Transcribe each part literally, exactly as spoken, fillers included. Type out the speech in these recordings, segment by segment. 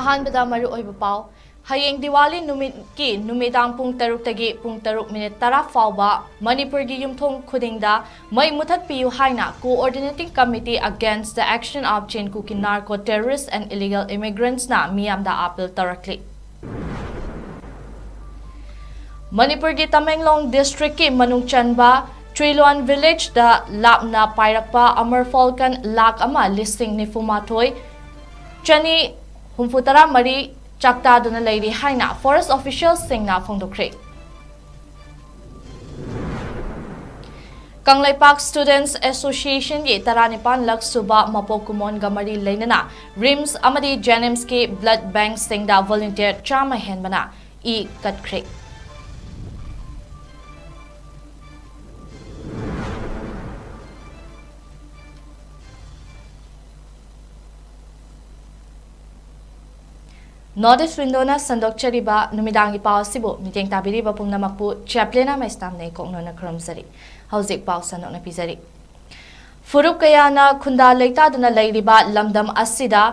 ꯑꯍꯥꯟꯕꯗ ꯃꯔꯨꯑꯣꯏꯕ ꯄꯥꯎ꯫ ꯍꯌꯦꯡ ꯗꯤꯋꯥꯂꯤ ꯅꯨꯃꯤꯠꯀꯤ ꯅꯨꯃꯤꯗꯥꯡ ꯄꯨꯡ ꯇꯔꯨꯛꯇꯒꯤ ꯄꯨꯡ ꯇꯔꯨꯛ ꯃꯤꯅꯤꯠ ꯇꯔꯥ ꯐꯥꯎꯕ ꯃꯅꯤꯄꯨꯔꯒꯤ ꯌꯨꯝꯊꯣꯡ ꯈꯨꯗꯤꯡꯗ ꯃꯩ ꯃꯨꯊꯠꯄꯤꯌꯨ ꯍꯥꯏꯅ Coordinating Committee Against the Action of Chin Kuki Narco Terrorists and Illegal Immigrants ꯅ ꯃꯤꯌꯥꯝꯗ ꯑꯥꯄꯤꯜ ꯇꯧꯔꯛꯂꯤ꯫ ꯃꯅꯤꯄꯨꯔꯒꯤ ꯇꯃꯦꯡꯂꯣꯡ ꯗꯤꯁꯇ꯭ꯔꯤꯛꯀꯤ ꯃꯅꯨꯡ ꯆꯟꯕ ꯇ꯭ꯔꯤꯂꯣꯟ ꯚꯤꯂꯦꯖꯇ ꯂꯥꯞꯅ ꯄꯥꯏꯔꯛꯄ ꯑꯃꯔ ꯐꯥꯜꯀꯟ ꯂꯥꯈ ꯑꯃ ꯂꯤꯁꯤꯡ ꯅꯤꯐꯨ ꯃꯥꯊꯣꯏ ꯆꯅꯤ ꯍꯨꯝꯐꯨ ꯇꯔꯥ ꯃꯔꯤ ꯆꯥꯛꯇꯥꯗꯨꯅ ꯂꯩꯔꯤ ꯍꯥꯏꯅ ꯐꯣꯔꯦꯁ ꯑꯣꯐꯤꯁꯤꯌꯦꯜꯁꯤꯡꯅ ꯐꯣꯡꯗꯣꯛꯈ꯭ꯔꯦ꯫ ꯀꯪꯂꯩꯄꯥꯛ ꯁ꯭ꯇꯨꯗꯦꯟꯠꯁ ꯑꯦꯁꯣꯁꯤꯌꯦꯁꯟꯒꯤ ꯇꯔꯥꯅꯤꯄꯥꯟ ꯂꯛ ꯁꯨꯕ ꯃꯄꯣꯛ ꯀꯨꯝꯑꯣꯟꯒ ꯃꯔꯤ ꯂꯩꯅꯅ ꯔꯤꯝꯁ ꯑꯃꯗꯤ ꯖꯦꯅꯤꯝꯁꯀꯤ ꯕ꯭ꯂꯗ ꯕꯦꯡꯛꯁꯤꯡꯗ ꯚꯣꯂꯨꯟꯇꯤꯌꯔ ꯆꯥꯝꯃ ꯍꯦꯟꯕꯅ ꯏ ꯀꯠꯈ꯭ꯔꯦ꯫ North East Window ꯅ ꯁꯟꯗꯣꯛꯆꯔꯤꯕ ꯅꯨꯃꯤꯗꯥꯡꯒꯤ ꯄꯥꯎ ꯑꯁꯤꯕꯨ ꯃꯤꯠꯌꯦꯡ ꯇꯥꯕꯤꯔꯤꯕ ꯄꯨꯝꯅꯃꯛꯄꯨ ꯆꯦꯄ꯭ꯂꯤꯅꯥ ꯃꯩꯁꯅꯥꯝꯅ ꯏꯀꯣꯛꯅꯅ ꯈꯨꯔꯨꯝꯖꯔꯤ꯫ ꯍꯧꯖꯤꯛ ꯄꯥꯎ ꯁꯟꯗꯣꯛꯅ ꯄꯤꯖꯔꯤ꯫ ꯐꯨꯔꯨꯞ ꯀꯌꯥꯅ ꯈꯨꯟꯗꯥ ꯂꯩꯇꯥꯗꯨꯅ ꯂꯩꯔꯤꯕ ꯂꯝꯗꯝ ꯑꯁꯤꯗ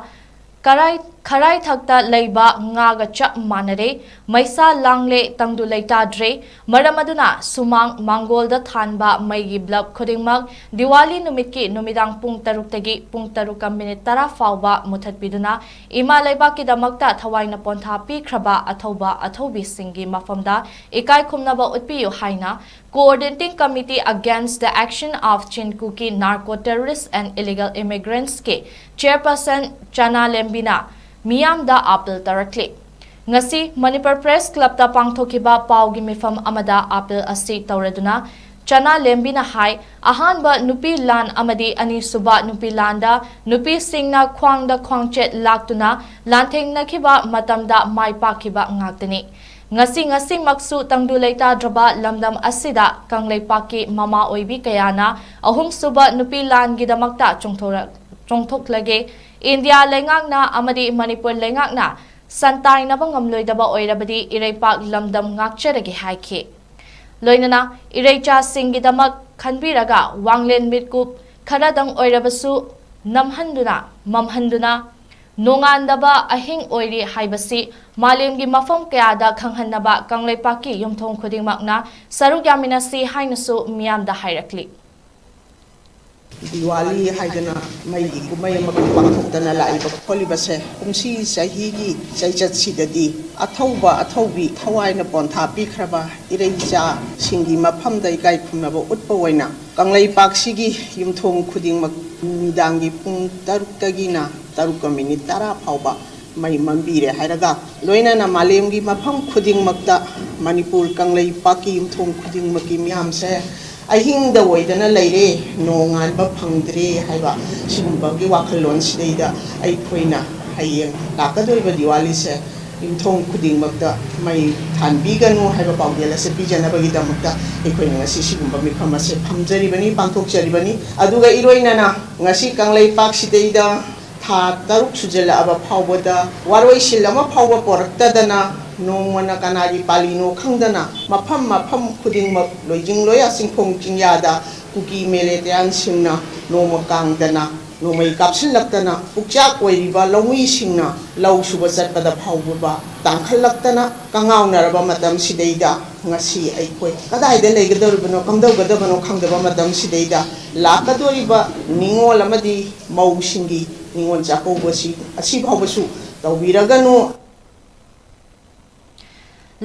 ꯀꯔꯥꯏ-, ꯈꯔꯥꯏꯊꯛꯇ ꯂꯩꯕ ꯉꯥꯒ ꯆꯞ ꯃꯥꯟꯅꯔꯦ꯫ ꯃꯩꯁꯥ ꯂꯥꯡꯂꯦ, ꯇꯪꯗꯨ ꯂꯩꯇꯥꯗ꯭ꯔꯦ꯫ ꯃꯔꯝ ꯑꯗꯨꯅ ꯁꯨꯃꯥꯡ ꯃꯥꯡꯒꯣꯜꯗ ꯊꯥꯟꯕ ꯃꯩꯒꯤ ꯕ꯭ꯂꯕ ꯈꯨꯗꯤꯡꯃꯛ ꯗꯤꯋꯥꯂꯤ ꯅꯨꯃꯤꯠꯀꯤ ꯅꯨꯃꯤꯗꯥꯡ ꯄꯨꯡ ꯇꯔꯨꯛꯇꯒꯤ ꯄꯨꯡ ꯇꯔꯨꯛꯀ ꯃꯤꯅꯤꯠ ꯇꯔꯥ ꯐꯥꯎꯕ ꯃꯨꯊꯠꯄꯤꯗꯨꯅ ꯏꯃꯥ ꯂꯩꯕꯥꯛꯀꯤꯗꯃꯛꯇ ꯊꯋꯥꯏꯅ ꯄꯣꯟꯊꯥ ꯄꯤꯈ꯭ꯔꯕ ꯑꯊꯧꯕ ꯑꯊꯧꯕꯤꯁꯤꯡꯒꯤ ꯃꯐꯝꯗ ꯏꯀꯥꯏ ꯈꯨꯝꯅꯕ ꯎꯠꯄꯤꯌꯨ ꯍꯥꯏꯅ Coordinating Committee Against the Action of Chin Kuki Narco Terrorists and Illegal Immigrants ꯀꯤ ꯆꯦꯌꯔꯄꯔꯁꯟ ꯆꯅꯥ ꯂꯦꯝꯕꯤꯅ ꯃꯤꯌꯥꯝꯗ ꯑꯥꯄꯤꯜ ꯇꯧꯔꯛꯂꯤ꯫ ꯉꯁꯤ ꯃꯅꯤꯄꯨꯔ ꯄ꯭ꯔꯦꯁ ꯀ꯭ꯂꯕꯇ ꯄꯥꯡꯊꯣꯛꯈꯤꯕ ꯄꯥꯎꯒꯤ ꯃꯤꯐꯝ ꯑꯃꯗ ꯑꯥꯄꯤꯜ ꯑꯁꯤ ꯇꯧꯔꯗꯨꯅ ꯆꯅꯥ ꯂꯦꯝꯕꯤꯅ ꯍꯥꯏ, ꯑꯍꯥꯟꯕ ꯅꯨꯄꯤ ꯂꯥꯟ ꯑꯃꯗꯤ ꯑꯅꯤꯁꯨꯕ ꯅꯨꯄꯤ ꯂꯥꯟꯗ ꯅꯨꯄꯤꯁꯤꯡꯅ ꯈ꯭ꯋꯥꯡꯗ ꯈ꯭ꯋꯥꯡꯆꯦꯠ ꯂꯥꯛꯇꯨꯅ ꯂꯥꯟꯊꯦꯡꯅꯈꯤꯕ ꯃꯇꯝꯗ ꯃꯥꯏ ꯄꯥꯛꯈꯤꯕ ꯉꯥꯛꯇꯅꯤ꯫ ꯉꯁꯤ, ꯉꯁꯤꯃꯛꯁꯨ ꯇꯪꯗꯨ ꯂꯩꯇꯥꯗ꯭ꯔꯕ ꯂꯝꯗꯝ ꯑꯁꯤꯗ ꯀꯪꯂꯩꯄꯥꯛꯀꯤ ꯃꯃꯥ ꯑꯣꯏꯕꯤ ꯀꯌꯥꯅ ꯑꯍꯨꯝꯁꯨꯕ ꯅꯨꯄꯤ ꯂꯥꯟꯒꯤꯗꯃꯛꯇ ꯆꯣꯡꯊꯣꯔꯛ-, ꯆꯣꯡꯊꯣꯛꯂꯒꯦ꯫ ꯏꯟꯗꯤꯌꯥ ꯂꯩꯉꯥꯛꯅ ꯑꯃꯗꯤ ꯃꯅꯤꯄꯨꯔ ꯂꯩꯉꯥꯛꯅ ꯁꯟꯇꯥꯏꯅꯕ ꯉꯝꯂꯣꯏꯗꯕ ꯑꯣꯏꯔꯕꯗꯤ ꯏꯔꯩꯄꯥꯛ ꯂꯝꯗꯝ ꯉꯥꯛꯆꯔꯒꯦ ꯍꯥꯏꯈꯤ꯫ ꯂꯣꯏꯅꯅ ꯏꯔꯩꯆꯥꯁꯤꯡꯒꯤꯗꯃꯛ ꯈꯟꯕꯤꯔꯒ ꯋꯥꯡꯂꯦꯟ ꯃꯤꯠꯀꯨꯞ ꯈꯔꯗꯪ ꯑꯣꯏꯔꯕꯁꯨ ꯅꯝꯍꯟꯗꯨꯅ, ꯃꯝꯍꯟꯗꯨꯅ, ꯅꯣꯡꯉꯥꯟꯗꯕ ꯑꯍꯤꯡ ꯑꯣꯏꯔꯤ ꯍꯥꯏꯕꯁꯤ ꯃꯥꯂꯦꯝꯒꯤ ꯃꯐꯝ ꯀꯌꯥꯗ ꯈꯪꯍꯟꯅꯕ ꯀꯪꯂꯩꯄꯥꯛꯀꯤ ꯌꯨꯝꯊꯣꯡ ꯈꯨꯗꯤꯡꯃꯛꯅ ꯁꯔꯨꯛ ꯌꯥꯃꯤꯟꯅꯁꯤ ꯍꯥꯏꯅꯁꯨ ꯃꯤꯌꯥꯝꯗ ꯍꯥꯏꯔꯛꯂꯤ꯫ ꯗꯤꯋꯥꯂꯤ ꯍꯥꯏꯗꯅ ꯃꯩꯒꯤ ꯀꯨꯝꯍꯩ ꯑꯃꯈꯛ ꯄꯥꯡꯊꯣꯛꯇꯅ ꯂꯥꯛꯏꯕ ꯈꯣꯠꯂꯤꯕꯁꯦ ꯀꯨꯝꯁꯤ ꯆꯍꯤꯒꯤ ꯆꯩꯆꯠꯁꯤꯗꯗꯤ ꯑꯊꯧꯕ ꯑꯊꯧꯕꯤ ꯊꯋꯥꯏꯅ ꯄꯣꯟꯊꯥ ꯄꯤꯈ꯭ꯔꯕ ꯏꯔꯩꯆꯥꯁꯤꯡꯒꯤ ꯃꯐꯝꯗ ꯏꯀꯥꯏ ꯈꯨꯝꯅꯕ ꯎꯠꯄ ꯑꯣꯏꯅ ꯀꯪꯂꯩꯄꯥꯛꯁꯤꯒꯤ ꯌꯨꯝꯊꯣꯡ ꯈꯨꯗꯤꯡꯃꯛ ꯅꯨꯃꯤꯗꯥꯡꯒꯤ ꯄꯨꯡ ꯇꯔꯨꯛꯇꯒꯤꯅ ꯇꯔꯨꯛꯀ ꯃꯤꯅꯤꯠ ꯇꯔꯥ ꯐꯥꯎꯕ ꯃꯩ ꯃꯝꯕꯤꯔꯦ ꯍꯥꯏꯔꯒ, ꯂꯣꯏꯅꯅ ꯃꯥꯂꯦꯝꯒꯤ ꯃꯐꯝ ꯈꯨꯗꯤꯡꯃꯛꯇ ꯃꯅꯤꯄꯨꯔ ꯀꯪꯂꯩꯄꯥꯛꯀꯤ ꯌꯨꯝꯊꯣꯡ ꯈꯨꯗꯤꯡꯃꯛꯀꯤ ꯃꯤꯌꯥꯝꯁꯦ ꯑꯍꯤꯡꯗ ꯑꯣꯏꯗꯅ ꯂꯩꯔꯦ, ꯅꯣꯡꯉꯥꯟꯕ ꯐꯪꯗ꯭ꯔꯦ ꯍꯥꯏꯕ ꯁꯤꯒꯨꯝꯕꯒꯤ ꯋꯥꯈꯜꯂꯣꯟꯁꯤꯗꯩꯗ ꯑꯩꯈꯣꯏꯅ ꯍꯌꯦꯡ ꯂꯥꯛꯀꯗꯧꯔꯤꯕ ꯗꯤꯋꯥꯂꯤꯁꯦ ꯌꯨꯝꯊꯣꯡ ꯈꯨꯗꯤꯡꯃꯛꯇ ꯃꯩ ꯊꯥꯟꯕꯤꯒꯅꯨ ꯍꯥꯏꯕ ꯄꯥꯎꯖꯦꯜ ꯑꯁꯤ ꯄꯤꯖꯅꯕꯒꯤꯗꯃꯛꯇ ꯑꯩꯈꯣꯏꯅ ꯉꯁꯤ ꯁꯤꯒꯨꯝꯕ ꯃꯤꯐꯝ ꯑꯁꯦ ꯐꯝꯖꯔꯤꯕꯅꯤ, ꯄꯥꯡꯊꯣꯛꯆꯔꯤꯕꯅꯤ꯫ ꯑꯗꯨꯒ ꯏꯔꯣꯏꯅꯅ ꯉꯁꯤ ꯀꯪꯂꯩꯄꯥꯛꯁꯤꯗꯩꯗ ꯊꯥ ꯇꯔꯨꯛ ꯁꯨꯖꯜꯂꯛꯑꯕ ꯐꯥꯎꯕꯗ ꯋꯥꯔꯣꯏꯁꯤꯟ ꯑꯃ ꯐꯥꯎꯕ ꯄꯣꯔꯛꯇꯗꯅ, ꯅꯣꯡꯃꯅ ꯀꯅꯥꯒꯤ ꯄꯥꯂꯤꯅꯣ ꯈꯪꯗꯅ ꯃꯐꯝ ꯃꯐꯝ ꯈꯨꯗꯤꯡꯃꯛ ꯂꯣꯏꯖꯤꯡ ꯂꯣꯌꯥ ꯆꯤꯡꯈꯣꯡ ꯆꯤꯡꯌꯥꯗ ꯀꯨꯀꯤ ꯃꯦꯂꯦꯇꯤꯌꯥꯟꯁꯤꯡꯅ ꯅꯣꯡꯃ ꯀꯥꯡꯗꯅ ꯅꯣꯡꯃꯩ ꯀꯥꯞꯁꯤꯜꯂꯛꯇꯅ ꯄꯨꯛꯆꯥꯛ ꯑꯣꯏꯔꯤꯕ ꯂꯧꯃꯤꯁꯤꯡꯅ ꯂꯧ ꯁꯨꯕ ꯆꯠꯄꯗ ꯐꯥꯎꯕ ꯇꯥꯡꯈꯠꯂꯛꯇꯅ ꯀꯉꯥꯎꯅꯔꯕ ꯃꯇꯝꯁꯤꯗꯩꯗ ꯉꯁꯤ ꯑꯩꯈꯣꯏ ꯀꯗꯥꯏꯗ ꯂꯩꯒꯗꯧꯔꯤꯕꯅꯣ, ꯀꯝꯗꯧꯒꯗꯕꯅꯣ ꯈꯪꯗꯕ ꯃꯇꯝꯁꯤꯗꯩꯗ ꯂꯥꯛꯀꯗꯧꯔꯤꯕ ꯅꯤꯉꯣꯜ ꯑꯃꯗꯤ ꯃꯧꯁꯤꯡꯒꯤ ꯅꯤꯉꯣꯜ ꯆꯥꯛꯀꯧꯕꯁꯤ ꯑꯁꯤ ꯐꯥꯎꯕꯁꯨ ꯇꯧꯕꯤꯔꯒꯅꯨ꯫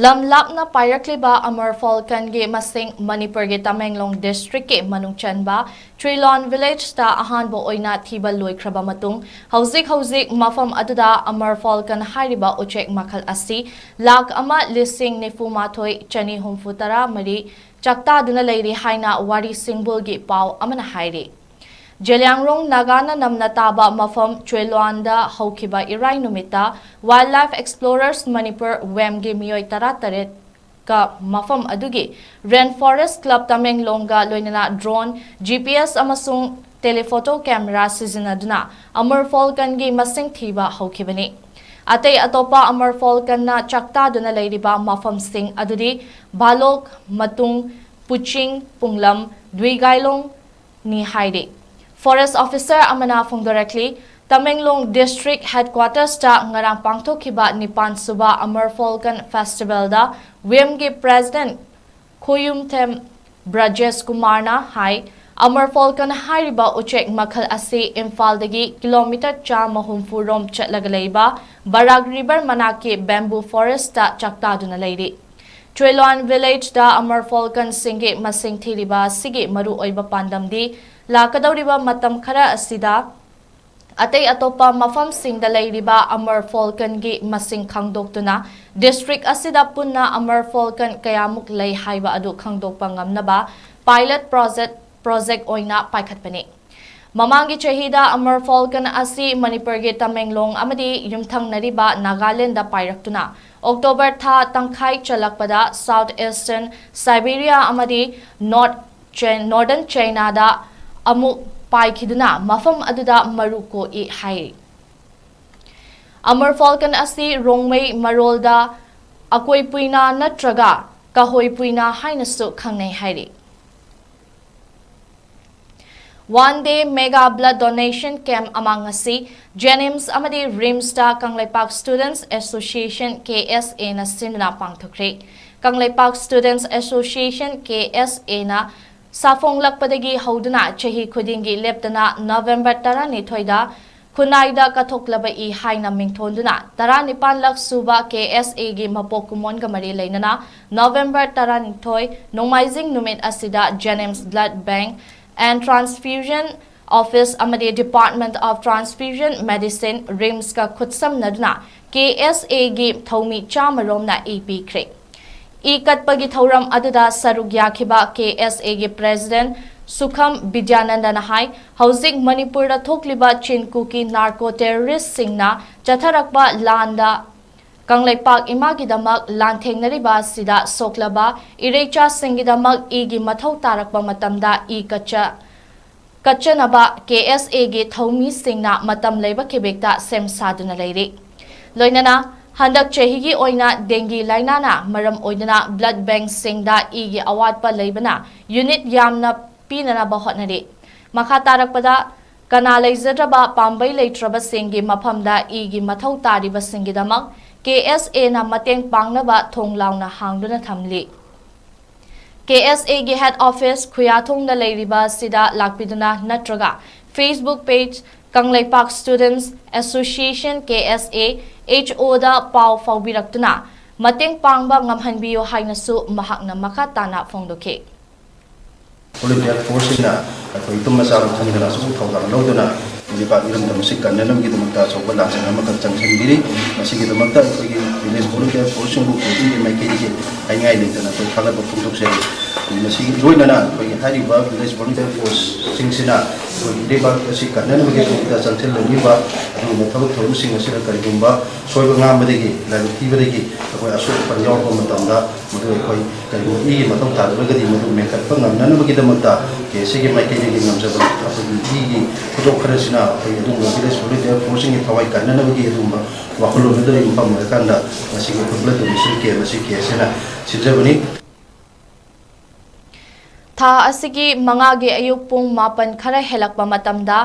ꯂꯝ ꯂꯥꯞꯅ ꯄꯥꯏꯔꯛꯂꯤꯕ ꯑꯃꯔ ꯐꯥꯜꯀꯟꯒꯤ ꯃꯁꯤꯡ ꯃꯅꯤꯄꯨꯔꯒꯤ ꯇꯃꯦꯡꯂꯣꯡ ꯗꯤꯁꯇ꯭ꯔꯤꯛꯀꯤ ꯃꯅꯨꯡ ꯆꯟꯕ ꯇ꯭ꯔꯤꯂꯣꯟ ꯚꯤꯂꯦꯖꯇ ꯑꯍꯥꯟꯕ ꯑꯣꯏꯅ ꯊꯤꯕ ꯂꯣꯏꯈ꯭ꯔꯕ ꯃꯇꯨꯡ, ꯍꯧꯖꯤꯛ ꯍꯧꯖꯤꯛ ꯃꯐꯝ ꯑꯗꯨꯗ ꯑꯃꯔ ꯐꯥꯜꯀꯟ ꯍꯥꯏꯔꯤꯕ ꯎꯆꯦꯛ ꯃꯈꯜ ꯑꯁꯤ ꯂꯥꯈ ꯑꯃ ꯂꯤꯁꯤꯡ ꯅꯤꯐꯨ ꯃꯥꯊꯣꯏ ꯆꯅꯤ ꯍꯨꯝꯐꯨ ꯇꯔꯥ ꯃꯔꯤ ꯆꯥꯛꯇꯥꯗꯨꯅ ꯂꯩꯔꯤ ꯍꯥꯏꯅ ꯋꯥꯔꯤ ꯁꯤꯡꯕꯨꯜꯒꯤ ꯄꯥꯎ ꯑꯃꯅ ꯍꯥꯏꯔꯤ꯫ ꯖꯦꯂꯤꯌꯥꯡꯔꯣꯡ ꯅꯥꯒꯥꯅ ꯅꯝꯅ ꯇꯥꯕ ꯃꯐꯝ ꯆꯨꯏꯂꯣꯟꯗ ꯍꯧꯈꯤꯕ ꯏꯔꯥꯏ ꯅꯨꯃꯤꯠꯇ ꯋꯥꯏꯜꯗ ꯂꯥꯏꯐ ꯑꯦꯛꯁꯄ꯭ꯂꯣꯔꯔꯁ ꯃꯅꯤꯄꯨꯔ ꯋꯦꯝꯒꯤ ꯃꯤꯑꯣꯏ ꯇꯔꯥꯇꯔꯦꯠꯀ ꯃꯐꯝ ꯑꯗꯨꯒꯤ ꯔꯦꯟ ꯐꯣꯔꯦꯁ ꯀ꯭ꯂꯕ ꯇꯃꯦꯡꯂꯣꯡꯒ ꯂꯣꯏꯅꯅ ꯗ꯭ꯔꯣꯟ, ꯖꯤ ꯄꯤ ꯑꯦꯁ ꯑꯃꯁꯨꯡ ꯇꯦꯂꯤꯐꯣꯇꯣ ꯀꯦꯃꯦꯔꯥ ꯁꯤꯖꯤꯟꯅꯗꯨꯅ ꯑꯃꯔ ꯐꯥꯜꯀꯟꯒꯤ ꯃꯁꯤꯡ ꯊꯤꯕ ꯍꯧꯈꯤꯕꯅꯤ꯫ ꯑꯇꯩ ꯑꯇꯣꯞꯄ ꯑꯃꯔ ꯐꯥꯜꯀꯟꯅ ꯆꯥꯛꯇꯥꯗꯨꯅ ꯂꯩꯔꯤꯕ ꯃꯐꯝꯁꯤꯡ ꯑꯗꯨꯗꯤ ꯚꯥꯂꯣꯛ, ꯃꯇꯨꯡ, ꯄꯨꯆꯤꯡ, ꯄꯨꯡꯂꯝ, ꯗꯨꯏꯒꯥꯏꯂꯣꯡ, ꯅꯤ ꯍꯥꯏꯔꯤ꯫ ꯐꯣꯔꯦꯁ ꯑꯣꯐꯤꯁꯔ ꯑꯃꯅ ꯐꯣꯡꯗꯣꯔꯛꯂꯤ, ꯇꯃꯦꯡꯂꯣꯡ District Headquarters ꯇ ꯉꯔꯥꯡ ꯄꯥꯡꯊꯣꯛꯈꯤꯕ ꯅꯤꯄꯥꯟ ꯁꯨꯕ Amar Falcon Festival ꯗ ꯋꯦꯝꯒꯤ President ꯈꯣꯌꯨꯝꯊꯦꯝ ꯕ꯭ꯔꯖꯦꯁ ꯀꯨꯃꯥꯔꯅ ꯍꯥꯏ, Amar Falcon ꯍꯥꯏꯔꯤꯕ ꯎꯆꯦꯛ ꯃꯈꯜ ꯑꯁꯤ ꯏꯝꯐꯥꯜꯗꯒꯤ ꯀꯤꯂꯣꯃꯤꯇꯔ ꯆꯥꯝꯃ ꯍꯨꯝꯐꯨ ꯔꯣꯝ ꯆꯠꯂꯒ ꯂꯩꯕ ꯕꯔꯥꯛ River ꯃꯅꯥꯛꯀꯤ Bamboo Forest ꯇ ꯆꯥꯛꯇꯥꯗꯨꯅ ꯂꯩꯔꯤ꯫ ꯆꯨꯏꯂꯣꯟ Village ꯇ Amar Falcon ꯁꯤꯡꯒꯤ ꯃꯁꯤꯡ ꯊꯤꯔꯤꯕ ꯑꯁꯤꯒꯤ ꯃꯔꯨꯑꯣꯏꯕ ꯄꯥꯟꯗꯝꯗꯤ ꯂꯥꯛꯀꯗꯧꯔꯤꯕ ꯃꯇꯝ ꯈꯔ ꯑꯁꯤꯗ ꯑꯇꯩ ꯑꯇꯣꯞꯄ ꯃꯐꯝꯁꯤꯡꯗ ꯂꯩꯔꯤꯕ Amar Falcon ꯒꯤ ꯃꯁꯤꯡ ꯈꯪꯗꯣꯛꯇꯨꯅ district ꯑꯁꯤꯗ ꯄꯨꯟꯅ Amar Falcon ꯀꯌꯥꯃꯨꯛ ꯂꯩ ꯍꯥꯏꯕ ꯑꯗꯨ ꯈꯪꯗꯣꯛꯄ ꯉꯝꯅꯕ pilot project, project ꯑꯣꯏꯅ ꯄꯥꯏꯈꯠꯄꯅꯤ꯫ ꯃꯃꯥꯡꯒꯤ ꯆꯍꯤꯗ Amar Falcon ꯑꯁꯤ ꯃꯅꯤꯄꯨꯔꯒꯤ ꯇꯃꯦꯡꯂꯣꯡ ꯑꯃꯗꯤ ꯌꯨꯝꯊꯪꯅꯔꯤꯕ ꯅꯥꯒꯥꯂꯦꯟꯗ ꯄꯥꯏꯔꯛꯇꯨꯅ October ꯊꯥ ꯇꯪꯈꯥꯏ ꯆꯜꯂꯛꯄꯗ South Eastern Siberia ꯑꯃꯗꯤ North ꯆꯦ-, Northern China ꯗ ꯑꯃꯨꯛ ꯄꯥꯏꯈꯤꯗꯨꯅ ꯃꯐꯝ ꯑꯗꯨꯗ ꯃꯔꯨ ꯀꯣꯛꯏ ꯍꯥꯏꯔꯤ꯫ Amar Falcon ꯑꯁꯤ ꯔꯣꯡꯃꯩ ꯃꯔꯣꯜꯗ ꯑꯀꯣꯏ ꯄꯨꯏꯅꯥ ꯅꯠꯇ꯭ꯔꯒ ꯀꯍꯣꯏ ꯄꯨꯏꯅꯥ ꯍꯥꯏꯅꯁꯨ ꯈꯪꯅꯩ ꯍꯥꯏꯔꯤ꯫ One Day Mega Blood Donation Camp ꯑꯃ ꯉꯁꯤ JNIMS ꯑꯃꯗꯤ RIMS ꯇ ꯀꯪꯂꯩꯄꯥꯛ Students Association, KSA ꯅ ꯁꯤꯟꯗꯨꯅ ꯄꯥꯡꯊꯣꯛꯈ꯭ꯔꯦ꯫ ꯀꯪꯂꯩꯄꯥꯛ Students Association, KSA ꯅ ꯁꯥꯐꯣꯡꯂꯛꯄꯗꯒꯤ ꯍꯧꯗꯨꯅ ꯆꯍꯤ ꯈꯨꯗꯤꯡꯒꯤ ꯂꯦꯞꯇꯅ November ꯇꯔꯥꯅꯤꯊꯣꯏꯗ ꯈꯨꯟꯅꯥꯏꯗ ꯀꯠꯊꯣꯛꯂꯕ ꯏ ꯍꯥꯏꯅ ꯃꯤꯡꯊꯣꯟꯗꯨꯅ ꯇꯔꯥꯅꯤꯄꯥꯟ ꯂꯛ ꯁꯨꯕ KSA ꯒꯤ ꯃꯄꯣꯛ ꯀꯨꯝꯑꯣꯟꯒ ꯃꯔꯤ ꯂꯩꯅꯅ November ꯇꯔꯥꯅꯤꯊꯣꯏ ꯅꯣꯡꯃꯥꯏꯖꯤꯡ ꯅꯨꯃꯤꯠ ꯑꯁꯤꯗ JNIMS Blood Bank and Transfusion Office ꯑꯃꯗꯤ Department of Transfusion Medicine, RIMS ꯀ ꯈꯨꯠꯁꯝꯅꯗꯨꯅ KSA ꯒꯤ ꯊꯧꯃꯤ ꯆꯥꯝꯃ ꯔꯣꯝꯅ ꯏ ꯄꯤꯈ꯭ꯔꯦ꯫ ꯏ ꯀꯠꯄꯒꯤ ꯊꯧꯔꯝ ꯑꯗꯨꯗ ꯁꯔꯨꯛ ꯌꯥꯈꯤꯕ KSA ꯒꯤ President ꯁꯨꯈꯝ ꯕꯤꯗ꯭ꯌꯥꯅꯟꯗꯅ ꯍꯥꯏ, ꯍꯧꯖꯤꯛ ꯃꯅꯤꯄꯨꯔꯗ ꯊꯣꯛꯂꯤꯕ ꯆꯤꯟ ꯀꯨꯀꯤ narco terrorist ꯁꯤꯡꯅ ꯆꯠꯊꯔꯛꯄ ꯂꯥꯟꯗ ꯀꯪꯂꯩꯄꯥꯛ ꯏꯃꯥꯒꯤꯗꯃꯛ ꯂꯥꯟꯊꯦꯡꯅꯔꯤꯕ ꯑꯁꯤꯗ ꯁꯣꯛꯂꯕ ꯏꯔꯩꯆꯥꯁꯤꯡꯒꯤꯗꯃꯛ ꯏꯒꯤ ꯃꯊꯧ ꯇꯥꯔꯛꯄ ꯃꯇꯝꯗ ꯏ ꯀꯠꯆ-, ꯀꯠꯆꯅꯕ KSA ꯒꯤ ꯊꯧꯃꯤꯁꯤꯡꯅ ꯃꯇꯝ ꯂꯩꯕ ꯈꯤꯕꯤꯛꯇ ꯁꯦꯝ ꯁꯥꯗꯨꯅ ꯂꯩꯔꯤ꯫ ꯂꯣꯏꯅꯅ ꯍꯟꯗꯛ ꯆꯍꯤꯒꯤ ꯑꯣꯏꯅ dengue ꯂꯥꯏꯅꯥꯅ ꯃꯔꯝ ꯑꯣꯏꯗꯨꯅ blood bank ꯁꯤꯡꯗ ꯏꯒꯤ ꯑꯋꯥꯠꯄ ꯂꯩꯕꯅ unit ꯌꯥꯝꯅ ꯄꯤꯅꯅꯕ ꯍꯣꯠꯅꯔꯤ꯫ ꯃꯈꯥ ꯇꯥꯔꯛꯄꯗ ꯀꯅꯥ ꯂꯩꯖꯗ꯭ꯔꯕ ꯄꯥꯝꯕꯩ ꯂꯩꯇ꯭ꯔꯕꯁꯤꯡꯒꯤ ꯃꯐꯝꯗ ꯏꯒꯤ ꯃꯊꯧ ꯇꯥꯔꯤꯕꯁꯤꯡꯒꯤꯗꯃꯛ ꯀꯦ ꯑꯦꯁ ꯑꯦꯅ ꯃꯇꯦꯡ ꯄꯥꯡꯅꯕ ꯊꯣꯡ ꯂꯥꯎꯅ ꯍꯥꯡꯗꯨꯅ ꯊꯝꯂꯤ꯫ ꯀꯦ ꯑꯦꯁ ꯑꯦꯒꯤ ꯍꯦꯗ ꯑꯣꯐꯤꯁ ꯈꯨꯌꯥꯊꯣꯡꯗ ꯂꯩꯔꯤꯕ ꯑꯁꯤꯗ ꯂꯥꯛꯄꯤꯗꯨꯅ ꯅꯠꯇ꯭ꯔꯒ Facebook page Kangleipak Students Association, K S A, H O ꯗ ꯄꯥꯎ ꯐꯥꯎꯕꯤꯔꯛꯇꯨꯅ ꯃꯇꯦꯡ ꯄꯥꯡꯕ ꯉꯝꯍꯟꯕꯤꯌꯨ ꯍꯥꯏꯅꯁꯨ ꯃꯍꯥꯛꯅ ꯃꯈꯥ ꯇꯥꯅ ꯐꯣꯡꯗꯣꯛꯈꯤ꯫ ꯚꯣꯂꯨꯟꯇꯤꯌꯔ ꯐꯣꯔꯁꯁꯤꯡꯅ ꯑꯩꯈꯣꯏ ꯇꯨꯝꯕ ꯆꯥꯕ ꯈꯪꯗꯅ ꯑꯆꯧꯕ ꯊꯧꯗꯥꯡ ꯂꯧꯗꯨꯅ ꯂꯩꯕꯥꯛ ꯏꯔꯝꯗꯝ ꯑꯁꯤ ꯀꯟꯅꯅꯕꯒꯤꯗꯃꯛꯇ ꯑꯆꯧꯕ ꯂꯥꯟꯖꯦꯜ ꯑꯃꯈꯛ ꯆꯪꯁꯤꯟꯕꯤꯔꯤ꯫ ꯃꯁꯤꯒꯤꯗꯃꯛꯇ ꯑꯩꯈꯣꯏꯒꯤ ꯚꯤꯂꯦꯖ ꯚꯣꯂꯨꯟꯇꯤꯌꯔ ꯐꯣꯔꯁꯁꯤꯡꯕꯨ ꯀꯦ ꯑꯦꯁ ꯑꯦꯒꯤ ꯃꯥꯏꯀꯩꯗꯒꯤ ꯍꯥꯏꯅꯤꯡꯉꯥꯏ ꯂꯩꯇꯅ ꯑꯩꯈꯣꯏ ꯊꯥꯒꯠꯄ ꯐꯣꯡꯗꯣꯛꯆꯔꯤ꯫ ꯃꯁꯤꯒꯤ ꯂꯣꯏꯅꯅ ꯑꯩꯈꯣꯏꯒꯤ ꯍꯥꯏꯔꯤꯕ ꯚꯤꯂꯦꯖ ꯚꯣꯂꯨꯟꯇꯤꯌꯔ ꯐꯣꯔꯁꯁꯤꯡꯁꯤꯅ ꯑꯩꯈꯣꯏꯒꯤ ꯂꯩꯕꯥꯛ ꯑꯁꯤ ꯀꯟꯅꯅꯕꯒꯤꯗꯃꯛꯇ ꯆꯪꯁꯤꯜꯂꯛꯂꯤꯕ ꯑꯗꯨꯒꯨꯝꯕ ꯊꯕꯛ ꯊꯧꯔꯝꯁꯤꯡ ꯑꯁꯤꯗ ꯀꯔꯤꯒꯨꯝꯕ ꯁꯣꯏꯕ ꯉꯥꯝꯕꯗꯒꯤ, ꯂꯥꯏꯕꯛ ꯊꯤꯕꯗꯒꯤ ꯑꯩꯈꯣꯏ ꯑꯁꯣꯛ ꯑꯄꯟ ꯌꯥꯎꯔꯛꯄ ꯃꯇꯝꯗ ꯃꯗꯨ ꯑꯩꯈꯣꯏ ꯀꯔꯤꯒꯨꯝꯕ ꯏꯒꯤ ꯃꯊꯧ ꯇꯥꯗ꯭ꯔꯒꯗꯤ ꯃꯗꯨ ꯃꯦꯟꯈꯠꯄ ꯉꯝꯅꯅꯕꯒꯤꯗꯃꯛꯇ ꯀꯦ ꯑꯦꯁ ꯑꯦꯒꯤ ꯃꯥꯏꯀꯩꯗꯒꯤ ꯉꯝꯖꯕ ꯑꯩꯈꯣꯏꯒꯤ ꯏꯒꯤ ꯈꯨꯗꯣꯞ ꯈꯔꯁꯤꯅ ꯑꯩꯈꯣꯏ ꯑꯗꯨꯒꯨꯝꯕ ꯚꯤꯂꯦꯖ ꯚꯣꯂꯨꯟꯇꯤꯌꯔ ꯐꯣꯔꯁꯁꯤꯡꯒꯤ ꯊꯋꯥꯏ ꯀꯟꯅꯅꯕꯒꯤ ꯑꯗꯨꯒꯨꯝꯕ ꯋꯥꯈꯜꯂꯣꯟ ꯑꯗꯨꯗ ꯌꯨꯝꯐꯝ ꯑꯣꯏꯔꯀꯥꯟꯗ ꯉꯁꯤꯒꯤ ꯑꯩꯈꯣꯏ ꯕ꯭ꯂꯗ ꯗꯣꯅꯦꯁꯟ ꯀꯦꯝꯞ ꯑꯁꯤ ꯀꯦ ꯑꯦꯁ ꯑꯦꯅ ꯁꯤꯟꯖꯕꯅꯤ꯫ ꯊꯥ ꯑꯁꯤꯒꯤ ꯃꯉꯥꯒꯤ ꯑꯌꯨꯛ ꯄꯨꯡ ꯃꯥꯄꯟ ꯈꯔ ꯍꯦꯜꯂꯛꯄ ꯃꯇꯝꯗ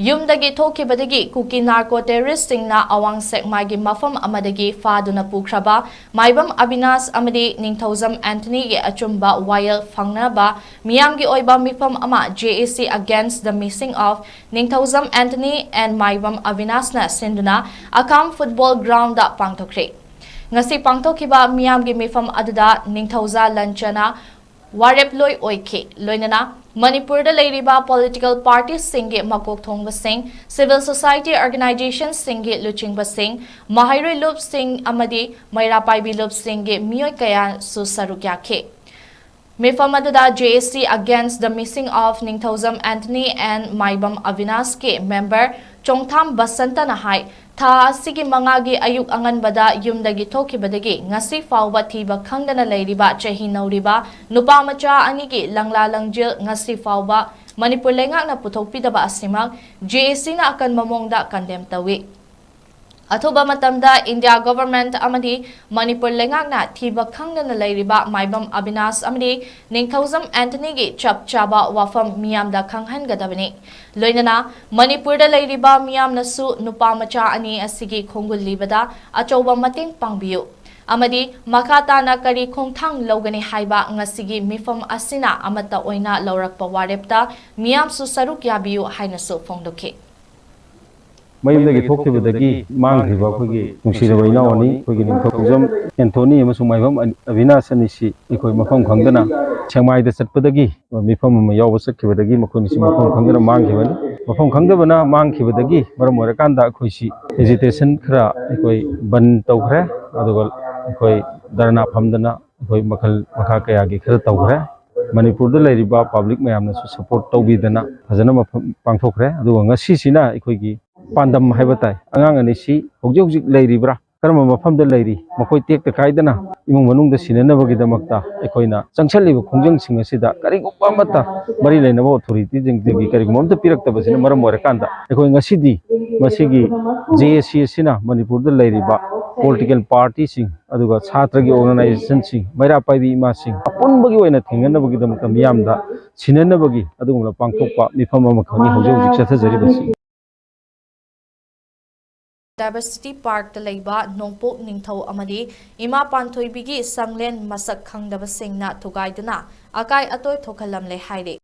ꯌꯨꯝꯗꯒꯤ ꯊꯣꯛꯈꯤꯕꯗꯒꯤ ꯀꯨꯀꯤ ꯅꯥꯔꯀꯣ ꯇꯦꯔꯣꯔꯤꯁꯁꯤꯡꯅ ꯑꯋꯥꯡ ꯁꯦꯛꯃꯥꯏꯒꯤ ꯃꯐꯝ ꯑꯃꯗꯒꯤ ꯐꯥꯗꯨꯅ ꯄꯨꯈ꯭ꯔꯕ ꯃꯥꯏꯕꯝ ꯑꯕꯤꯅꯥꯁ ꯑꯃꯗꯤ ꯅꯤꯡꯊꯧꯖꯝ ꯑꯦꯟꯊꯅꯤꯒꯤ ꯑꯆꯨꯝꯕ ꯋꯥꯌꯦꯜ ꯐꯪꯅꯕ ꯃꯤꯌꯥꯝꯒꯤ ꯑꯣꯏꯕ ꯃꯤꯐꯝ ꯑꯃ J A C Against the Missing of Ningthoujam Anthony and ꯃꯥꯏꯕꯝ ꯑꯕꯤꯅꯥꯁꯅ ꯁꯤꯟꯗꯨꯅ ꯑꯈꯥꯝ ꯐꯨꯠꯕꯣꯜ ꯒ꯭ꯔꯥꯎꯟꯗ ꯄꯥꯡꯊꯣꯛꯈ꯭ꯔꯦ꯫ ꯉꯁꯤ ꯄꯥꯡꯊꯣꯛꯈꯤꯕ ꯃꯤꯌꯥꯝꯒꯤ ꯃꯤꯐꯝ ꯑꯗꯨꯗ ꯅꯤꯡꯊꯧꯖꯥ ꯂꯟꯆꯅ ꯋꯥꯔꯦꯞꯂꯣꯏ ꯑꯣꯏꯈꯤ꯫ ꯂꯣꯏꯅꯅ ꯃꯅꯤꯄꯨꯔꯗ ꯂꯩꯔꯤꯕ ꯄꯣꯂꯤꯇꯤꯀꯦꯜ ꯄꯥꯔꯇꯤꯁꯤꯡꯒꯤ ꯃꯀꯣꯛ ꯊꯣꯡꯕꯁꯤꯡ, ꯁꯤꯚꯤꯜ ꯁꯣꯁꯥꯏꯇꯤ ꯑꯣꯔꯒꯅꯥꯏꯖꯦꯁꯟꯁꯤꯡꯒꯤ ꯂꯨꯆꯤꯡꯕꯁꯤꯡ, ꯃꯍꯩꯔꯣꯏ ꯂꯨꯞꯁꯤꯡ ꯑꯃꯗꯤ ꯃꯩꯔꯥ ꯄꯥꯏꯕꯤ ꯂꯨꯞꯁꯤꯡꯒꯤ ꯃꯤꯑꯣꯏ ꯀꯌꯥꯁꯨ ꯁꯔꯨꯛ ꯌꯥꯈꯤ꯫ ꯃꯤꯐꯝ ꯑꯗꯨꯗ J A C Against the Missing of Ningthoujam Anthony and Maibam ꯑꯕꯤꯅꯥꯁꯀꯤ ꯃꯦꯝꯕꯔ ꯆꯣꯡꯊꯥꯝ ꯕꯁꯟꯇꯅ ꯍꯥꯏ, ꯊꯥ ꯑꯁꯤꯒꯤ ꯃꯉꯥꯒꯤ ꯑꯌꯨꯛ ꯑꯉꯟꯕꯗ ꯌꯨꯝꯗꯒꯤ ꯊꯣꯛꯈꯤꯕꯗꯒꯤ ꯉꯁꯤ ꯐꯥꯎꯕ ꯊꯤꯕ ꯈꯪꯗꯅ ꯂꯩꯔꯤꯕ ꯆꯍꯤ ꯅꯧꯔꯤꯕ ꯅꯨꯄꯥ ꯃꯆꯥ ꯑꯅꯤꯒꯤ ꯂꯪꯂꯥ ꯂꯪꯖꯤꯜ ꯉꯁꯤ ꯐꯥꯎꯕ ꯃꯅꯤꯄꯨꯔ ꯂꯩꯉꯥꯛꯅ ꯄꯨꯊꯣꯛꯄꯤꯗꯕ ꯑꯁꯤꯃꯛ J A Cꯅ ꯑꯀꯟꯕ ꯃꯑꯣꯡꯗ ꯀꯟꯗꯦꯝ ꯇꯧꯏ꯫ ꯑꯊꯨꯕ ꯃꯇꯝꯗ ꯏꯟꯗꯤꯌꯥ ꯒꯣꯚꯔꯟꯃꯦꯟꯠ ꯑꯃꯗꯤ ꯃꯅꯤꯄꯨꯔ ꯂꯩꯉꯥꯛꯅ ꯊꯤꯕ ꯈꯪꯗꯅ ꯂꯩꯔꯤꯕ ꯃꯥꯏꯕꯝ ꯑꯕꯤꯅꯥꯁ ꯑꯃꯗꯤ ꯅꯤꯡꯊꯧꯖꯝ ꯑꯦꯟꯊꯅꯤꯒꯤ ꯆꯞ ꯆꯥꯕ ꯋꯥꯐꯝ ꯃꯤꯌꯥꯝꯗ ꯈꯪꯍꯟꯒꯗꯕꯅꯤ꯫ ꯂꯣꯏꯅꯅ ꯃꯅꯤꯄꯨꯔꯗ ꯂꯩꯔꯤꯕ ꯃꯤꯌꯥꯝꯅꯁꯨ ꯅꯨꯄꯥ ꯃꯆꯥ ꯑꯅꯤ ꯑꯁꯤꯒꯤ ꯈꯣꯡꯒꯨꯜ ꯂꯤꯕꯗ ꯑꯆꯧꯕ ꯃꯇꯦꯡ ꯄꯥꯡꯕꯤꯌꯨ ꯑꯃꯗꯤ ꯃꯈꯥ ꯇꯥꯅ ꯀꯔꯤ ꯈꯣꯡꯊꯥꯡ ꯂꯧꯒꯅꯤ ꯍꯥꯏꯕ ꯉꯁꯤꯒꯤ ꯃꯤꯐꯝ ꯑꯁꯤꯅ ꯑꯃꯠꯇ ꯑꯣꯏꯅ ꯂꯧꯔꯛꯄ ꯋꯥꯔꯦꯞꯇ ꯃꯤꯌꯥꯝꯁꯨ ꯁꯔꯨꯛ ꯌꯥꯕꯤꯌꯨ ꯍꯥꯏꯅꯁꯨ ꯐꯣꯡꯗꯣꯛꯈꯤ꯫ ꯃꯌꯨꯝꯗꯒꯤ ꯊꯣꯛꯈꯤꯕꯗꯒꯤ ꯃꯥꯡꯈ꯭ꯔꯤꯕ ꯑꯩꯈꯣꯏꯒꯤ ꯅꯨꯡꯁꯤꯔꯕ ꯏꯅꯥꯎ ꯑꯅꯤ, ꯑꯩꯈꯣꯏꯒꯤ ꯅꯤꯡꯊꯧꯖꯝ ꯑꯦꯟꯊꯣꯅꯤ ꯑꯃꯁꯨꯡ ꯃꯥꯏꯕꯝ ꯑꯕꯤꯅꯥꯁ ꯑꯅꯤꯁꯤ ꯑꯩꯈꯣꯏ ꯃꯐꯝ ꯈꯪꯗꯅ ꯁꯦꯛꯃꯥꯏꯗ ꯆꯠꯄꯗꯒꯤ ꯃꯤꯐꯝ ꯑꯃ ꯌꯥꯎꯕ ꯆꯠꯈꯤꯕꯗꯒꯤ ꯃꯈꯣꯏꯅꯤꯁꯤ ꯃꯐꯝ ꯈꯪꯗꯅ ꯃꯥꯡꯈꯤꯕꯅꯤ꯫ ꯃꯐꯝ ꯈꯪꯗꯕꯅ ꯃꯥꯡꯈꯤꯕꯗꯒꯤ ꯃꯔꯝ ꯑꯣꯏꯔꯀꯥꯟꯗ ꯑꯩꯈꯣꯏꯁꯤ ꯑꯦꯖꯤꯇꯦꯁꯟ ꯈꯔ ꯑꯩꯈꯣꯏ ꯕꯟ ꯇꯧꯈ꯭ꯔꯦ, ꯑꯗꯨꯒ ꯑꯩꯈꯣꯏ ꯙꯔꯅꯥ ꯐꯝꯗꯅ ꯑꯩꯈꯣꯏ ꯃꯈꯜ ꯃꯈꯥ ꯀꯌꯥꯒꯤ ꯈꯔ ꯇꯧꯈ꯭ꯔꯦ꯫ ꯃꯅꯤꯄꯨꯔꯗ ꯂꯩꯔꯤꯕ ꯄꯕ꯭ꯂꯤꯛ ꯃꯌꯥꯝꯅꯁꯨ ꯁꯄꯣꯔꯠ ꯇꯧꯕꯤꯗꯅ ꯐꯖꯅ ꯃꯐꯝ ꯄꯥꯡꯊꯣꯛꯈ꯭ꯔꯦ꯫ ꯑꯗꯨꯒ ꯉꯁꯤꯁꯤꯅ ꯑꯩꯈꯣꯏꯒꯤ ꯄꯥꯟꯗꯝ ꯍꯥꯏꯕ ꯇꯥꯏ, ꯑꯉꯥꯡ ꯑꯅꯤꯁꯤ ꯍꯧꯖꯤꯛ ꯍꯧꯖꯤꯛ ꯂꯩꯔꯤꯕ꯭ꯔꯥ, ꯀꯔꯝꯕ ꯃꯐꯝꯗ ꯂꯩꯔꯤ, ꯃꯈꯣꯏ ꯇꯦꯛꯇ ꯀꯥꯏꯗꯅ ꯏꯃꯨꯡ ꯃꯅꯨꯡꯗ ꯁꯤꯟꯅꯅꯕꯒꯤꯗꯃꯛꯇ ꯑꯩꯈꯣꯏꯅ ꯆꯪꯁꯜꯂꯤꯕ ꯈꯣꯡꯖꯪꯁꯤꯡ ꯑꯁꯤꯗ ꯀꯔꯤꯒꯨꯝꯕ ꯑꯃꯠꯇ ꯃꯔꯤ ꯂꯩꯅꯕ ꯑꯣꯊꯣꯔꯤꯇꯤꯁꯤꯡꯗꯒꯤ ꯀꯔꯤꯒꯨꯝꯕ ꯑꯃꯠꯇ ꯄꯤꯔꯛꯇꯕꯁꯤꯅ ꯃꯔꯝ ꯑꯣꯏꯔꯀꯥꯟꯗ ꯑꯩꯈꯣꯏ ꯉꯁꯤꯗꯤ ꯃꯁꯤꯒꯤ ꯖꯦ ꯑꯦ ꯁꯤ ꯑꯁꯤꯅ ꯃꯅꯤꯄꯨꯔꯗ ꯂꯩꯔꯤꯕ ꯄꯣꯂꯤꯇꯤꯀꯦꯜ ꯄꯥꯔꯇꯤꯁꯤꯡ, ꯑꯗꯨꯒ ꯁꯥꯇ꯭ꯔꯒꯤ ꯑꯣꯔꯒꯅꯥꯏꯖꯦꯁꯟꯁꯤꯡ, ꯃꯩꯔꯥ ꯄꯥꯏꯕꯤ ꯏꯃꯥꯁꯤꯡ ꯑꯄꯨꯟꯕꯒꯤ ꯑꯣꯏꯅ ꯊꯦꯡꯅꯅꯕꯒꯤꯗꯃꯛꯇ ꯃꯤꯌꯥꯝꯗ ꯁꯤꯟꯅꯅꯕꯒꯤ ꯑꯗꯨꯒꯨꯝꯂꯕ ꯄꯥꯡꯊꯣꯛꯄ ꯃꯤꯐꯝ ꯑꯃꯈꯛꯅꯤ ꯍꯧꯖꯤꯛ ꯍꯧꯖꯤꯛ ꯆꯠꯊꯖꯔꯤꯕꯁꯤ꯫ ꯗꯥꯏꯚꯔꯁꯤꯇꯤ ꯄꯥꯔꯛꯇ ꯂꯩꯕ ꯅꯣꯡꯄꯣꯛ ꯅꯤꯡꯊꯧ ꯑꯃꯗꯤ ꯏꯃꯥ ꯄꯥꯟꯊꯣꯏꯕꯤꯒꯤ ꯁꯪꯂꯦꯟ ꯃꯁꯛ ꯈꯪꯗꯕꯁꯤꯡꯅ ꯊꯨꯒꯥꯏꯗꯨꯅ ꯑꯀꯥꯏ ꯑꯇꯣꯏ ꯊꯣꯛꯍꯜꯂꯝꯂꯦ ꯍꯥꯏꯔꯤ꯫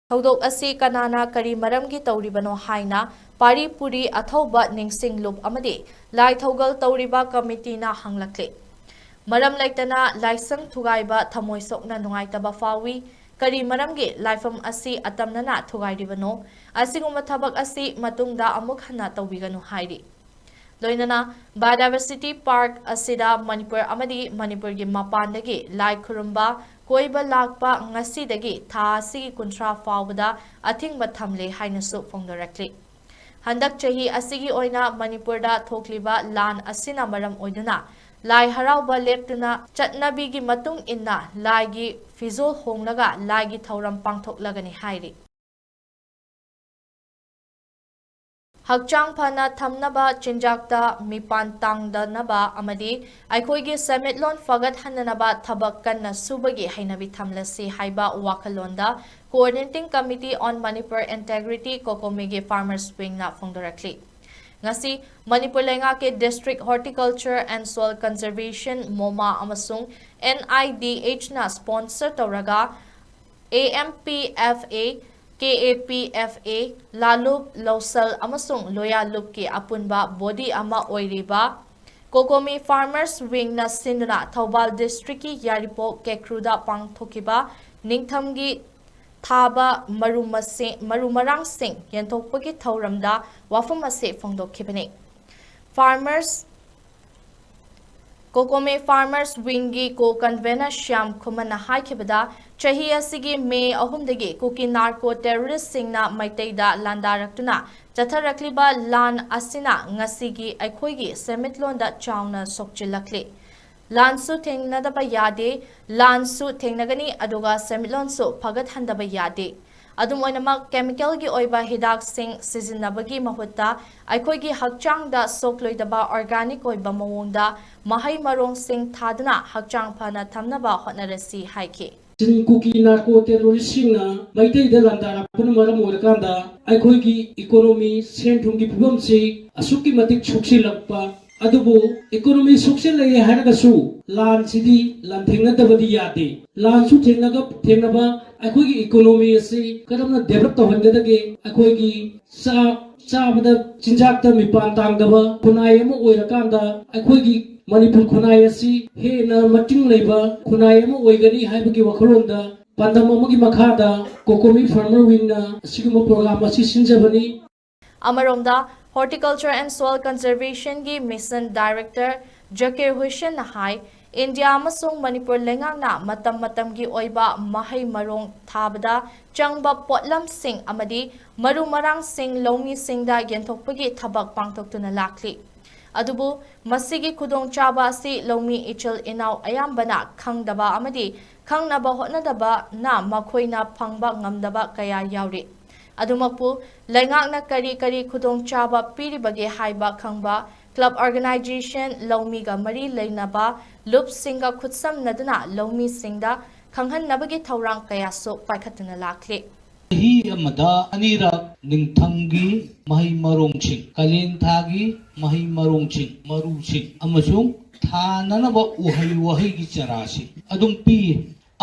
ꯊꯧꯗꯣꯛ ꯑꯁꯤ ꯀꯅꯥꯅ ꯀꯔꯤ ꯃꯔꯝꯒꯤ ꯇꯧꯔꯤꯕꯅꯣ ꯍꯥꯏꯅ ꯄꯥꯔꯤ ꯄꯨꯔꯤ ꯑꯊꯧꯕ ꯅꯤꯡꯁꯤꯡ ꯂꯨꯞ ꯑꯃꯗꯤ ꯂꯥꯏ ꯊꯧꯒꯜ ꯇꯧꯔꯤꯕ ꯀꯃꯤꯇꯤꯅ ꯍꯪꯂꯛꯂꯤ꯫ ꯃꯔꯝ ꯂꯩꯇꯅ ꯂꯥꯏꯁꯪ ꯊꯨꯒꯥꯏꯕ ꯊꯃꯣꯏ ꯁꯣꯛꯅ ꯅꯨꯡꯉꯥꯏꯇꯕ ꯐꯥꯎꯏ꯫ ꯀꯔꯤ ꯃꯔꯝꯒꯤ ꯂꯥꯏꯐꯝ ꯑꯁꯤ ꯑꯇꯝꯅꯅ ꯊꯨꯒꯥꯏꯔꯤꯕꯅꯣ? ꯑꯁꯤꯒꯨꯝꯕ ꯊꯕꯛ ꯑꯁꯤ ꯃꯇꯨꯡꯗ ꯑꯃꯨꯛ ꯍꯟꯅ ꯇꯧꯕꯤꯒꯅꯨ ꯍꯥꯏꯔꯤ꯫ ꯂꯣꯏꯅꯅ ꯕꯥꯏꯑꯣꯗꯥꯏꯚꯔꯁꯤꯇꯤ ꯄꯥꯔꯛ ꯑꯁꯤꯗ ꯃꯅꯤꯄꯨꯔ ꯑꯃꯗꯤ ꯃꯅꯤꯄꯨꯔꯒꯤ ꯃꯄꯥꯟꯗꯒꯤ ꯂꯥꯏ ꯈꯨꯔꯨꯝꯕ ꯀꯣꯏꯕ ꯂꯥꯛꯄ ꯉꯁꯤꯗꯒꯤ ꯊꯥ ꯑꯁꯤꯒꯤ ꯀꯨꯟꯊ꯭ꯔꯥ ꯐꯥꯎꯕꯗ ꯑꯊꯤꯡꯕ ꯊꯝꯂꯦ ꯍꯥꯏꯅꯁꯨ ꯐꯣꯡꯗꯣꯔꯛꯂꯤ꯫ ꯍꯟꯗꯛ ꯆꯍꯤ ꯑꯁꯤꯒꯤ ꯑꯣꯏꯅ ꯃꯅꯤꯄꯨꯔꯗ ꯊꯣꯛꯂꯤꯕ ꯂꯥꯟ ꯑꯁꯤꯅ ꯃꯔꯝ ꯑꯣꯏꯗꯨꯅ ꯂꯥꯏ ꯍꯔꯥꯎꯕ ꯂꯦꯞꯇꯨꯅ ꯆꯠꯅꯕꯤꯒꯤ ꯃꯇꯨꯡ ꯏꯟꯅ ꯂꯥꯏꯒꯤ ꯐꯤꯖꯣꯜ ꯍꯣꯡꯂꯒ ꯂꯥꯏꯒꯤ ꯊꯧꯔꯝ ꯄꯥꯡꯊꯣꯛꯂꯒꯅꯤ ꯍꯥꯏꯔꯤ꯫ ꯍꯛꯆꯥꯡ ꯐꯅ ꯊꯝꯅꯕ, ꯆꯤꯟꯖꯥꯛꯇ ꯃꯤꯄꯥꯟ ꯇꯥꯡꯗꯅꯕ ꯑꯃꯗꯤ ꯑꯩꯈꯣꯏꯒꯤ ꯁꯦꯟꯃꯤꯠꯂꯣꯟ ꯐꯒꯠꯍꯟꯅꯅꯕ ꯊꯕꯛ ꯀꯟꯅ ꯁꯨꯕꯒꯤ ꯍꯩꯅꯕꯤ ꯊꯝꯂꯁꯤ ꯍꯥꯏꯕ ꯋꯥꯈꯜꯂꯣꯟꯗ Coordinating Committee on Manipur Integrity, COCOMI ꯒꯤ Farmers Wing ꯅ ꯐꯣꯡꯗꯣꯔꯛꯂꯤ꯫ ꯉꯁꯤ ꯃꯅꯤꯄꯨꯔ ꯂꯩꯉꯥꯛꯀꯤ District Horticulture and Soil Conservation, MOMA, ꯑꯃꯁꯨꯡ N I D H ꯅ sponsor ꯇꯧꯔꯒ A M P F A, K A P F A, ꯂꯥꯂꯨꯞ, ꯂꯧꯁꯜ ꯑꯃꯁꯨꯡ ꯂꯣꯌꯥꯂꯨꯞꯀꯤ ꯑꯄꯨꯟꯕ body ꯑꯃ ꯑꯣꯏꯔꯤꯕ COCOMI Farmers Wing ꯅ ꯁꯤꯟꯗꯨꯅ ꯊꯧꯕꯥꯜ district ꯀꯤ ꯌꯥꯏꯔꯤꯄꯣꯛ ꯀꯦꯀ꯭ꯔꯨꯗ ꯄꯥꯡꯊꯣꯛꯈꯤꯕ ꯅꯤꯡꯊꯝꯒꯤ ꯊꯥꯕ ꯃꯔꯨ ꯃꯁꯤꯡ, ꯃꯔꯨ ꯃꯔꯥꯡꯁꯤꯡ ꯌꯦꯟꯊꯣꯛꯄꯒꯤ ꯊꯧꯔꯝꯗ ꯋꯥꯐꯝ ꯑꯁꯤ ꯐꯣꯡꯗꯣꯛꯈꯤꯕꯅꯤ꯫ Farmers, COCOMI Farmers Wing ꯒꯤ co-convener ꯁ꯭ꯌꯥꯝ ꯈꯨꯃꯟꯅ ꯍꯥꯏꯈꯤꯕꯗ, ꯆꯍꯤ ꯑꯁꯤꯒꯤ ꯃꯦ ꯑꯍꯨꯝꯗꯒꯤ ꯀꯨꯀꯤ narco terrorist ꯁꯤꯡꯅ ꯃꯩꯇꯩꯗ ꯂꯥꯟꯗꯥꯔꯛꯇꯨꯅ ꯆꯠꯊꯔꯛꯂꯤꯕ ꯂꯥꯟ ꯑꯁꯤꯅ ꯉꯁꯤꯒꯤ ꯑꯩꯈꯣꯏꯒꯤ ꯁꯦꯟꯃꯤꯠꯂꯣꯟꯗ ꯆꯥꯎꯅ ꯁꯣꯛꯆꯤꯜꯂꯛꯂꯤ꯫ ꯂꯥꯟꯁꯨ ꯊꯦꯡꯅꯗꯕ ꯌꯥꯗꯦ, ꯂꯥꯟꯁꯨ ꯊꯦꯡꯅꯒꯅꯤ, ꯑꯗꯨꯒ ꯁꯦꯟꯃꯤꯠꯂꯣꯟꯁꯨ ꯐꯒꯠꯍꯟꯗꯕ ꯌꯥꯗꯦ꯫ ꯑꯗꯨꯝ ꯑꯣꯏꯅꯃꯛ, chemical ꯒꯤ ꯑꯣꯏꯕ ꯍꯤꯗꯥꯛꯁꯤꯡ ꯁꯤꯖꯤꯟꯅꯕꯒꯤ ꯃꯍꯨꯠꯇ ꯑꯩꯈꯣꯏꯒꯤ ꯍꯛꯆꯥꯡꯗ ꯁꯣꯛꯂꯣꯏꯗꯕ organic ꯑꯣꯏꯕ ꯃꯑꯣꯡꯗ ꯃꯍꯩ ꯃꯔꯣꯡꯁꯤꯡ ꯊꯥꯗꯨꯅ ꯍꯛꯆꯥꯡ ꯐꯅ ꯊꯝꯅꯕ ꯍꯣꯠꯅꯔꯁꯤ ꯍꯥꯏꯈꯤ꯫ ꯆꯤꯡ ꯀꯨꯀꯤ narco terrorist ꯁꯤꯡꯅ ꯃꯩꯇꯩꯗ ꯂꯥꯟꯗꯥꯔꯛꯄꯅ ꯃꯔꯝ ꯑꯣꯏꯔꯀꯥꯟꯗ ꯑꯩꯈꯣꯏꯒꯤ economy, ꯁꯦꯟ ꯊꯨꯝꯒꯤ ꯐꯤꯕꯝꯁꯤ ꯑꯁꯨꯛꯀꯤ ꯃꯇꯤꯛ ꯁꯣꯛꯆꯤꯜꯂꯛꯄ, ꯑꯗꯨꯕꯨ economy ꯁꯣꯛꯆꯤꯜꯂꯛꯑꯦ ꯍꯥꯏꯔꯒꯁꯨ ꯂꯥꯟꯁꯤꯗꯤ ꯂꯥꯟꯊꯦꯡꯅꯗꯕꯗꯤ ꯌꯥꯗꯦ꯫ ꯂꯥꯟꯁꯨ ꯊꯦꯡꯅꯒ-, ꯊꯦꯡꯅꯕ ꯑꯩꯈꯣꯏꯒꯤ economy ꯑꯁꯤ ꯀꯔꯝꯅ develop ꯇꯧꯍꯟꯒꯗꯒꯦ? ꯑꯩꯈꯣꯏꯒꯤ ꯆꯥꯛ ꯆꯥꯕꯗ ꯆꯤꯟꯖꯥꯛꯇ ꯃꯤꯄꯥꯟ ꯇꯥꯡꯗꯕ ꯈꯨꯟꯅꯥꯏ ꯑꯃ ꯑꯣꯏꯔꯀꯥꯟꯗ ꯑꯩꯈꯣꯏꯒꯤ ꯃꯅꯤꯄꯨꯔ ꯈꯨꯟꯅꯥꯏ ꯑꯁꯤ ꯍꯦꯟꯅ ꯃꯇꯤꯡ ꯂꯩꯕ ꯈꯨꯟꯅꯥꯏ ꯑꯃ ꯑꯣꯏꯒꯅꯤ ꯍꯥꯏꯕꯒꯤ ꯋꯥꯈꯜꯂꯣꯟꯗ ꯄꯥꯟꯗꯝ ꯑꯃꯒꯤ ꯃꯈꯥꯗ COCOMI Farmer Wing ꯅ ꯑꯁꯤꯒꯨꯝꯕ program ꯑꯁꯤ ꯁꯤꯟꯖꯕꯅꯤ꯫ ꯑꯃꯔꯣꯝꯗ, Horticulture and Soil Conservation ꯒꯤ Mission Director ꯖꯀꯤꯔ ꯍꯨꯁꯦꯟꯅ ꯍꯥꯏ, ꯏꯟꯗꯤꯌꯥ ꯑꯃꯁꯨꯡ ꯃꯅꯤꯄꯨꯔ ꯂꯩꯉꯥꯛꯅ ꯃꯇꯝ ꯃꯇꯝꯒꯤ ꯑꯣꯏꯕ ꯃꯍꯩ ꯃꯔꯣꯡ ꯊꯥꯕꯗ ꯆꯪꯕ ꯄꯣꯠꯂꯝꯁꯤꯡ ꯑꯃꯗꯤ ꯃꯔꯨ ꯃꯔꯥꯡꯁꯤꯡ ꯂꯧꯃꯤꯁꯤꯡꯗ ꯌꯦꯟꯊꯣꯛꯄꯒꯤ ꯊꯕꯛ ꯄꯥꯡꯊꯣꯛꯇꯨꯅ ꯂꯥꯛꯂꯤ꯫ ꯑꯗꯨꯕꯨ ꯃꯁꯤꯒꯤ ꯈꯨꯗꯣꯡꯆꯥꯕ ꯑꯁꯤ ꯂꯧꯃꯤ ꯏꯆꯤꯜ ꯏꯅꯥꯎ ꯑꯌꯥꯝꯕꯅ ꯈꯪꯗꯕ ꯑꯃꯗꯤ ꯈꯪꯅꯕ ꯍꯣꯠꯅꯗꯕꯅ ꯃꯈꯣꯏꯅ ꯐꯪꯕ ꯉꯝꯗꯕ ꯀꯌꯥ ꯌꯥꯎꯔꯤ꯫ ꯑꯗꯨꯃꯛꯄꯨ, ꯂꯩꯉꯥꯛꯅ ꯀꯔꯤ ꯀꯔꯤ ꯈꯨꯗꯣꯡꯆꯥꯕ ꯄꯤꯔꯤꯕꯒꯦ ꯍꯥꯏꯕ ꯈꯪꯕ club organization, ꯂꯧꯃꯤꯒ ꯃꯔꯤ ꯂꯩꯅꯕ ꯂꯨꯞꯁꯤꯡꯒ ꯈꯨꯠꯁꯝꯅꯗꯨꯅ ꯂꯧꯃꯤꯁꯤꯡꯗ ꯈꯪꯍꯟꯅꯕꯒꯤ ꯊꯧꯔꯥꯡ ꯀꯌꯥꯁꯨ ꯄꯥꯏꯈꯠꯇꯨꯅ ꯂꯥꯛꯂꯤ꯫ ꯆꯍꯤ ꯑꯃꯗ ꯑꯅꯤꯔꯛ ꯅꯤꯡꯊꯝꯒꯤ ꯃꯍꯩ ꯃꯔꯣꯡꯁꯤꯡ, ꯀꯥꯂꯦꯟ ꯊꯥꯒꯤ ꯃꯍꯩ ꯃꯔꯣꯡꯁꯤꯡ, ꯃꯔꯨꯁꯤꯡ ꯑꯃꯁꯨꯡ ꯊꯥꯅꯅꯕ ꯎꯍꯩ ꯋꯥꯍꯩꯒꯤ ꯆꯥꯔꯥꯁꯤꯡ ꯑꯗꯨꯝ ꯄꯤ꯫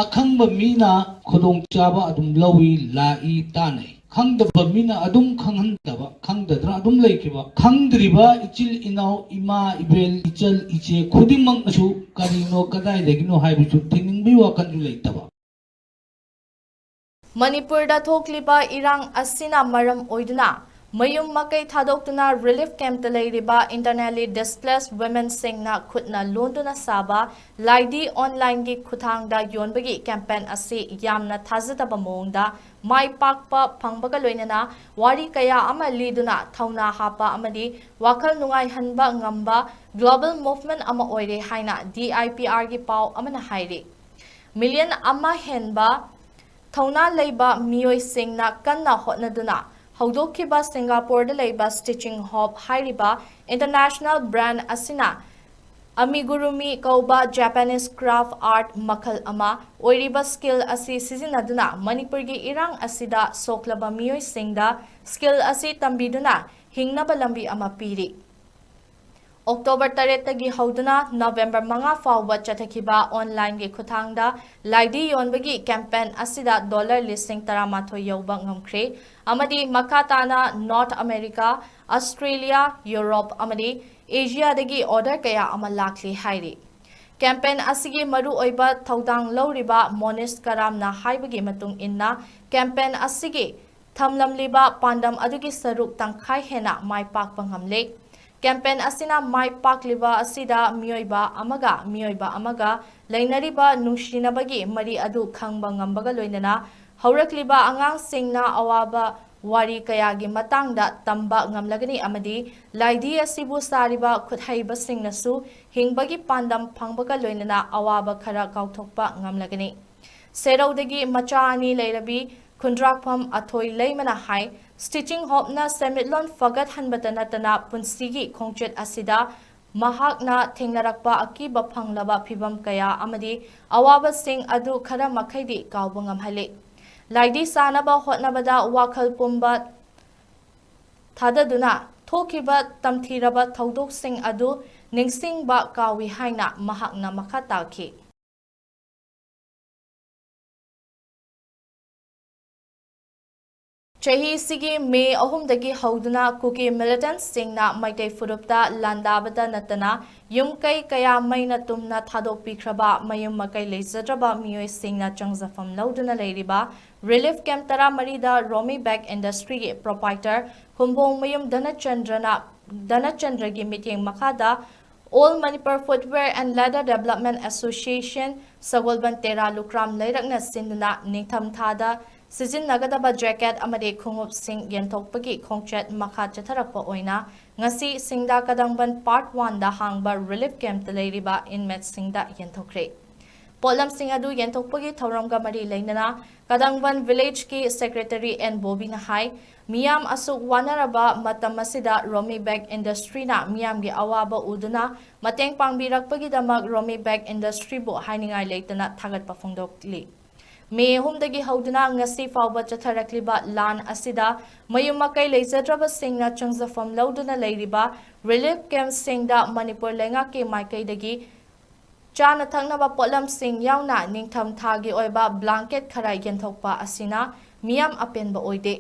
ꯑꯈꯪꯕ ꯃꯤꯅ ꯈꯨꯗꯣꯡꯆꯥꯕ ꯑꯗꯨꯝ ꯂꯧꯏ, ꯂꯥꯛꯏ, ꯇꯥꯟꯅꯩ꯫ ꯈꯪꯗꯕ ꯃꯤꯅ ꯑꯗꯨꯝ ꯈꯪꯍꯟꯗꯕ, ꯈꯪꯗꯗꯅ ꯑꯗꯨꯝ ꯂꯩꯈꯤꯕ, ꯈꯪꯗ꯭ꯔꯤꯕ ꯏꯆꯤꯜ ꯏꯅꯥꯎ, ꯏꯃꯥ, ꯏꯕꯦꯜ, ꯏꯆꯜ, ꯏꯆꯦ ꯈꯨꯗꯤꯡꯃꯛꯅꯁꯨ ꯀꯔꯤꯅꯣ, ꯀꯗꯥꯏꯗꯒꯤꯅꯣ ꯍꯥꯏꯕꯁꯨ ꯊꯤꯅꯤꯡꯕꯒꯤ ꯋꯥꯈꯜꯁꯨ ꯂꯩꯇꯕ꯫ ꯃꯅꯤꯄꯨꯔꯗ ꯊꯣꯛꯂꯤꯕ ꯏꯔꯥꯡ ꯑꯁꯤꯅ ꯃꯔꯝ ꯑꯣꯏꯗꯨꯅ ꯃꯌꯨꯝ ꯃꯀꯩ ꯊꯥꯗꯣꯛꯇꯨꯅ relief campꯇ ꯂꯩꯔꯤꯕ internally displaced womenꯁꯤꯡꯅ ꯈꯨꯠꯅ ꯂꯣꯟꯗꯨꯅ ꯁꯥꯕ ꯂꯥꯏꯙꯤ onlineꯒꯤ ꯈꯨꯠꯊꯥꯡꯗ ꯌꯣꯟꯕꯒꯤ campaign ꯑꯁꯤ ꯌꯥꯝꯅ ꯊꯥꯖꯗꯕ ꯃꯑꯣꯡꯗ ꯃꯥꯏ ꯄꯥꯛꯄ ꯐꯪꯕꯒ ꯂꯣꯏꯅꯅ ꯋꯥꯔꯤ ꯀꯌꯥ ꯑꯃ ꯂꯤꯗꯨꯅ ꯊꯧꯅꯥ ꯍꯥꯞꯄ ꯑꯃꯗꯤ ꯋꯥꯈꯜ ꯅꯨꯡꯉꯥꯏꯍꯟꯕ ꯉꯝꯕ global movement ꯑꯃ ꯑꯣꯏꯔꯦ ꯍꯥꯏꯅ DIPRꯒꯤ ꯄꯥꯎ ꯑꯃꯅ ꯍꯥꯏꯔꯤ꯫ Million ꯑꯃ ꯍꯦꯟꯕ ꯊꯧꯅꯥ ꯂꯩꯕ ꯃꯤꯑꯣꯏꯁꯤꯡꯅ ꯀꯟꯅ ꯍꯣꯠꯅꯗꯨꯅ ꯍꯧꯗꯣꯛꯈꯤꯕ ꯁꯤꯡꯒꯥꯄꯨꯔꯗ ꯂꯩꯕ Stitching Hob ꯍꯥꯏꯔꯤꯕ international brand ꯑꯁꯤꯅ amigurumi ꯀꯧꯕ Japanese craft art ꯃꯈꯜ ꯑꯃ ꯑꯣꯏꯔꯤꯕ skill ꯑꯁꯤ ꯁꯤꯖꯤꯟꯅꯗꯨꯅ ꯃꯅꯤꯄꯨꯔꯒꯤ ꯏꯔꯥꯡ ꯑꯁꯤꯗ ꯁꯣꯛꯂꯕ ꯃꯤꯑꯣꯏꯁꯤꯡꯗ skill ꯑꯁꯤ ꯇꯝꯕꯤꯗꯨꯅ ꯍꯤꯡꯅꯕ ꯂꯝꯕꯤ ꯑꯃ ꯄꯤꯔꯤ꯫ October ꯇꯔꯦꯠꯇꯒꯤ ꯍꯧꯗꯨꯅ November ꯃꯉꯥ ꯐꯥꯎꯕ ꯆꯠꯊꯈꯤꯕ onlineꯒꯤ ꯈꯨꯠꯊꯥꯡꯗ ꯂꯥꯏꯙꯤ ꯌꯣꯟꯕꯒꯤ campaign ꯑꯁꯤꯗ dollar ꯂꯤꯁꯤꯡ ꯇꯔꯥꯃꯥꯊꯣꯏ ꯌꯧꯕ ꯉꯝꯈ꯭ꯔꯦ ꯑꯃꯗꯤ ꯃꯈꯥ ꯇꯥꯅ North America, Australia, Europe ꯑꯃꯗꯤ Asiaꯗꯒꯤ order ꯀꯌꯥ ꯑꯃ ꯂꯥꯛꯂꯤ ꯍꯥꯏꯔꯤ꯫ Campaign ꯑꯁꯤꯒꯤ ꯃꯔꯨꯑꯣꯏꯕ ꯊꯧꯗꯥꯡ ꯂꯧꯔꯤꯕ ꯃꯣꯅꯤꯁ ꯀꯔꯥꯝꯅ ꯍꯥꯏꯕꯒꯤ ꯃꯇꯨꯡ ꯏꯟꯅ, campaign ꯑꯁꯤꯒꯤ ꯊꯝꯂꯝꯂꯤꯕ ꯄꯥꯟꯗꯝ ꯑꯗꯨꯒꯤ ꯁꯔꯨꯛ ꯇꯪꯈꯥꯏ ꯍꯦꯟꯅ ꯃꯥꯏ ꯄꯥꯛꯄ ꯉꯝꯂꯦ꯫ Campaign ꯑꯁꯤꯅ ꯃꯥꯏ ꯄꯥꯛꯂꯤꯕ ꯑꯁꯤꯗ ꯃꯤꯑꯣꯏꯕ ꯑꯃꯒ ꯃꯤꯑꯣꯏꯕ ꯑꯃꯒ ꯂꯩꯅꯔꯤꯕ ꯅꯨꯡꯁꯤꯅꯕꯒꯤ ꯃꯔꯤ ꯑꯗꯨ ꯈꯪꯕ ꯉꯝꯕꯒ ꯂꯣꯏꯅꯅ ꯍꯧꯔꯛꯂꯤꯕ ꯑꯉꯥꯡꯁꯤꯡꯅ ꯑꯋꯥꯕ ꯋꯥꯔꯤ ꯀꯌꯥꯒꯤ ꯃꯇꯥꯡꯗ ꯇꯝꯕ ꯉꯝꯂꯒꯅꯤ ꯑꯃꯗꯤ ꯂꯥꯏꯙꯤ ꯑꯁꯤꯕꯨ ꯁꯥꯔꯤꯕ ꯈꯨꯠꯍꯩꯕꯁꯤꯡꯅꯁꯨ ꯍꯤꯡꯕꯒꯤ ꯄꯥꯟꯗꯝ ꯐꯪꯕꯒ ꯂꯣꯏꯅꯅ ꯑꯋꯥꯕ ꯈꯔ ꯀꯥꯎꯊꯣꯛꯄ ꯉꯝꯂꯒꯅꯤ꯫ ꯁꯦꯔꯧꯗꯒꯤ ꯃꯆꯥ ꯑꯅꯤ ꯂꯩꯔꯕꯤ ꯈꯨꯟꯗ꯭ꯔꯥꯛꯐꯝ ꯑꯊꯣꯏ ꯂꯩꯃꯅ ꯍꯥꯏ, Stitching Hopeꯅ ꯁꯦꯟꯃꯤꯠꯂꯣꯟ ꯐꯒꯠꯍꯟꯕꯇ ꯅꯠꯇꯅ ꯄꯨꯟꯁꯤꯒꯤ ꯈꯣꯡꯆꯠ ꯑꯁꯤꯗ ꯃꯍꯥꯛꯅ ꯊꯦꯡꯅꯔꯛꯄ ꯑꯀꯤꯕ ꯐꯪꯂꯕ ꯐꯤꯚꯝ ꯀꯌꯥ ꯑꯃꯗꯤ ꯑꯋꯥꯕꯁꯤꯡ ꯑꯗꯨ ꯈꯔ ꯃꯈꯩꯗꯤ ꯀꯥꯎꯕ ꯉꯝꯍꯜꯂꯤ꯫ ꯂꯥꯏꯗꯤ ꯁꯥꯅꯕ ꯍꯣꯠꯅꯕꯗ ꯋꯥꯈꯜ ꯄꯨꯝꯕ ꯊꯥꯗꯗꯨꯅ ꯊꯣꯛꯈꯤꯕ ꯇꯝꯊꯤꯔꯕ ꯊꯧꯗꯣꯛꯁꯤꯡ ꯑꯗꯨ ꯅꯤꯡꯁꯤꯡꯕ ꯀꯥꯎꯏ ꯍꯥꯏꯅ ꯃꯍꯥꯛꯅ ꯃꯈꯥ ꯇꯥꯈꯤ꯫ ꯆꯍꯤꯁꯤꯒꯤ ꯃꯦ ꯑꯍꯨꯝꯗꯒꯤ ꯍꯧꯗꯨꯅ ꯀꯨꯀꯤ ꯃꯤꯂꯤꯇꯦꯟꯠꯁꯤꯡꯅ ꯃꯩꯇꯩ ꯐꯨꯔꯨꯞꯇ ꯂꯥꯟꯗꯥꯕꯗ ꯅꯠꯇꯅ ꯌꯨꯝ ꯀꯩ ꯀꯌꯥ ꯃꯩꯅ ꯇꯨꯝꯅ ꯊꯥꯗꯣꯛꯄꯤꯈ꯭ꯔꯕ ꯃꯌꯨꯝ ꯃꯀꯩ ꯂꯩꯖꯗ꯭ꯔꯕ ꯃꯤꯑꯣꯏꯁꯤꯡꯅ ꯆꯪꯖꯐꯝ ꯂꯧꯗꯨꯅ ꯂꯩꯔꯤꯕ ꯔꯤꯂꯤꯐ ꯀꯦꯝꯞ ꯇꯔꯥꯃꯔꯤꯗ ꯔꯣꯃꯤ ꯕꯦꯛ ꯏꯟꯗꯁꯇ꯭ꯔꯤꯒꯤ ꯄ꯭ꯔꯣꯄꯥꯏꯇꯔ ꯈꯨꯝꯕꯣꯡꯃꯌꯨꯝ ꯙꯅꯆꯟꯗ꯭ꯔꯅ, ꯙꯅꯆꯟꯗ꯭ꯔꯒꯤ ꯃꯤꯠꯌꯦꯡ ꯃꯈꯥꯗ All Manipur Footwear and Leather Development Association, ꯁꯒꯣꯜꯕꯟ ꯇꯦꯔꯥ ꯂꯨꯀ꯭ꯔꯥꯝ ꯂꯩꯔꯛꯅ ꯁꯤꯟꯗꯨꯅ ꯅꯤꯡꯊꯝꯊꯥꯗ ꯁꯤꯖꯤꯟꯅꯒꯗꯕ ꯖꯦꯀꯦꯠ ꯑꯃꯗꯤ ꯈꯣꯡꯎꯞꯁꯤꯡ ꯌꯦꯟꯊꯣꯛꯄꯒꯤ ꯈꯣꯡꯆꯠ ꯃꯈꯥ ꯆꯠꯊꯔꯛꯄ ꯑꯣꯏꯅ ꯉꯁꯤ ꯁꯤꯡꯗꯥ ꯀꯗꯪꯕꯟ ꯄꯥꯔꯠ ꯋꯥꯟꯗ ꯍꯥꯡꯕ ꯔꯤꯂꯤꯐ ꯀꯦꯝꯞꯇ ꯂꯩꯔꯤꯕ ꯏꯟꯃꯦꯠꯁꯤꯡꯗ ꯌꯦꯟꯊꯣꯛꯈ꯭ꯔꯦ꯫ ꯄꯣꯠꯂꯝꯁꯤꯡ ꯑꯗꯨ ꯌꯦꯟꯊꯣꯛꯄꯒꯤ ꯊꯧꯔꯝꯒ ꯃꯔꯤ ꯂꯩꯅꯅ ꯀꯗꯪꯕꯟ ꯚꯤꯂꯦꯖꯀꯤ ꯁꯦꯀ꯭ꯔꯦꯇꯔꯤ ꯑꯦꯟ ꯕꯣꯕꯤꯅ ꯍꯥꯏ, ꯃꯤꯌꯥꯝ ꯑꯁꯨꯛ ꯋꯥꯅꯔꯕ ꯃꯇꯝ ꯑꯁꯤꯗ ꯔꯣꯃꯤ ꯕꯦꯛ ꯏꯟꯗꯁꯇ꯭ꯔꯤꯅ ꯃꯤꯌꯥꯝꯒꯤ ꯑꯋꯥꯕ ꯎꯗꯨꯅ ꯃꯇꯦꯡ ꯄꯥꯡꯕꯤꯔꯛꯄꯒꯤꯗꯃꯛ ꯔꯣꯃꯤ ꯕꯦꯛ ꯏꯟꯗꯁꯇ꯭ꯔꯤꯕꯨ ꯍꯥꯏꯅꯤꯡꯉꯥꯏ ꯂꯩꯇꯅ ꯊꯥꯒꯠꯄ ꯐꯣꯡꯗꯣꯛꯂꯤ꯫ ꯃꯦ ꯑꯍꯨꯝꯗꯒꯤ ꯍꯧꯗꯨꯅ ꯉꯁꯤ ꯐꯥꯎꯕ ꯆꯠꯊꯔꯛꯂꯤꯕ ꯂꯥꯟ ꯑꯁꯤꯗ ꯃꯌꯨꯝ ꯃꯀꯩ ꯂꯩꯖꯗ꯭ꯔꯕꯁꯤꯡꯅ ꯆꯪꯖꯐꯝ ꯂꯧꯗꯨꯅ ꯂꯩꯔꯤꯕ ꯔꯤꯂꯤꯐ ꯀꯦꯝꯞꯁꯤꯡꯗ ꯃꯅꯤꯄꯨꯔ ꯂꯩꯉꯥꯛꯀꯤ ꯃꯥꯏꯀꯩꯗꯒꯤ ꯆꯥꯅ ꯊꯛꯅꯕ ꯄꯣꯠꯂꯝꯁꯤꯡ ꯌꯥꯎꯅ ꯅꯤꯡꯊꯝ ꯊꯥꯒꯤ ꯑꯣꯏꯕ ꯕ꯭ꯂꯥꯡꯀꯦꯠ ꯈꯔ ꯌꯦꯟꯊꯣꯛꯄ ꯑꯁꯤꯅ ꯃꯤꯌꯥꯝ ꯑꯄꯦꯟꯕ ꯑꯣꯏꯗꯦ꯫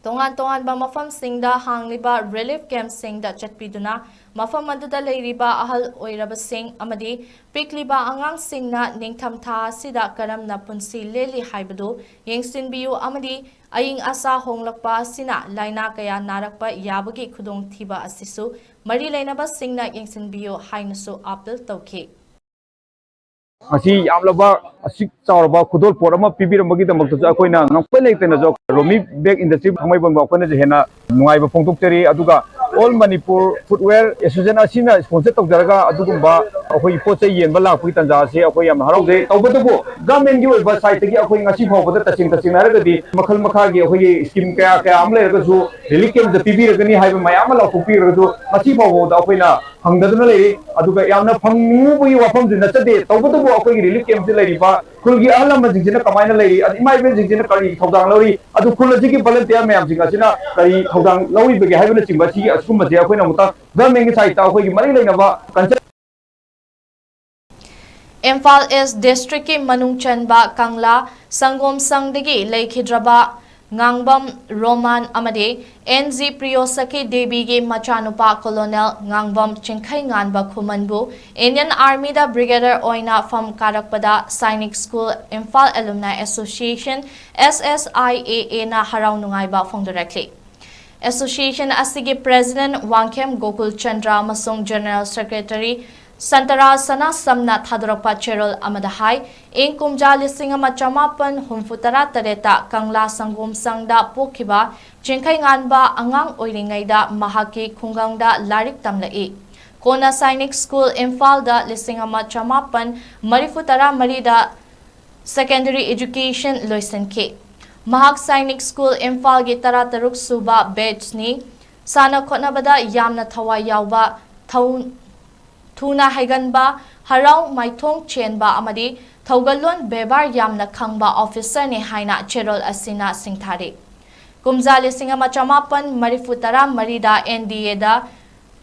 ꯇꯣꯉꯥꯟ ꯇꯣꯉꯥꯟꯕ ꯃꯐꯝꯁꯤꯡꯗ ꯍꯥꯡꯂꯤꯕ ꯔꯤꯂꯤꯐ ꯀꯦꯝꯞꯁꯤꯡꯗ ꯆꯠꯄꯤꯗꯨꯅ ꯃꯐꯝ ꯑꯗꯨꯗ ꯂꯩꯔꯤꯕ ꯑꯍꯜ ꯑꯣꯏꯔꯕꯁꯤꯡ ꯑꯃꯗꯤ ꯄꯤꯛꯂꯤꯕ ꯑꯉꯥꯡꯁꯤꯡꯅ ꯅꯤꯡꯊꯝ ꯊꯥ ꯑꯁꯤꯗ ꯀꯔꯝꯅ ꯄꯨꯟꯁꯤ ꯂꯦꯜꯂꯤ ꯍꯥꯏꯕꯗꯨ ꯌꯦꯡꯁꯤꯟꯕꯤꯌꯨ ꯑꯃꯗꯤ ꯑꯏꯪ ꯑꯁꯥ ꯍꯣꯡꯂꯛꯄ ꯑꯁꯤꯅ ꯂꯥꯏꯅꯥ ꯀꯌꯥ ꯅꯥꯔꯛꯄ ꯌꯥꯕꯒꯤ ꯈꯨꯗꯣꯡꯊꯤꯕ ꯑꯁꯤꯁꯨ ꯃꯔꯤ ꯂꯩꯅꯕꯁꯤꯡꯅ ꯌꯦꯡꯁꯤꯟꯕꯤꯌꯨ ꯍꯥꯏꯅꯁꯨ ꯑꯥꯄꯤꯜ ꯇꯧꯈꯤ꯫ ꯉꯁꯤ ꯌꯥꯝꯂꯕ ꯑꯁꯨꯛ ꯆꯥꯎꯔꯕ ꯈꯨꯗꯣꯜꯄꯣꯠ ꯑꯃ ꯄꯤꯕꯤꯔꯝꯕꯒꯤꯗꯃꯛꯇꯁꯨ ꯑꯩꯈꯣꯏꯅ ꯉꯝꯈꯩ ꯂꯩꯇꯅꯁꯨ ꯔꯣꯃꯤ ꯕꯦꯛ ꯏꯟꯗꯁꯇ꯭ꯔꯤ ꯊꯥꯡꯃꯩꯕꯟꯕꯨ ꯑꯩꯈꯣꯏꯅꯁꯨ ꯍꯦꯟꯅ ꯅꯨꯡꯉꯥꯏꯕ ꯐꯣꯡꯗꯣꯛꯆꯔꯤ꯫ ꯑꯗꯨꯒ All Manipur Footwear Association ꯑꯁꯤꯅ sponsor ꯇꯧꯖꯔꯒ ꯑꯗꯨꯒꯨꯝꯕ ꯑꯩꯈꯣꯏꯒꯤ ꯄꯣꯠ ꯆꯩ ꯌꯦꯟꯕ ꯂꯥꯛꯄꯒꯤ ꯇꯥꯟꯖꯥ ꯑꯁꯤ ꯑꯩꯈꯣꯏ ꯌꯥꯝꯅ ꯍꯔꯥꯎꯖꯩ꯫ ꯇꯧꯕꯇꯕꯨ government ꯀꯤ ꯑꯣꯏꯕ side ꯇꯒꯤ ꯑꯩꯈꯣꯏ ꯉꯁꯤ ꯐꯥꯎꯕꯗ ꯇꯁꯦꯡ ꯇꯁꯦꯡꯅ ꯍꯥꯏꯔꯒꯗꯤ ꯃꯈꯜ ꯃꯈꯥꯒꯤ ꯑꯩꯈꯣꯏꯒꯤ scheme ꯀꯌꯥ ꯀꯌꯥ ꯑꯃ ꯂꯩꯔꯒꯁꯨ relief camp ꯇ ꯄꯤꯕꯤꯔꯒꯅꯤ ꯍꯥꯏꯕ ꯃꯌꯥꯝ ꯑꯃ ꯂꯥꯎꯊꯣꯛꯄꯤꯔꯒꯁꯨ ꯉꯁꯤ ꯐꯥꯎꯕꯗ ꯑꯩꯈꯣꯏꯅ ꯐꯪꯗꯗꯨꯅ ꯂꯩꯔꯤ꯫ ꯑꯗꯨꯒ ꯌꯥꯝꯅ ꯐꯪꯅꯤꯡꯉꯨꯕꯒꯤ ꯋꯥꯐꯝꯁꯨ ꯅꯠꯆꯗꯦ꯫ ꯇꯧꯕꯇꯕꯨ ꯑꯩꯈꯣꯏꯒꯤ relief camp ꯁꯤ ꯂꯩꯔꯤꯕ ꯈꯨꯜꯒꯤ ꯑꯍꯜ ꯂꯃꯟꯁꯤꯡꯁꯤꯅ ꯀꯃꯥꯏꯅ ꯂꯩꯔꯤ, ꯑꯗꯩ ꯏꯃꯥ ꯏꯕꯦꯟꯁꯤꯡꯁꯤꯅ ꯀꯔꯤ ꯊꯧꯗꯥꯡ ꯂꯧꯔꯤ, ꯑꯗꯨ ꯈꯨꯜ ꯑꯁꯤꯒꯤ volunteer ꯃꯌꯥꯝꯁꯤꯡ ꯑꯁꯤꯅ ꯀꯔꯤ ꯊꯧꯗꯥꯡ ꯂꯧꯔꯤꯕꯒꯦ ꯍꯥꯏꯕꯅꯆꯤꯡꯕ ꯁꯤꯒꯤ ꯑꯁꯤꯒꯨꯝꯕꯁꯦ ꯑꯩꯈꯣꯏꯅ ꯑꯃꯨꯛꯇꯪ government ꯀꯤ side ꯇ ꯑꯩꯈꯣꯏꯒꯤ ꯃꯔꯤ ꯂꯩꯅꯕ concern ꯏꯝꯐꯥꯜ ꯏꯁ ꯗꯤꯁꯇ꯭ꯔꯤꯛꯀꯤ ꯃꯅꯨꯡ ꯆꯟꯕ ꯀꯪꯂꯥ ꯁꯪꯒꯣꯝ ꯁꯪꯗꯒꯤ ꯂꯩꯈꯤꯗ꯭ꯔꯕ ꯉꯥꯡꯕꯝ ꯔꯣꯃꯥꯟ ꯑꯃꯗꯤ ꯑꯦꯟ ꯖꯤ ꯄ꯭ꯔꯤꯌꯣꯁꯈꯤ ꯗꯦꯕꯤꯒꯤ ꯃꯆꯥꯅꯨꯄꯥ ꯀꯣꯂꯣꯅꯦꯜ ꯉꯥꯡꯕꯝ ꯆꯤꯡꯈꯩꯉꯥꯟꯕ ꯈꯨꯃꯟꯕꯨ Indian Army ꯗ Brigadier ꯑꯣꯏꯅ ꯐꯝ ꯀꯥꯔꯛꯄꯗ Sainik School Imphal Alumni Association, S S I A A ꯅ ꯍꯔꯥꯎ ꯅꯨꯡꯉꯥꯏꯕ ꯐꯣꯡꯗꯣꯔꯛꯂꯤ꯫ Association ꯑꯁꯤꯒꯤ President ꯋꯥꯡꯈꯦꯝ ꯒꯣꯀꯨꯜ ꯆꯟꯗ꯭ꯔ ꯑꯃꯁꯨꯡ General Secretary ꯁꯟꯇꯔꯥ ꯁꯅꯥꯁꯝꯅ ꯊꯥꯗꯣꯔꯛꯄ ꯆꯦꯔꯣꯜ ꯑꯃꯗ ꯍꯥꯏ, ꯏꯪ ꯀꯨꯝꯖꯥ ꯂꯤꯁꯤꯡ ꯑꯃ ꯆꯃꯥꯄꯟ ꯍꯨꯝꯐꯨ ꯇꯔꯥ ꯇꯔꯦꯠꯇ ꯀꯪꯂꯥ ꯁꯪꯒꯣꯝ ꯁꯪꯗ ꯄꯣꯛꯈꯤꯕ ꯆꯤꯡꯈꯩꯉꯥꯟꯕ ꯑꯉꯥꯡ ꯑꯣꯏꯔꯤꯉꯩꯗ ꯃꯍꯥꯛꯀꯤ ꯈꯨꯡꯒꯪꯗ ꯂꯥꯏꯔꯤꯛ ꯇꯝꯂꯛꯏ꯫ ꯀꯣꯟꯅ Sainik School ꯏꯝꯐꯥꯜꯗ ꯂꯤꯁꯤꯡ ꯑꯃ ꯆꯃꯥꯄꯟ ꯃꯔꯤꯐꯨ ꯇꯔꯥ ꯃꯔꯤꯗ secondary education ꯂꯣꯏꯁꯤꯟꯈꯤ꯫ ꯃꯍꯥꯛ Sainik School ꯏꯝꯐꯥꯜꯒꯤ ꯇꯔꯥꯇꯔꯨꯛ ꯁꯨꯕ batch ꯅꯤ꯫ ꯁꯥꯟꯅ ꯈꯣꯠꯅꯕꯗ ꯌꯥꯝꯅ ꯊꯋꯥꯏ ꯌꯥꯎꯕ, ꯊꯧ-, ꯊꯨꯅ ꯍꯩꯒꯟꯕ, ꯍꯔꯥꯎ ꯃꯥꯏꯊꯣꯡ ꯆꯦꯟꯕ ꯑꯃꯗꯤ ꯊꯧꯒꯜꯂꯣꯟ ꯕꯦꯕꯥꯔ ꯌꯥꯝꯅ ꯈꯪꯕ officer ꯅꯤ ꯍꯥꯏꯅ ꯆꯦꯔꯣꯜ ꯑꯁꯤꯅ ꯁꯤꯡꯊꯥꯔꯤ꯫ ꯀꯨꯝꯖꯥ ꯂꯤꯁꯤꯡ ꯑꯃ ꯆꯃꯥꯄꯟ ꯃꯔꯤꯐꯨ ꯇꯔꯥ ꯃꯔꯤꯗ N D A ꯗ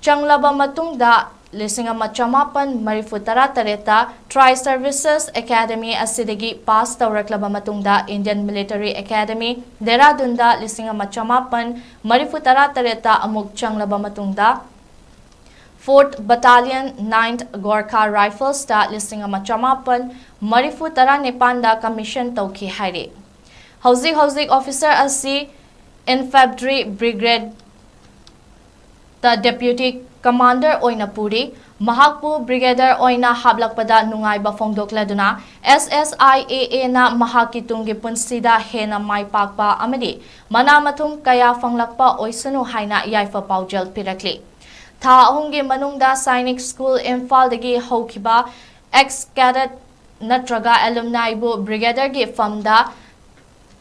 ꯆꯪꯂꯕ ꯃꯇꯨꯡꯗ, ꯂꯤꯁꯤꯡ ꯑꯃ ꯆꯃꯥꯄꯟ ꯃꯔꯤꯐꯨ ꯇꯔꯥ ꯇꯔꯦꯠꯇ Tri Services Academy ꯑꯁꯤꯗꯒꯤ pass ꯇꯧꯔꯛꯂꯕ ꯃꯇꯨꯡꯗ, Indian Military Academy, ꯗꯦꯔꯥꯗꯨꯟꯗ ꯂꯤꯁꯤꯡ ꯑꯃ ꯆꯃꯥꯄꯟ ꯃꯔꯤꯐꯨ ꯇꯔꯥ ꯇꯔꯦꯠꯇ ꯑꯃꯨꯛ ꯆꯪꯂꯕ ꯃꯇꯨꯡꯗ, Fourth Battalion, Ninth Gorkha Rifles ꯇ ꯂꯤꯁꯤꯡ ꯑꯃ ꯆꯃꯥꯄꯟ ꯃꯔꯤꯐꯨ ꯇꯔꯥ ꯅꯤꯄꯥꯟꯗ commission ꯇꯧꯈꯤ ꯍꯥꯏꯔꯤ꯫ ꯍꯧꯖꯤꯛ ꯍꯧꯖꯤꯛ officer ꯑꯁꯤ Infantry Brigade ꯇ Deputy Commander ꯑꯣꯏꯅ ꯄꯨꯔꯤ꯫ ꯃꯍꯥꯛꯄꯨ ꯕ꯭ꯔꯤꯒꯦꯗꯔ ꯑꯣꯏꯅ ꯍꯥꯞꯂꯛꯄꯗ ꯅꯨꯡꯉꯥꯏꯕ ꯐꯣꯡꯗꯣꯛꯂꯗꯨꯅ, ꯑꯦꯁ ꯑꯦꯁ ꯑꯥꯏ ꯑꯦ ꯑꯦꯅ ꯃꯍꯥꯛꯀꯤ ꯇꯨꯡꯒꯤ ꯄꯨꯟꯁꯤꯗ ꯍꯦꯟꯅ ꯃꯥꯏ ꯄꯥꯛꯄ ꯑꯃꯗꯤ ꯃꯅꯥ ꯃꯊꯨꯝ ꯀꯌꯥ ꯐꯪꯂꯛꯄ ꯑꯣꯏꯁꯅꯨ ꯍꯥꯏꯅ ꯌꯥꯏꯐ ꯄꯥꯎꯖꯦꯜ ꯄꯤꯔꯛꯂꯤ꯫ ꯊꯥ ꯑꯍꯨꯝꯒꯤ ꯃꯅꯨꯡꯗ ꯁꯥꯏꯅꯤꯛ ꯁ꯭ꯀꯨꯜ ꯏꯝꯐꯥꯜꯗꯒꯤ ꯍꯧꯈꯤꯕ ꯑꯦꯛꯁ ꯀꯦꯗꯦꯠ ꯅꯠꯇ꯭ꯔꯒ ꯑꯦꯂꯨꯝꯅꯥꯏꯕꯨ ꯕ꯭ꯔꯤꯒꯦꯗꯔꯒꯤ ꯐꯝꯗ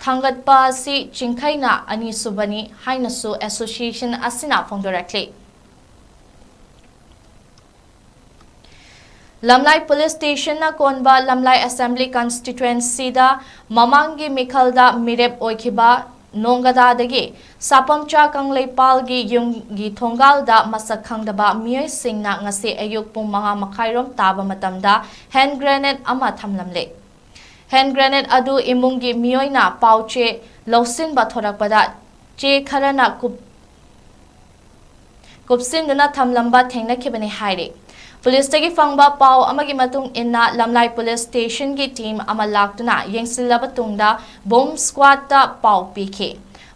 ꯊꯥꯡꯒꯠꯄ ꯑꯁꯤ ꯆꯤꯡꯈꯩꯅ ꯑꯅꯤꯁꯨꯕꯅꯤ ꯍꯥꯏꯅꯁꯨ ꯑꯦꯁꯣꯁꯤꯌꯦꯁꯟ ꯑꯁꯤꯅ ꯐꯣꯡꯗꯣꯔꯛꯂꯤ꯫ ꯂꯝꯂꯥꯏ ꯄꯨꯂꯤꯁ ꯁ꯭ꯇꯦꯁꯟꯅ ꯀꯣꯟꯕ ꯂꯝꯂꯥꯏ ꯑꯦꯁꯦꯝꯕ꯭ꯂꯤ ꯀꯟꯁꯇꯤꯇ꯭ꯋꯦꯟꯁꯤꯗ ꯃꯃꯥꯡꯒꯤ ꯃꯤꯈꯜꯗ ꯃꯤꯔꯦꯞ ꯑꯣꯏꯈꯤꯕ ꯅꯣꯡꯒꯗꯥꯗꯒꯤ ꯁꯥꯄꯝꯆꯥ ꯀꯪꯂꯩꯄꯥꯜꯒꯤ ꯌꯨꯝꯒꯤ ꯊꯣꯡꯒꯥꯜꯗ ꯃꯁꯛ ꯈꯪꯗꯕ ꯃꯤꯑꯣꯏꯁꯤꯡꯅ ꯉꯁꯤ ꯑꯌꯨꯛ ꯄꯨꯡ ꯃꯉꯥ ꯃꯈꯥꯏꯔꯣꯝ ꯇꯥꯕ ꯃꯇꯝꯗ ꯍꯦꯟ ꯒ꯭ꯔꯦꯅꯦꯗ ꯑꯃ ꯊꯝꯂꯝꯂꯦ꯫ ꯍꯦꯟ ꯒ꯭ꯔꯦꯅꯦꯗ ꯑꯗꯨ ꯏꯃꯨꯡꯒꯤ ꯃꯤꯑꯣꯏꯅ ꯄꯥꯎ ꯆꯦ ꯂꯧꯁꯤꯟꯕ ꯊꯣꯔꯛꯄꯗ ꯆꯦ ꯈꯔꯅ ꯀꯨꯞ-, ꯀꯨꯞꯁꯤꯟꯗꯨꯅ ꯊꯝꯂꯝꯕ ꯊꯦꯡꯅꯈꯤꯕꯅꯤ ꯍꯥꯏꯔꯤ꯫ ꯄꯨꯂꯤꯁꯇꯒꯤ ꯐꯪꯕ ꯄꯥꯎ ꯑꯃꯒꯤ ꯃꯇꯨꯡ ꯏꯟꯅ ꯂꯝꯂꯥꯏ ꯄꯨꯂꯤꯁ ꯁ꯭ꯇꯦꯁꯟꯒꯤ ꯇꯤꯝ ꯑꯃ ꯂꯥꯛꯇꯨꯅ ꯌꯦꯡꯁꯤꯜꯂꯕ ꯇꯨꯡꯗ ꯕꯣꯝ ꯁ꯭ꯀ꯭ꯋꯥꯗꯇ ꯄꯥꯎ ꯄꯤꯈꯤ꯫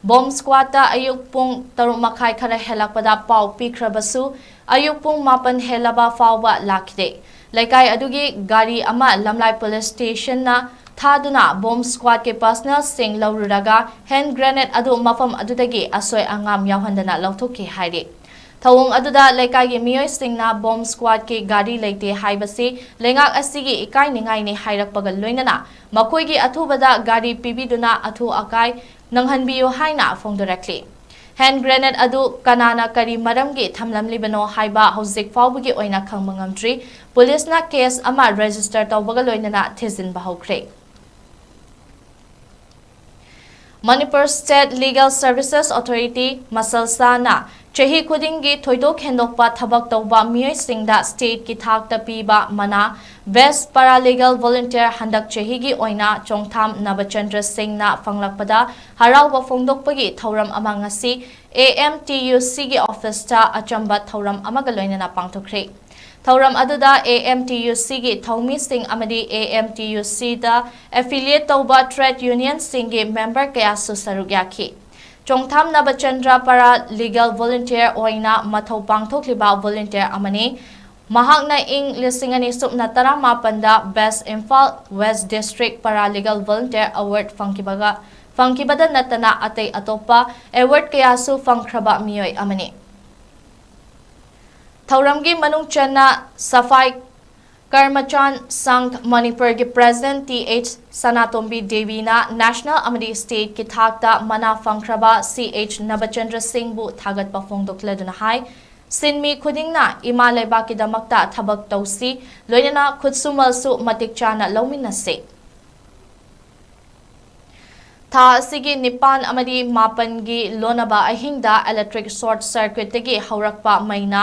ꯕꯣꯝ ꯁ꯭ꯀ꯭ꯋꯥꯗꯇ ꯑꯌꯨꯛ ꯄꯨꯡ ꯇꯔꯨꯛ ꯃꯈꯥꯏ ꯈꯔ ꯍꯦꯜꯂꯛꯄꯗ ꯄꯥꯎ ꯄꯤꯈ꯭ꯔꯕꯁꯨ ꯑꯌꯨꯛ ꯄꯨꯡ ꯃꯥꯄꯟ ꯍꯦꯜꯂꯕ ꯐꯥꯎꯕ ꯂꯥꯛꯈꯤꯗꯦ꯫ ꯂꯩꯀꯥꯏ ꯑꯗꯨꯒꯤ ꯒꯥꯔꯤ ꯑꯃ ꯂꯝꯂꯥꯏ ꯄꯨꯂꯤꯁ ꯁ꯭ꯇꯦꯁꯟꯅ ꯊꯥꯗꯨꯅ ꯕꯣꯝ ꯁ꯭ꯀ꯭ꯋꯥꯗꯀꯤ ꯄꯔꯁꯅꯦꯜꯁꯤꯡ ꯂꯧꯔꯨꯔꯒ ꯍꯦꯟ ꯒ꯭ꯔꯦꯅꯦꯗ ꯑꯗꯨ ꯃꯐꯝ ꯑꯗꯨꯗꯒꯤ ꯑꯁꯣꯏ ꯑꯉꯥꯝ ꯌꯥꯎꯍꯟꯗꯅ ꯂꯧꯊꯣꯛꯈꯤ ꯍꯥꯏꯔꯤ꯫ ꯊꯧꯑꯣꯡ ꯑꯗꯨꯗ ꯂꯩꯀꯥꯏꯒꯤ ꯃꯤꯑꯣꯏꯁꯤꯡꯅ ꯕꯣꯝ ꯁ꯭ꯀ꯭ꯋꯥꯗꯀꯤ ꯒꯥꯔꯤ ꯂꯩꯇꯦ ꯍꯥꯏꯕꯁꯤ ꯂꯩꯉꯥꯛ ꯑꯁꯤꯒꯤ ꯏꯀꯥꯏꯅꯤꯡꯉꯥꯏꯅꯤ ꯍꯥꯏꯔꯛꯄꯒ ꯂꯣꯏꯅꯅ ꯃꯈꯣꯏꯒꯤ ꯑꯊꯨꯕꯗ ꯒꯥꯔꯤ ꯄꯤꯕꯤꯗꯨꯅ ꯑꯊꯨ ꯑꯀꯥꯏ ꯅꯪꯍꯟꯕꯤꯌꯨ ꯍꯥꯏꯅ ꯐꯣꯡꯗꯣꯔꯛꯂꯤ꯫ ꯍꯦꯟ ꯒ꯭ꯔꯦꯅꯦꯗ ꯑꯗꯨ ꯀꯅꯥꯅ ꯀꯔꯤ ꯃꯔꯝꯒꯤ ꯊꯝꯂꯝꯂꯤꯕꯅꯣ ꯍꯥꯏꯕ ꯍꯧꯖꯤꯛ ꯐꯥꯎꯕꯒꯤ ꯑꯣꯏꯅ ꯈꯪꯕ ꯉꯝꯗ꯭ꯔꯤ꯫ ꯄꯨꯂꯤꯁꯅ ꯀꯦꯁ ꯑꯃ ꯔꯦꯖꯤꯁꯇꯔ ꯇꯧꯕꯒ ꯂꯣꯏꯅꯅ ꯊꯤꯖꯤꯟꯕ ꯍꯧꯈ꯭ꯔꯦ꯫ Manipur state legal services authority, ꯃꯁꯜꯁꯥꯅ ꯆꯍꯤ ꯈꯨꯗꯤꯡꯒꯤ ꯊꯣꯏꯗꯣꯛ ꯍꯦꯟꯗꯣꯛꯄ ꯊꯕꯛ ꯇꯧꯕ ꯃꯤꯑꯣꯏꯁꯤꯡꯗ ꯁ꯭ꯇꯦꯠꯀꯤ ꯊꯥꯛꯇ ꯄꯤꯕ ꯃꯅꯥ ꯕꯦꯁ ꯄꯔꯥꯂꯤꯒꯦꯜ ꯚꯣꯂꯨꯟꯇꯤꯌꯔ ꯍꯟꯗꯛ ꯆꯍꯤꯒꯤ ꯑꯣꯏꯅ ꯆꯣꯡꯊꯥꯝ ꯅꯕꯆꯟꯗ꯭ꯔ ꯁꯤꯡꯅ ꯐꯪꯂꯛꯄꯗ ꯍꯔꯥꯎꯕ ꯐꯣꯡꯗꯣꯛꯄꯒꯤ ꯊꯧꯔꯝ ꯑꯃ ꯉꯁꯤ ꯑꯦ ꯑꯦꯝ ꯇꯤ ꯌꯨ ꯁꯤꯒꯤ ꯑꯣꯐꯤꯁꯇ ꯑꯆꯝꯕ ꯊꯧꯔꯝ ꯑꯃꯒ ꯂꯣꯏꯅꯅ ꯄꯥꯡꯊꯣꯛꯈ꯭ꯔꯦ꯫ ꯊꯧꯔꯝ ꯑꯗꯨꯗ ꯑꯦ ꯑꯦꯝ ꯇꯤ ꯌꯨ ꯁꯤꯒꯤ ꯊꯧꯃꯤꯁꯤꯡ ꯑꯃꯗꯤ ꯑꯦ ꯑꯦꯝ ꯇꯤ ꯌꯨ ꯁꯤꯗ ꯑꯦꯐꯤꯂꯤꯌꯦꯠ ꯇꯧꯕ ꯇ꯭ꯔꯦꯗ ꯌꯨꯅꯤꯌꯟꯁꯤꯡꯒꯤ ꯃꯦꯝꯕꯔ ꯀꯌꯥꯁꯨ ꯁꯔꯨꯛ ꯌꯥꯈꯤ꯫ ꯆꯣꯡꯊꯥꯝ ꯅꯕꯆꯟꯗ꯭ꯔ ꯄꯔꯥ ꯂꯤꯒꯦꯜ ꯚꯣꯂꯨꯟꯇꯤꯌꯔ ꯑꯣꯏꯅ ꯃꯊꯧ ꯄꯥꯡꯊꯣꯛꯂꯤꯕ ꯚꯣꯂꯨꯟꯇꯤꯌꯔ ꯑꯃꯅꯤ꯫ ꯃꯍꯥꯛꯅ ꯏꯪ ꯂꯤꯁꯤꯡ ꯑꯅꯤ ꯁꯨꯞꯅ ꯇꯔꯥꯃꯥꯄꯟꯗ Best Imphal West District Paralegal Volunteer Award ꯐꯪꯈꯤꯕꯒ, ꯐꯪꯈꯤꯕꯗ ꯅꯠꯇꯅ ꯑꯇꯩ ꯑꯇꯣꯞꯄ award ꯀꯌꯥꯁꯨ ꯐꯪꯈ꯭ꯔꯕ ꯃꯤꯑꯣꯏ ꯑꯃꯅꯤ꯫ ꯊꯧꯔꯝꯒꯤ ꯃꯅꯨꯡ ꯆꯟꯅ ꯁꯐꯥꯏ ꯀꯔꯃꯆꯥꯟ ꯁꯪꯘ ꯃꯅꯤꯄꯨꯔꯒꯤ President ꯇꯤ ꯑꯩꯆ ꯁꯅꯥꯇꯣꯝꯕꯤ ꯗꯦꯕꯤꯅ National ꯑꯃꯗꯤ Stateꯀꯤ ꯊꯥꯛꯇ ꯃꯅꯥ ꯐꯪꯈ꯭ꯔꯕ ꯁꯤ ꯑꯩꯆ ꯅꯕꯆꯟꯗ꯭ꯔ ꯁꯤꯡꯕꯨ ꯊꯥꯒꯠꯄ ꯐꯣꯡꯗꯣꯛꯂꯗꯨꯅ ꯍꯥꯏ, ꯁꯤꯟꯃꯤ ꯈꯨꯗꯤꯡꯅ ꯏꯃꯥ ꯂꯩꯕꯥꯛꯀꯤꯗꯃꯛꯇ ꯊꯕꯛ ꯇꯧꯁꯤ, ꯂꯣꯏꯅꯅ ꯈꯨꯠꯁꯨꯃꯜꯁꯨ ꯃꯇꯤꯛ ꯆꯥꯅ ꯂꯧꯃꯤꯟꯅꯁꯤ꯫ ꯊꯥ ꯑꯁꯤꯒꯤ ꯅꯤꯄꯥꯟ ꯑꯃꯗꯤ ꯃꯥꯄꯟꯒꯤ ꯂꯣꯟꯅꯕ ꯑꯍꯤꯡꯗ electric short circuitꯇꯒꯤ ꯍꯧꯔꯛꯄ ꯃꯩꯅ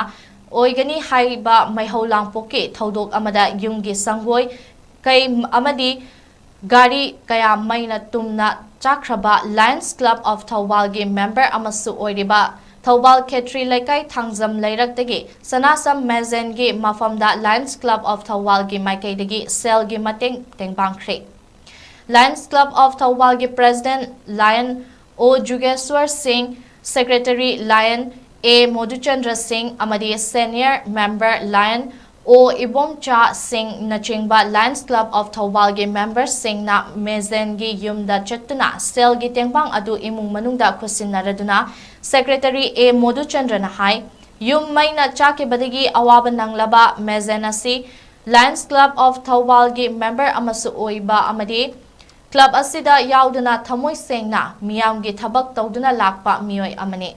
ꯑꯣꯏꯒꯅꯤ ꯍꯥꯏꯕ ꯃꯩꯍꯧ ꯂꯥꯡꯄꯣꯛꯀꯤ ꯊꯧꯗꯣꯛ ꯑꯃꯗ ꯌꯨꯝꯒꯤ ꯁꯪꯒꯣꯏ, ꯀꯩ ꯑꯃꯗꯤ ꯒꯥꯔꯤ ꯀꯌꯥ ꯃꯩꯅ ꯇꯨꯝꯅ ꯆꯥꯛꯈ꯭ꯔꯕ Lions Club of ꯊꯧꯕꯥꯜꯒꯤ member ꯑꯃꯁꯨ ꯑꯣꯏꯔꯤꯕ ꯊꯧꯕꯥꯜ ꯈꯦꯇ꯭ꯔꯤ ꯂꯩꯀꯥꯏ ꯊꯥꯡꯖꯝ ꯂꯩꯔꯛꯇꯒꯤ ꯁꯅꯥꯁꯝ ꯃꯦꯖꯦꯟꯒꯤ ꯃꯐꯝꯗ Lions Club of ꯊꯧꯕꯥꯜꯒꯤ ꯃꯥꯏꯀꯩꯗꯒꯤ ꯁꯦꯜꯒꯤ ꯃꯇꯦꯡ ꯇꯦꯡꯕꯥꯡꯈ꯭ꯔꯦ꯫ Lions Club of ꯊꯧꯕꯥꯜꯒꯤ President Lion ꯑꯣ ꯖꯨꯒꯦꯁ꯭ꯋꯔ ꯁꯤꯡ, Secretary Lion ꯑꯦ ꯃꯣꯗꯨꯆꯟꯗ꯭ꯔ ꯁꯤꯡ ꯑꯃꯗꯤ Senior Member Lion ꯑꯣ ꯏꯕꯣꯝꯆꯥ ꯁꯤꯡꯅꯆꯤꯡꯕ Lions Club of ꯊꯧꯕꯥꯜꯒꯤ memberꯁꯤꯡꯅ ꯃꯦꯖꯦꯟꯒꯤ ꯌꯨꯝꯗ ꯆꯠꯇꯨꯅ ꯁꯦꯜꯒꯤ ꯇꯦꯡꯕꯥꯡ ꯑꯗꯨ ꯏꯃꯨꯡ ꯃꯅꯨꯡꯗ ꯈꯨꯠꯁꯤꯟꯅꯔꯗꯨꯅ Secretary ꯑꯦ ꯃꯣꯗꯨꯆꯟꯗ꯭ꯔꯅ ꯍꯥꯏ, ꯌꯨꯝ ꯃꯩꯅ ꯆꯥꯛꯈꯤꯕꯗꯒꯤ ꯑꯋꯥꯕ ꯅꯪꯂꯕ ꯃꯦꯖꯦꯟ ꯑꯁꯤ Lions Club of ꯊꯧꯕꯥꯜꯒꯤ member ꯑꯃꯁꯨ ꯑꯣꯏꯕ ꯑꯃꯗꯤ club ꯑꯁꯤꯗ ꯌꯥꯎꯗꯨꯅ ꯊꯃꯣꯏ ꯁꯦꯡꯅ ꯃꯤꯌꯥꯝꯒꯤ ꯊꯕꯛ ꯇꯧꯗꯨꯅ ꯂꯥꯛꯄ ꯃꯤꯑꯣꯏ ꯑꯃꯅꯤ꯫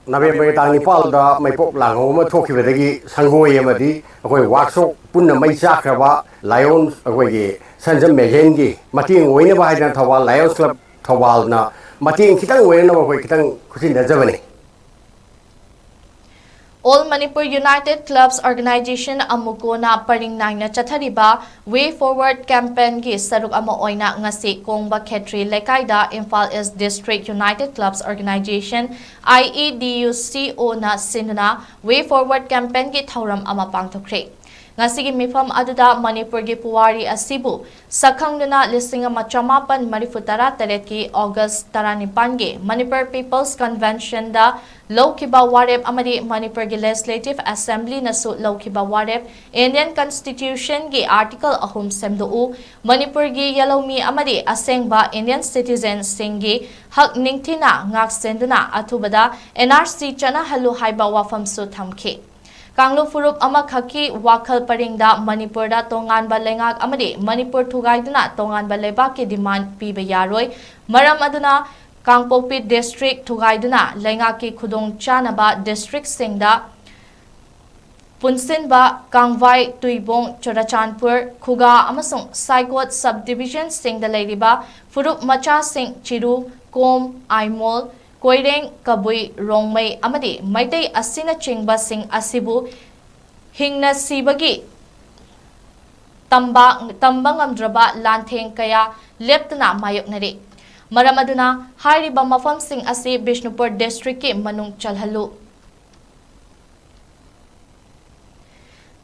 ꯅꯕꯦꯝꯕꯔꯒꯤ ꯇꯥꯡ ꯅꯤꯄꯥꯜꯗ ꯃꯩꯄꯣꯛ ꯂꯥꯡꯍꯧ ꯑꯃ ꯊꯣꯛꯈꯤꯕꯗꯒꯤ ꯁꯪꯒꯣꯏ ꯑꯃꯗꯤ ꯑꯩꯈꯣꯏ workshop ꯄꯨꯟꯅ ꯃꯩ ꯆꯥꯛꯈ꯭ꯔꯕ Lions ꯑꯩꯈꯣꯏꯒꯤ ꯁꯟꯖꯝ ꯃꯦꯖꯦꯟꯒꯤ ꯃꯇꯦꯡ ꯑꯣꯏꯅꯕ ꯍꯥꯏꯗꯅ ꯊꯧꯕꯥꯜ Lions Club ꯊꯧꯕꯥꯜꯅ ꯃꯇꯦꯡ ꯈꯤꯇꯪ ꯑꯣꯏꯅꯅꯕ ꯑꯩꯈꯣꯏ ꯈꯤꯇꯪ ꯈꯨꯠꯁꯤꯟꯅꯖꯕꯅꯤ꯫ All Manipur United Clubs Organization ꯑꯃꯨꯀꯣꯅ ꯄꯔꯤꯡ ꯅꯥꯏꯅ ꯆꯠꯊꯔꯤꯕ Way Forward campaignꯒꯤ ꯁꯔꯨꯛ ꯑꯃ ꯑꯣꯏꯅ ꯉꯁꯤ ꯀꯣꯡꯕ ꯈꯦꯇ꯭ꯔꯤ ꯂꯩꯀꯥꯏꯗ Imphal East District United Clubs Organization, IEDUCOꯅ ꯁꯤꯟꯗꯨꯅ Way Forward campaignꯒꯤ ꯊꯧꯔꯝ ꯑꯃ ꯄꯥꯡꯊꯣꯛꯈ꯭ꯔꯦ꯫ ꯉꯁꯤꯒꯤ ꯃꯤꯐꯝ ꯑꯗꯨꯗ ꯃꯅꯤꯄꯨꯔꯒꯤ ꯄꯨꯋꯥꯔꯤ ꯑꯁꯤꯕꯨ ꯁꯛꯈꯪꯗꯨꯅ ꯂꯤꯁꯤꯡ ꯑꯃ ꯆꯃꯥꯄꯟ ꯃꯔꯤꯐꯨ ꯇꯔꯥ ꯇꯔꯦꯠꯀꯤ ꯑꯣꯒꯁ ꯇꯔꯥꯅꯤꯄꯥꯟꯒꯤ ꯃꯅꯤꯄꯨꯔ ꯄꯤꯄꯜꯁ ꯀꯟꯚꯦꯟꯁꯟꯗ ꯂꯧꯈꯤꯕ ꯋꯥꯔꯦꯞ ꯑꯃꯗꯤ ꯃꯅꯤꯄꯨꯔꯒꯤ ꯂꯦꯖꯤꯁꯂꯦꯇꯤꯚ ꯑꯦꯁꯦꯝꯕ꯭ꯂꯤꯅꯁꯨ ꯂꯧꯈꯤꯕ ꯋꯥꯔꯦꯞ, ꯏꯟꯗꯤꯌꯟ ꯀꯟꯁꯇꯤꯇ꯭ꯌꯨꯁꯟꯒꯤ ꯑꯥꯔꯇꯤꯀꯜ ꯑꯍꯨꯝ ꯁꯦꯝꯗꯣꯛꯎ, ꯃꯅꯤꯄꯨꯔꯒꯤ ꯌꯦꯜꯍꯧꯃꯤ ꯑꯃꯗꯤ ꯑꯁꯦꯡꯕ ꯏꯟꯗꯤꯌꯟ ꯁꯤꯇꯤꯖꯦꯟꯁꯤꯡꯒꯤ ꯍꯛ ꯅꯤꯡꯊꯤꯅ ꯉꯥꯛꯁꯦꯟꯗꯨꯅ ꯑꯊꯨꯕꯗ ꯑꯦꯟ ꯑꯥꯔ ꯁꯤ ꯆꯠꯅꯍꯜꯂꯨ ꯍꯥꯏꯕ ꯋꯥꯐꯝꯁꯨ ꯊꯝꯈꯤ꯫ ꯀꯥꯡꯂꯨꯞ ꯐꯨꯔꯨꯞ ꯑꯃꯈꯛꯀꯤ ꯋꯥꯈꯜ ꯄꯔꯤꯡꯗ ꯃꯅꯤꯄꯨꯔꯗ ꯇꯣꯉꯥꯟꯕ ꯂꯩꯉꯥꯛ ꯑꯃꯗꯤ ꯃꯅꯤꯄꯨꯔ ꯊꯨꯒꯥꯏꯗꯨꯅ ꯇꯣꯉꯥꯟꯕ ꯂꯩꯕꯥꯛꯀꯤ ꯗꯤꯃꯥꯟ ꯄꯤꯕ ꯌꯥꯔꯣꯏ꯫ ꯃꯔꯝ ꯑꯗꯨꯅ ꯀꯥꯡꯄꯣꯛꯄꯤ ꯗꯤꯁꯇ꯭ꯔꯤꯛ ꯊꯨꯒꯥꯏꯗꯨꯅ ꯂꯩꯉꯥꯛꯀꯤ ꯈꯨꯗꯣꯡ ꯆꯥꯅꯕ ꯗꯤꯁꯇ꯭ꯔꯤꯛꯁꯤꯡꯗ ꯄꯨꯟꯁꯤꯟꯕ ꯀꯥꯡꯚꯥꯏ, ꯇꯨꯏꯕꯣꯡ, ꯆꯨꯔꯆꯥꯟꯄꯨꯔ, ꯈꯨꯒꯥ ꯑꯃꯁꯨꯡ ꯁꯥꯏꯀꯣꯠ ꯁꯕ ꯗꯤꯕꯤꯖꯟꯁꯤꯡꯗ ꯂꯩꯔꯤꯕ ꯐꯨꯔꯨꯞ ꯃꯆꯥꯁꯤꯡ ꯆꯤꯔꯨ, ꯀꯣꯝ, ꯑꯥꯏꯃꯣꯜ, ꯀꯣꯏꯔꯦꯡ, ꯀꯕꯨꯏ, ꯔꯣꯡꯃꯩ ꯑꯃꯗꯤ ꯃꯩꯇꯩ ꯑꯁꯤꯅꯆꯤꯡꯕꯁꯤꯡ ꯑꯁꯤꯕꯨ ꯍꯤꯡꯅ ꯁꯤꯕꯒꯤ ꯇꯝꯕ, ꯇꯝꯕ ꯉꯝꯗ꯭ꯔꯕ ꯂꯥꯟꯊꯦꯡ ꯀꯌꯥ ꯂꯦꯞꯇꯅ ꯃꯥꯌꯣꯛꯅꯔꯤ꯫ ꯃꯔꯝ ꯑꯗꯨꯅ ꯍꯥꯏꯔꯤꯕ ꯃꯐꯝꯁꯤꯡ ꯑꯁꯤ ꯕꯤꯁꯅꯨꯄꯨꯔ ꯗꯤꯁꯇ꯭ꯔꯤꯛꯀꯤ ꯃꯅꯨꯡ ꯆꯜꯍꯜꯂꯨ꯫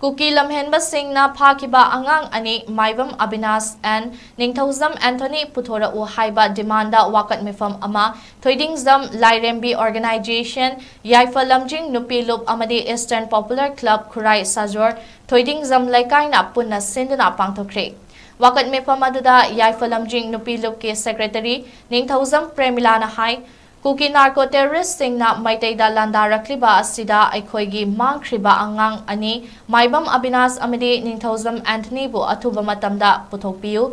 ꯀꯨꯀꯤ ꯂꯝꯍꯦꯟꯕꯁꯤꯡꯅ ꯐꯥꯈꯤꯕ ꯑꯉꯥꯡ ꯑꯅꯤ ꯃꯥꯏꯕꯝ ꯑꯕꯤꯅꯥꯁ and ꯅꯤꯡꯊꯧꯖꯝ ꯑꯦꯟꯊꯣꯅꯤ ꯄꯨꯊꯣꯔꯛꯎ ꯍꯥꯏꯕ ꯗꯤꯃꯥꯟꯗ ꯋꯥꯀꯠ ꯃꯤꯐꯝ ꯑꯃ ꯊꯣꯏꯗꯤꯡꯖꯝ ꯂꯥꯏꯔꯦꯝꯕꯤ ꯑꯣꯔꯒꯅꯥꯏꯖꯦꯁꯟ, ꯌꯥꯏꯐ ꯂꯝꯖꯤꯡ ꯅꯨꯄꯤ ꯂꯨꯞ ꯑꯃꯗꯤ ꯏꯁꯇꯔꯟ ꯄꯣꯄꯨꯂꯔ ꯀ꯭ꯂꯕ ꯈꯨꯔꯥꯏ ꯁꯥꯖꯣꯔ ꯊꯣꯏꯗꯤꯡꯖꯝ ꯂꯩꯀꯥꯏꯅ ꯄꯨꯟꯅ ꯁꯤꯟꯗꯨꯅ ꯄꯥꯡꯊꯣꯛꯈ꯭ꯔꯦ꯫ ꯋꯥꯀꯠ ꯃꯤꯐꯝ ꯑꯗꯨꯗ ꯌꯥꯏꯐ ꯂꯝꯖꯤꯡ ꯅꯨꯄꯤ ꯂꯨꯞꯀꯤ ꯁꯦꯀ꯭ꯔꯦꯇꯔꯤ ꯅꯤꯡꯊꯧꯖꯝ ꯄ꯭ꯔꯦꯃꯤꯂꯥꯅ ꯍꯥꯏ, ꯀꯨꯀꯤ ꯅꯥꯔꯀꯣ ꯇꯦꯔꯣꯔꯤꯁꯁꯤꯡꯅ ꯃꯩꯇꯩꯗ ꯂꯥꯟꯗꯥꯔꯛꯂꯤꯕ ꯑꯁꯤꯗ ꯑꯩꯈꯣꯏꯒꯤ ꯃꯥꯡꯈ꯭ꯔꯤꯕ ꯑꯉꯥꯡ ꯑꯅꯤ ꯃꯥꯏꯕꯝ ꯑꯕꯤꯅꯥꯁ ꯑꯃꯗꯤ ꯅꯤꯡꯊꯧꯖꯝ ꯑꯦꯟꯊꯅꯤꯕꯨ ꯑꯊꯨꯕ ꯃꯇꯝꯗ ꯄꯨꯊꯣꯛꯄꯤꯌꯨ꯫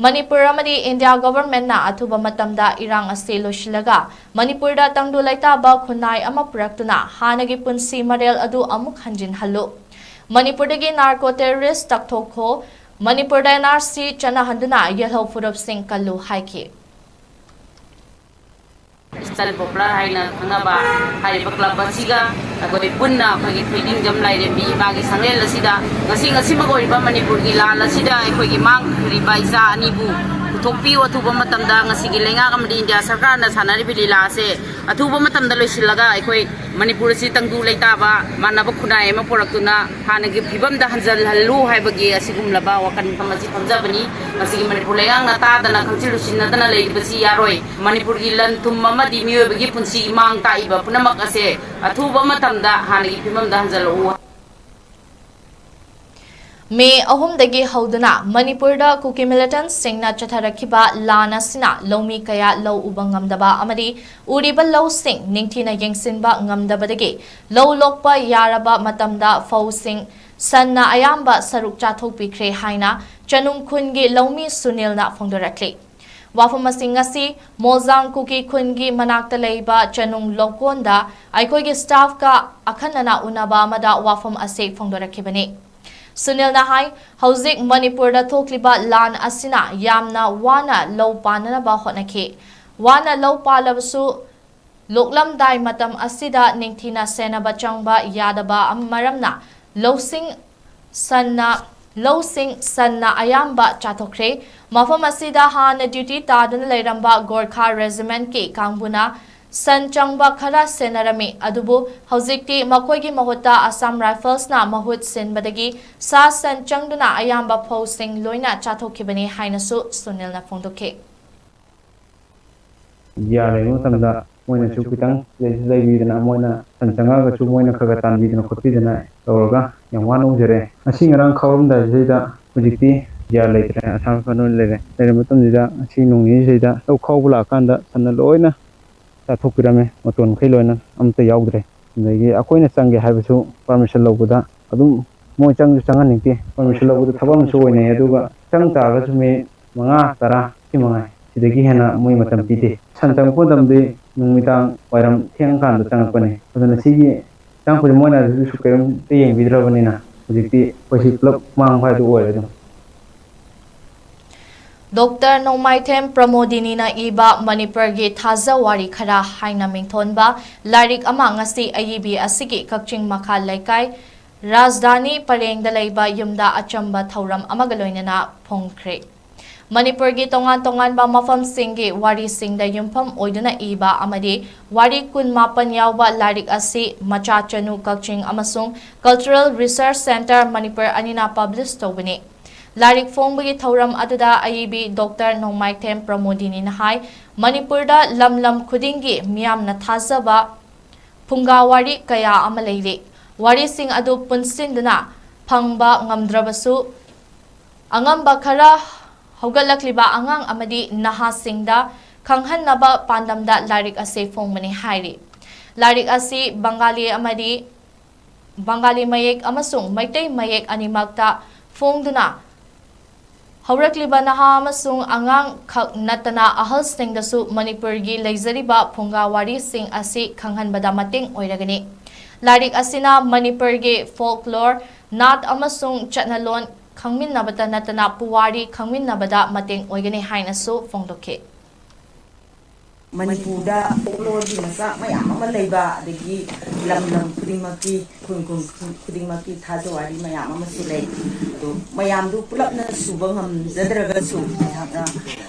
ꯃꯅꯤꯄꯨꯔ ꯑꯃꯗꯤ ꯏꯟꯗꯤꯌꯥ ꯒꯣꯚꯔꯟꯃꯦꯟꯠꯅ ꯑꯊꯨꯕ ꯃꯇꯝꯗ ꯏꯔꯥꯡ ꯑꯁꯤ ꯂꯣꯏꯁꯤꯜꯂꯒ ꯃꯅꯤꯄꯨꯔꯗ ꯇꯪꯗꯨ ꯂꯩꯇꯥꯕ ꯈꯨꯟꯅꯥꯏ ꯑꯃ ꯄꯨꯔꯛꯇꯨꯅ ꯍꯥꯟꯅꯒꯤ ꯄꯨꯟꯁꯤ ꯃꯔꯦꯜ ꯑꯗꯨ ꯑꯃꯨꯛ ꯍꯟꯖꯤꯟꯍꯜꯂꯨ꯫ ꯃꯅꯤꯄꯨꯔꯗꯒꯤ ꯅꯥꯔꯀꯣ ꯇꯦꯔꯣꯔꯤꯁ ꯇꯛꯊꯣꯛꯈꯣ꯫ ꯃꯅꯤꯄꯨꯔꯗ ꯑꯦꯟ ꯑꯥꯔ ꯁꯤ ꯆꯠꯅꯍꯟꯗꯨꯅ ꯌꯦꯜꯍꯧ ꯐꯨꯔꯨꯞꯁꯤꯡ ꯀꯜꯂꯨ ꯍꯥꯏꯈꯤ꯫ ꯏꯁꯇꯔꯟ ꯄꯣꯄꯨꯂꯔ ꯍꯥꯏꯅ ꯈꯪꯅꯕ ꯍꯥꯏꯔꯤꯕ ꯀ꯭ꯂꯕ ꯑꯁꯤꯒ ꯑꯩꯈꯣꯏ ꯄꯨꯟꯅ ꯑꯩꯈꯣꯏꯒꯤ ꯊꯣꯏꯗꯤꯡꯖꯝ ꯂꯥꯏꯔꯦꯝꯕꯤ ꯏꯃꯥꯒꯤ ꯁꯪꯂꯦꯟ ꯑꯁꯤꯗ ꯉꯁꯤ ꯉꯁꯤꯃꯛ ꯑꯣꯏꯔꯤꯕ ꯃꯅꯤꯄꯨꯔꯒꯤ ꯂꯥꯟ ꯑꯁꯤꯗ ꯑꯩꯈꯣꯏꯒꯤ ꯃꯥꯡꯈ꯭ꯔꯤꯕ ꯏꯆꯥ ꯑꯅꯤꯕꯨ ꯄꯨꯊꯣꯛꯄꯤꯌꯨ꯫ ꯑꯊꯨꯕ ꯃꯇꯝꯗ ꯉꯁꯤꯒꯤ ꯂꯩꯉꯥꯛ ꯑꯃꯗꯤ ꯏꯟꯗꯤꯌꯥ ꯁꯔꯀꯥꯔꯅ ꯁꯥꯟꯅꯔꯤꯕ ꯂꯤꯂꯥ ꯑꯁꯦ ꯑꯊꯨꯕ ꯃꯇꯝꯗ ꯂꯣꯏꯁꯤꯜꯂꯒ ꯑꯩꯈꯣꯏ ꯃꯅꯤꯄꯨꯔ ꯑꯁꯤ ꯇꯪꯗꯨ ꯂꯩꯇꯥꯕ ꯃꯥꯟꯅꯕ ꯈꯨꯟꯅꯥꯏ ꯑꯃ ꯄꯨꯔꯛꯇꯨꯅ ꯍꯥꯟꯅꯒꯤ ꯐꯤꯕꯝꯗ ꯍꯟꯖꯤꯜꯍꯜꯂꯨ ꯍꯥꯏꯕꯒꯤ ꯑꯁꯤꯒꯨꯝꯂꯕ ꯋꯥꯈꯜꯐꯝ ꯑꯁꯤ ꯊꯝꯖꯕꯅꯤ꯫ ꯃꯁꯤꯒꯤ ꯃꯅꯤꯄꯨꯔ ꯂꯩꯉꯥꯛꯅ ꯇꯥꯗꯅ ꯈꯪꯁꯤꯜ ꯂꯨꯁꯤꯟꯅꯗꯅ ꯂꯩꯔꯤꯕꯁꯤ ꯌꯥꯔꯣꯏ꯫ ꯃꯅꯤꯄꯨꯔꯒꯤ ꯂꯟ ꯊꯨꯝ ꯑꯃꯗꯤ ꯃꯤꯑꯣꯏꯕꯒꯤ ꯄꯨꯟꯁꯤꯒꯤ ꯃꯥꯡ ꯇꯥꯛꯏꯕ ꯄꯨꯝꯅꯃꯛ ꯑꯁꯦ ꯑꯊꯨꯕ ꯃꯇꯝꯗ ꯍꯥꯟꯅꯒꯤ ꯐꯤꯕꯝꯗ ꯍꯟꯖꯤꯜꯂꯛꯎ꯫ ꯃꯦ ꯑꯍꯨꯝꯗꯒꯤ ꯍꯧꯗꯨꯅ ꯃꯅꯤꯄꯨꯔꯗ ꯀꯨꯀꯤ militantꯁꯤꯡꯅ ꯆꯠꯊꯔꯛꯈꯤꯕ ꯂꯥꯟ ꯑꯁꯤꯅ ꯂꯧꯃꯤ ꯀꯌꯥ ꯂꯧ ꯎꯕ ꯉꯝꯗꯕ ꯑꯃꯗꯤ ꯎꯔꯤꯕ ꯂꯧꯁꯤꯡ ꯅꯤꯡꯊꯤꯅ ꯌꯦꯡꯁꯤꯟꯕ ꯉꯝꯗꯕꯗꯒꯤ ꯂꯧ ꯂꯣꯛꯄ ꯌꯥꯔꯕ ꯃꯇꯝꯗ ꯐꯧꯁꯤꯡ ꯁꯟꯅ ꯑꯌꯥꯝꯕ ꯁꯔꯨꯛ ꯆꯥꯊꯣꯛꯄꯤꯈ꯭ꯔꯦ ꯍꯥꯏꯅ ꯆꯅꯨꯡ ꯈꯨꯟꯒꯤ ꯂꯧꯃꯤ ꯁꯨꯅꯤꯜꯅ ꯐꯣꯡꯗꯣꯔꯛꯂꯤ꯫ ꯋꯥꯐꯝ ꯑꯁꯤ ꯉꯁꯤ ꯃꯣꯜꯖꯥꯡ ꯀꯨꯀꯤ ꯈꯨꯟꯒꯤ ꯃꯅꯥꯛꯇ ꯂꯩꯕ ꯆꯅꯨꯡ ꯂꯧꯀꯣꯟꯗ ꯑꯩꯈꯣꯏꯒꯤ staffꯀ ꯑꯈꯟꯅꯅ ꯎꯅꯕ ꯑꯃꯗ ꯋꯥꯐꯝ ꯑꯁꯤ ꯐꯣꯡꯗꯣꯔꯛꯈꯤꯕꯅꯤ꯫ ꯁꯨꯅꯤꯜꯅ ꯍꯥꯏ, ꯍꯧꯖꯤꯛ ꯃꯅꯤꯄꯨꯔꯗ ꯊꯣꯛꯂꯤꯕ ꯂꯥꯟ ꯑꯁꯤꯅ ꯌꯥꯝꯅ ꯋꯥꯅ ꯂꯧ ꯄꯥꯟꯅꯅꯕ ꯍꯣꯠꯅꯈꯤ꯫ ꯋꯥꯅ ꯂꯧ ꯄꯥꯜꯂꯕꯁꯨ ꯂꯣꯛꯂꯝꯗꯥꯏ ꯃꯇꯝ ꯑꯁꯤꯗ ꯅꯤꯡꯊꯤꯅ ꯁꯦꯟꯅꯕ ꯆꯪꯕ ꯌꯥꯗꯕ ꯃꯔꯝꯅ ꯂꯧꯁꯤꯡ ꯁꯟꯅ, ꯂꯧꯁꯤꯡ ꯁꯟꯅ ꯑꯌꯥꯝꯕ ꯆꯥꯊꯣꯛꯈ꯭ꯔꯦ꯫ ꯃꯐꯝ ꯑꯁꯤꯗ ꯍꯥꯟꯅ duty ꯇꯥꯗꯨꯅ ꯂꯩꯔꯝꯕ ꯒꯣꯔꯈꯥ regimentꯀꯤ ꯀꯥꯡꯕꯨꯅ ꯁꯟ ꯆꯪꯕ ꯈꯔ ꯁꯦꯟꯅꯔꯝꯃꯤ, ꯑꯗꯨꯕꯨ ꯍꯧꯖꯤꯛꯇꯤ ꯃꯈꯣꯏꯒꯤ ꯃꯍꯨꯠꯇ Assam Riflesꯅ ꯃꯍꯨꯠ ꯁꯤꯟꯕꯗꯒꯤ ꯁꯥ ꯁꯟ ꯆꯪꯗꯨꯅ ꯑꯌꯥꯝꯕ ꯐꯧꯁꯤꯡ ꯂꯣꯏꯅ ꯆꯥꯊꯣꯛꯈꯤꯕꯅꯤ ꯍꯥꯏꯅꯁꯨ ꯁꯨꯅꯤꯜꯅ ꯐꯣꯡꯗꯣꯛꯈꯤ꯫ ꯏꯟꯗꯤꯌꯥ ꯂꯩꯕ ꯃꯇꯝꯗ ꯃꯣꯏꯅꯁꯨ ꯈꯤꯇꯪ ꯂꯩꯁꯨ ꯂꯩꯕꯤꯗꯅ, ꯃꯣꯏꯅ ꯁꯟ ꯆꯪꯉꯛꯑꯒꯁꯨ ꯃꯣꯏꯅ ꯈꯔ ꯈꯔ ꯇꯥꯟꯕꯤꯗꯅ ꯈꯣꯠꯄꯤꯗꯅ ꯇꯧꯔꯒ ꯌꯥꯝ ꯋꯥꯅ ꯎꯖꯔꯦ꯫ ꯉꯁꯤ ꯉꯔꯥꯡ ꯈꯥꯎꯔꯝꯗꯥꯏꯁꯤꯗꯩꯗ ꯍꯧꯖꯤꯛꯇꯤ ꯏꯟꯗꯤꯌꯥ ꯂꯩꯇ꯭ꯔꯦ, ꯑꯁꯥꯝ ꯔꯥꯏꯐꯜ ꯑꯣꯏꯅ ꯂꯩꯔꯦ꯫ ꯂꯩꯔꯕ ꯃꯇꯝꯁꯤꯗ ꯉꯁꯤ ꯅꯣꯡ ꯅꯤꯅꯤꯁꯤꯗꯩꯗ ꯂꯧ ꯈꯥꯎꯕ ꯂꯥꯛꯑꯀꯥꯟꯗ ꯁꯟꯅ ꯂꯣꯏꯅ ꯆꯥꯊꯣꯛꯄꯤꯔꯝꯃꯦ, ꯃꯇꯣꯟ ꯃꯈꯩ ꯂꯣꯏꯅ ꯑꯝꯇ ꯌꯥꯎꯗ꯭ꯔꯦ꯫ ꯑꯗꯒꯤ ꯑꯩꯈꯣꯏꯅ ꯆꯪꯒꯦ ꯍꯥꯏꯕꯁꯨ permission ꯂꯧꯕꯗ ꯑꯗꯨꯝ ꯃꯣꯏ ꯆꯪꯁꯨ ꯆꯪꯍꯟꯅꯤꯡꯗꯦ꯫ Permission ꯂꯧꯕꯗ ꯊꯕꯛ ꯑꯃꯁꯨ ꯑꯣꯏꯅꯩ, ꯑꯗꯨꯒ ꯆꯪ ꯇꯥꯔꯒꯁꯨ minute ꯃꯉꯥ, ꯇꯔꯥ ꯁꯤ ꯃꯉꯥꯏ, ꯁꯤꯗꯒꯤ ꯍꯦꯟꯅ ꯃꯣꯏ ꯃꯇꯝ ꯄꯤꯗꯦ꯫ ꯁꯟ ꯆꯪꯉꯛꯄ ꯃꯇꯝꯗꯤ ꯅꯨꯃꯤꯗꯥꯡ ꯋꯥꯏꯔꯝ ꯊꯦꯡꯉꯀꯥꯟꯗ ꯆꯪꯉꯛꯄꯅꯤ꯫ ꯑꯗꯨꯅ ꯁꯤꯒꯤ ꯆꯪꯉꯛꯄꯁꯦ ꯃꯣꯏꯅ ꯑꯗꯨꯁꯨ ꯀꯔꯤꯝꯇ ꯌꯦꯡꯕꯤꯗ꯭ꯔꯕꯅꯤꯅ ꯍꯧꯖꯤꯛꯇꯤ ꯑꯩꯈꯣꯏꯁꯤ ꯄꯨꯂꯞ ꯃꯥꯡꯕ ꯍꯥꯏꯗꯨ ꯑꯣꯏꯔꯦ ꯑꯗꯨꯝ꯫ ꯗꯣꯛꯇꯔ ꯅꯣꯡꯃꯥꯏꯊꯦꯝ ꯄ꯭ꯔꯃꯣꯗꯤꯅꯤꯅ ꯏꯕ ꯃꯅꯤꯄꯨꯔꯒꯤ ꯊꯥꯖ ꯋꯥꯔꯤ ꯈꯔ ꯍꯥꯏꯅ ꯃꯤꯡꯊꯣꯟꯕ ꯂꯥꯏꯔꯤꯛ ꯑꯃ ꯉꯁꯤ ꯑꯏꯕꯤ ꯑꯁꯤꯒꯤ ꯀꯛꯆꯤꯡ ꯃꯈꯥ ꯂꯩꯀꯥꯏ ꯔꯥꯖꯙꯥꯅꯤ ꯄꯔꯦꯡꯗ ꯂꯩꯕ ꯌꯨꯝꯗ ꯑꯆꯝꯕ ꯊꯧꯔꯝ ꯑꯃꯒ ꯂꯣꯏꯅꯅ ꯐꯣꯡꯈ꯭ꯔꯦ꯫ ꯃꯅꯤꯄꯨꯔꯒꯤ ꯇꯣꯉꯥꯟ ꯇꯣꯉꯥꯟꯕ ꯃꯐꯝꯁꯤꯡꯒꯤ ꯋꯥꯔꯤꯁꯤꯡꯗ ꯌꯨꯝꯐꯝ ꯑꯣꯏꯗꯨꯅ ꯏꯕ ꯑꯃꯗꯤ ꯋꯥꯔꯤ ꯀꯨꯟ ꯃꯥꯄꯟ ꯌꯥꯎꯕ ꯂꯥꯏꯔꯤꯛ ꯑꯁꯤ ꯃꯆꯥ ꯆꯅꯨ ꯀꯛꯆꯤꯡ ꯑꯃꯁꯨꯡ Cultural Research Centre ꯃꯅꯤꯄꯨꯔ ꯑꯅꯤꯅ ꯄꯕ꯭ꯂꯤꯁ ꯇꯧꯕꯅꯤ꯫ ꯂꯥꯏꯔꯤꯛ ꯐꯣꯡꯕꯒꯤ ꯊꯧꯔꯝ ꯑꯗꯨꯗ ꯑꯏꯕꯤ ꯗꯣꯛꯇꯔ ꯅꯣꯡꯃꯥꯏꯊꯦꯝ ꯄ꯭ꯔꯃꯣꯗꯤꯅꯤꯅ ꯍꯥꯏ, ꯃꯅꯤꯄꯨꯔꯗ ꯂꯝ ꯂꯝ ꯈꯨꯗꯤꯡꯒꯤ ꯃꯤꯌꯥꯝꯅ ꯊꯥꯖꯕ ꯐꯨꯡꯒꯥ ꯋꯥꯔꯤ ꯀꯌꯥ ꯑꯃ ꯂꯩꯔꯤ꯫ ꯋꯥꯔꯤꯁꯤꯡ ꯑꯗꯨ ꯄꯨꯟꯁꯤꯟꯗꯨꯅ ꯐꯪꯕ ꯉꯝꯗ꯭ꯔꯕꯁꯨ, ꯑꯉꯝꯕ ꯈꯔ ꯍꯧꯒꯠꯂꯛꯂꯤꯕ ꯑꯉꯥꯡ ꯑꯃꯗꯤ ꯅꯍꯥꯁꯤꯡꯗ ꯈꯪꯍꯟꯅꯕ ꯄꯥꯟꯗꯝꯗ ꯂꯥꯏꯔꯤꯛ ꯑꯁꯤ ꯐꯣꯡꯕꯅꯤ ꯍꯥꯏꯔꯤ꯫ ꯂꯥꯏꯔꯤꯛ ꯑꯁꯤ ꯕꯪꯒꯥꯂꯤ ꯑꯃꯗꯤ ꯕꯪꯒꯥꯂꯤ ꯃꯌꯦꯛ ꯑꯃꯁꯨꯡ ꯃꯩꯇꯩ ꯃꯌꯦꯛ ꯑꯅꯤꯃꯛꯇ ꯐꯣꯡꯗꯨꯅ ꯍꯧꯔꯛꯂꯤꯕ ꯅꯍꯥ ꯑꯃꯁꯨꯡ ꯑꯉꯥꯡ ꯈꯛ ꯅꯠꯇꯅ ꯑꯍꯜꯁꯤꯡꯗꯁꯨ ꯃꯅꯤꯄꯨꯔꯒꯤ ꯂꯩꯖꯔꯤꯕ ꯐꯨꯡꯒꯥ ꯋꯥꯔꯤꯁꯤꯡ ꯑꯁꯤ ꯈꯪꯍꯟꯕꯗ ꯃꯇꯦꯡ ꯑꯣꯏꯔꯒꯅꯤ꯫ ꯂꯥꯏꯔꯤꯛ ꯑꯁꯤꯅ ꯃꯅꯤꯄꯨꯔꯒꯤ folklore, ꯅꯥꯠ ꯑꯃꯁꯨꯡ ꯆꯠꯅꯂꯣꯟ ꯈꯪꯃꯤꯟꯅꯕꯇ ꯅꯠꯇꯅ ꯄꯨꯋꯥꯔꯤ ꯈꯪꯃꯤꯟꯅꯕꯗ ꯃꯇꯦꯡ ꯑꯣꯏꯒꯅꯤ ꯍꯥꯏꯅꯁꯨ ꯐꯣꯡꯗꯣꯛꯈꯤ꯫ ꯃꯅꯤꯄꯨꯔꯗ folkloreꯒꯤ ꯃꯆꯥꯛ ꯃꯌꯥꯝ ꯑꯃ ꯂꯩꯕ, ꯑꯗꯒꯤ ꯂꯝ ꯂꯝ ꯈꯨꯗꯤꯡꯃꯛꯀꯤ, ꯈꯨꯟ ꯈꯨꯟ ꯈꯨꯗꯤꯡꯃꯛꯀꯤ ꯊꯥꯖꯋꯥꯔꯤ ꯃꯌꯥꯝ ꯑꯃꯁꯨ ꯂꯩ꯫ ꯑꯗꯣ ꯃꯌꯥꯝꯗꯨ ꯄꯨꯂꯞꯅ ꯁꯨꯕ ꯉꯝꯖꯗ꯭ꯔꯒꯁꯨ ꯑꯩꯍꯥꯛꯅ,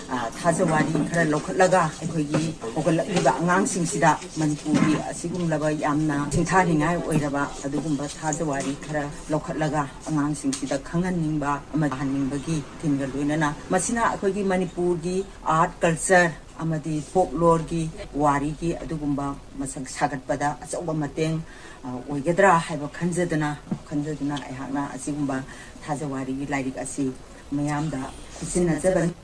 ꯑ, ꯊꯥꯖꯋꯥꯔꯤ ꯈꯔ ꯂꯧꯈꯠꯂꯒ ꯑꯩꯈꯣꯏꯒꯤ ꯍꯧꯒꯠꯂꯛꯂꯤꯕ ꯑꯉꯥꯡꯁꯤꯡꯁꯤꯗ ꯃꯅꯤꯄꯨꯔꯒꯤ ꯑꯁꯤꯒꯨꯝꯂꯕ ꯌꯥꯝꯅ ꯁꯤꯡꯊꯥꯅꯤꯡꯉꯥꯏ ꯑꯣꯏꯔꯕ ꯑꯗꯨꯒꯨꯝꯕ ꯊꯥꯖꯋꯥꯔꯤ ꯈꯔ ꯂꯧꯈꯠꯂꯒ ꯑꯉꯥꯡꯁꯤꯡꯁꯤꯗ ꯈꯪꯍꯟꯅꯤꯡꯕ ꯑꯃ ꯍꯟꯅꯤꯡꯕꯒꯤ ꯊꯤꯝꯒ ꯂꯣꯏꯅꯅ ꯃꯁꯤꯅ ꯑꯩꯈꯣꯏꯒꯤ ꯃꯅꯤꯄꯨꯔꯒꯤ art, culture ꯑꯃꯗꯤ folkloreꯒꯤ ꯋꯥꯔꯤꯒꯤ ꯑꯗꯨꯒꯨꯝꯕ ꯃꯁꯛ ꯁꯥꯒꯠꯄꯗ ꯑꯆꯧꯕ ꯃꯇꯦꯡ, ꯑ, ꯑꯣꯏꯒꯗ꯭ꯔꯥ ꯍꯥꯏꯕ ꯈꯟꯖꯗꯅ, ꯈꯟꯖꯗꯨꯅ ꯑꯩꯍꯥꯛꯅ ꯑꯁꯤꯒꯨꯝꯕ ꯊꯥꯖꯋꯥꯔꯤꯒꯤ ꯂꯥꯏꯔꯤꯛ ꯑꯁꯤ ꯃꯤꯌꯥꯝꯗ ꯈꯨꯠꯁꯤꯟꯅꯖꯕꯅꯤ꯫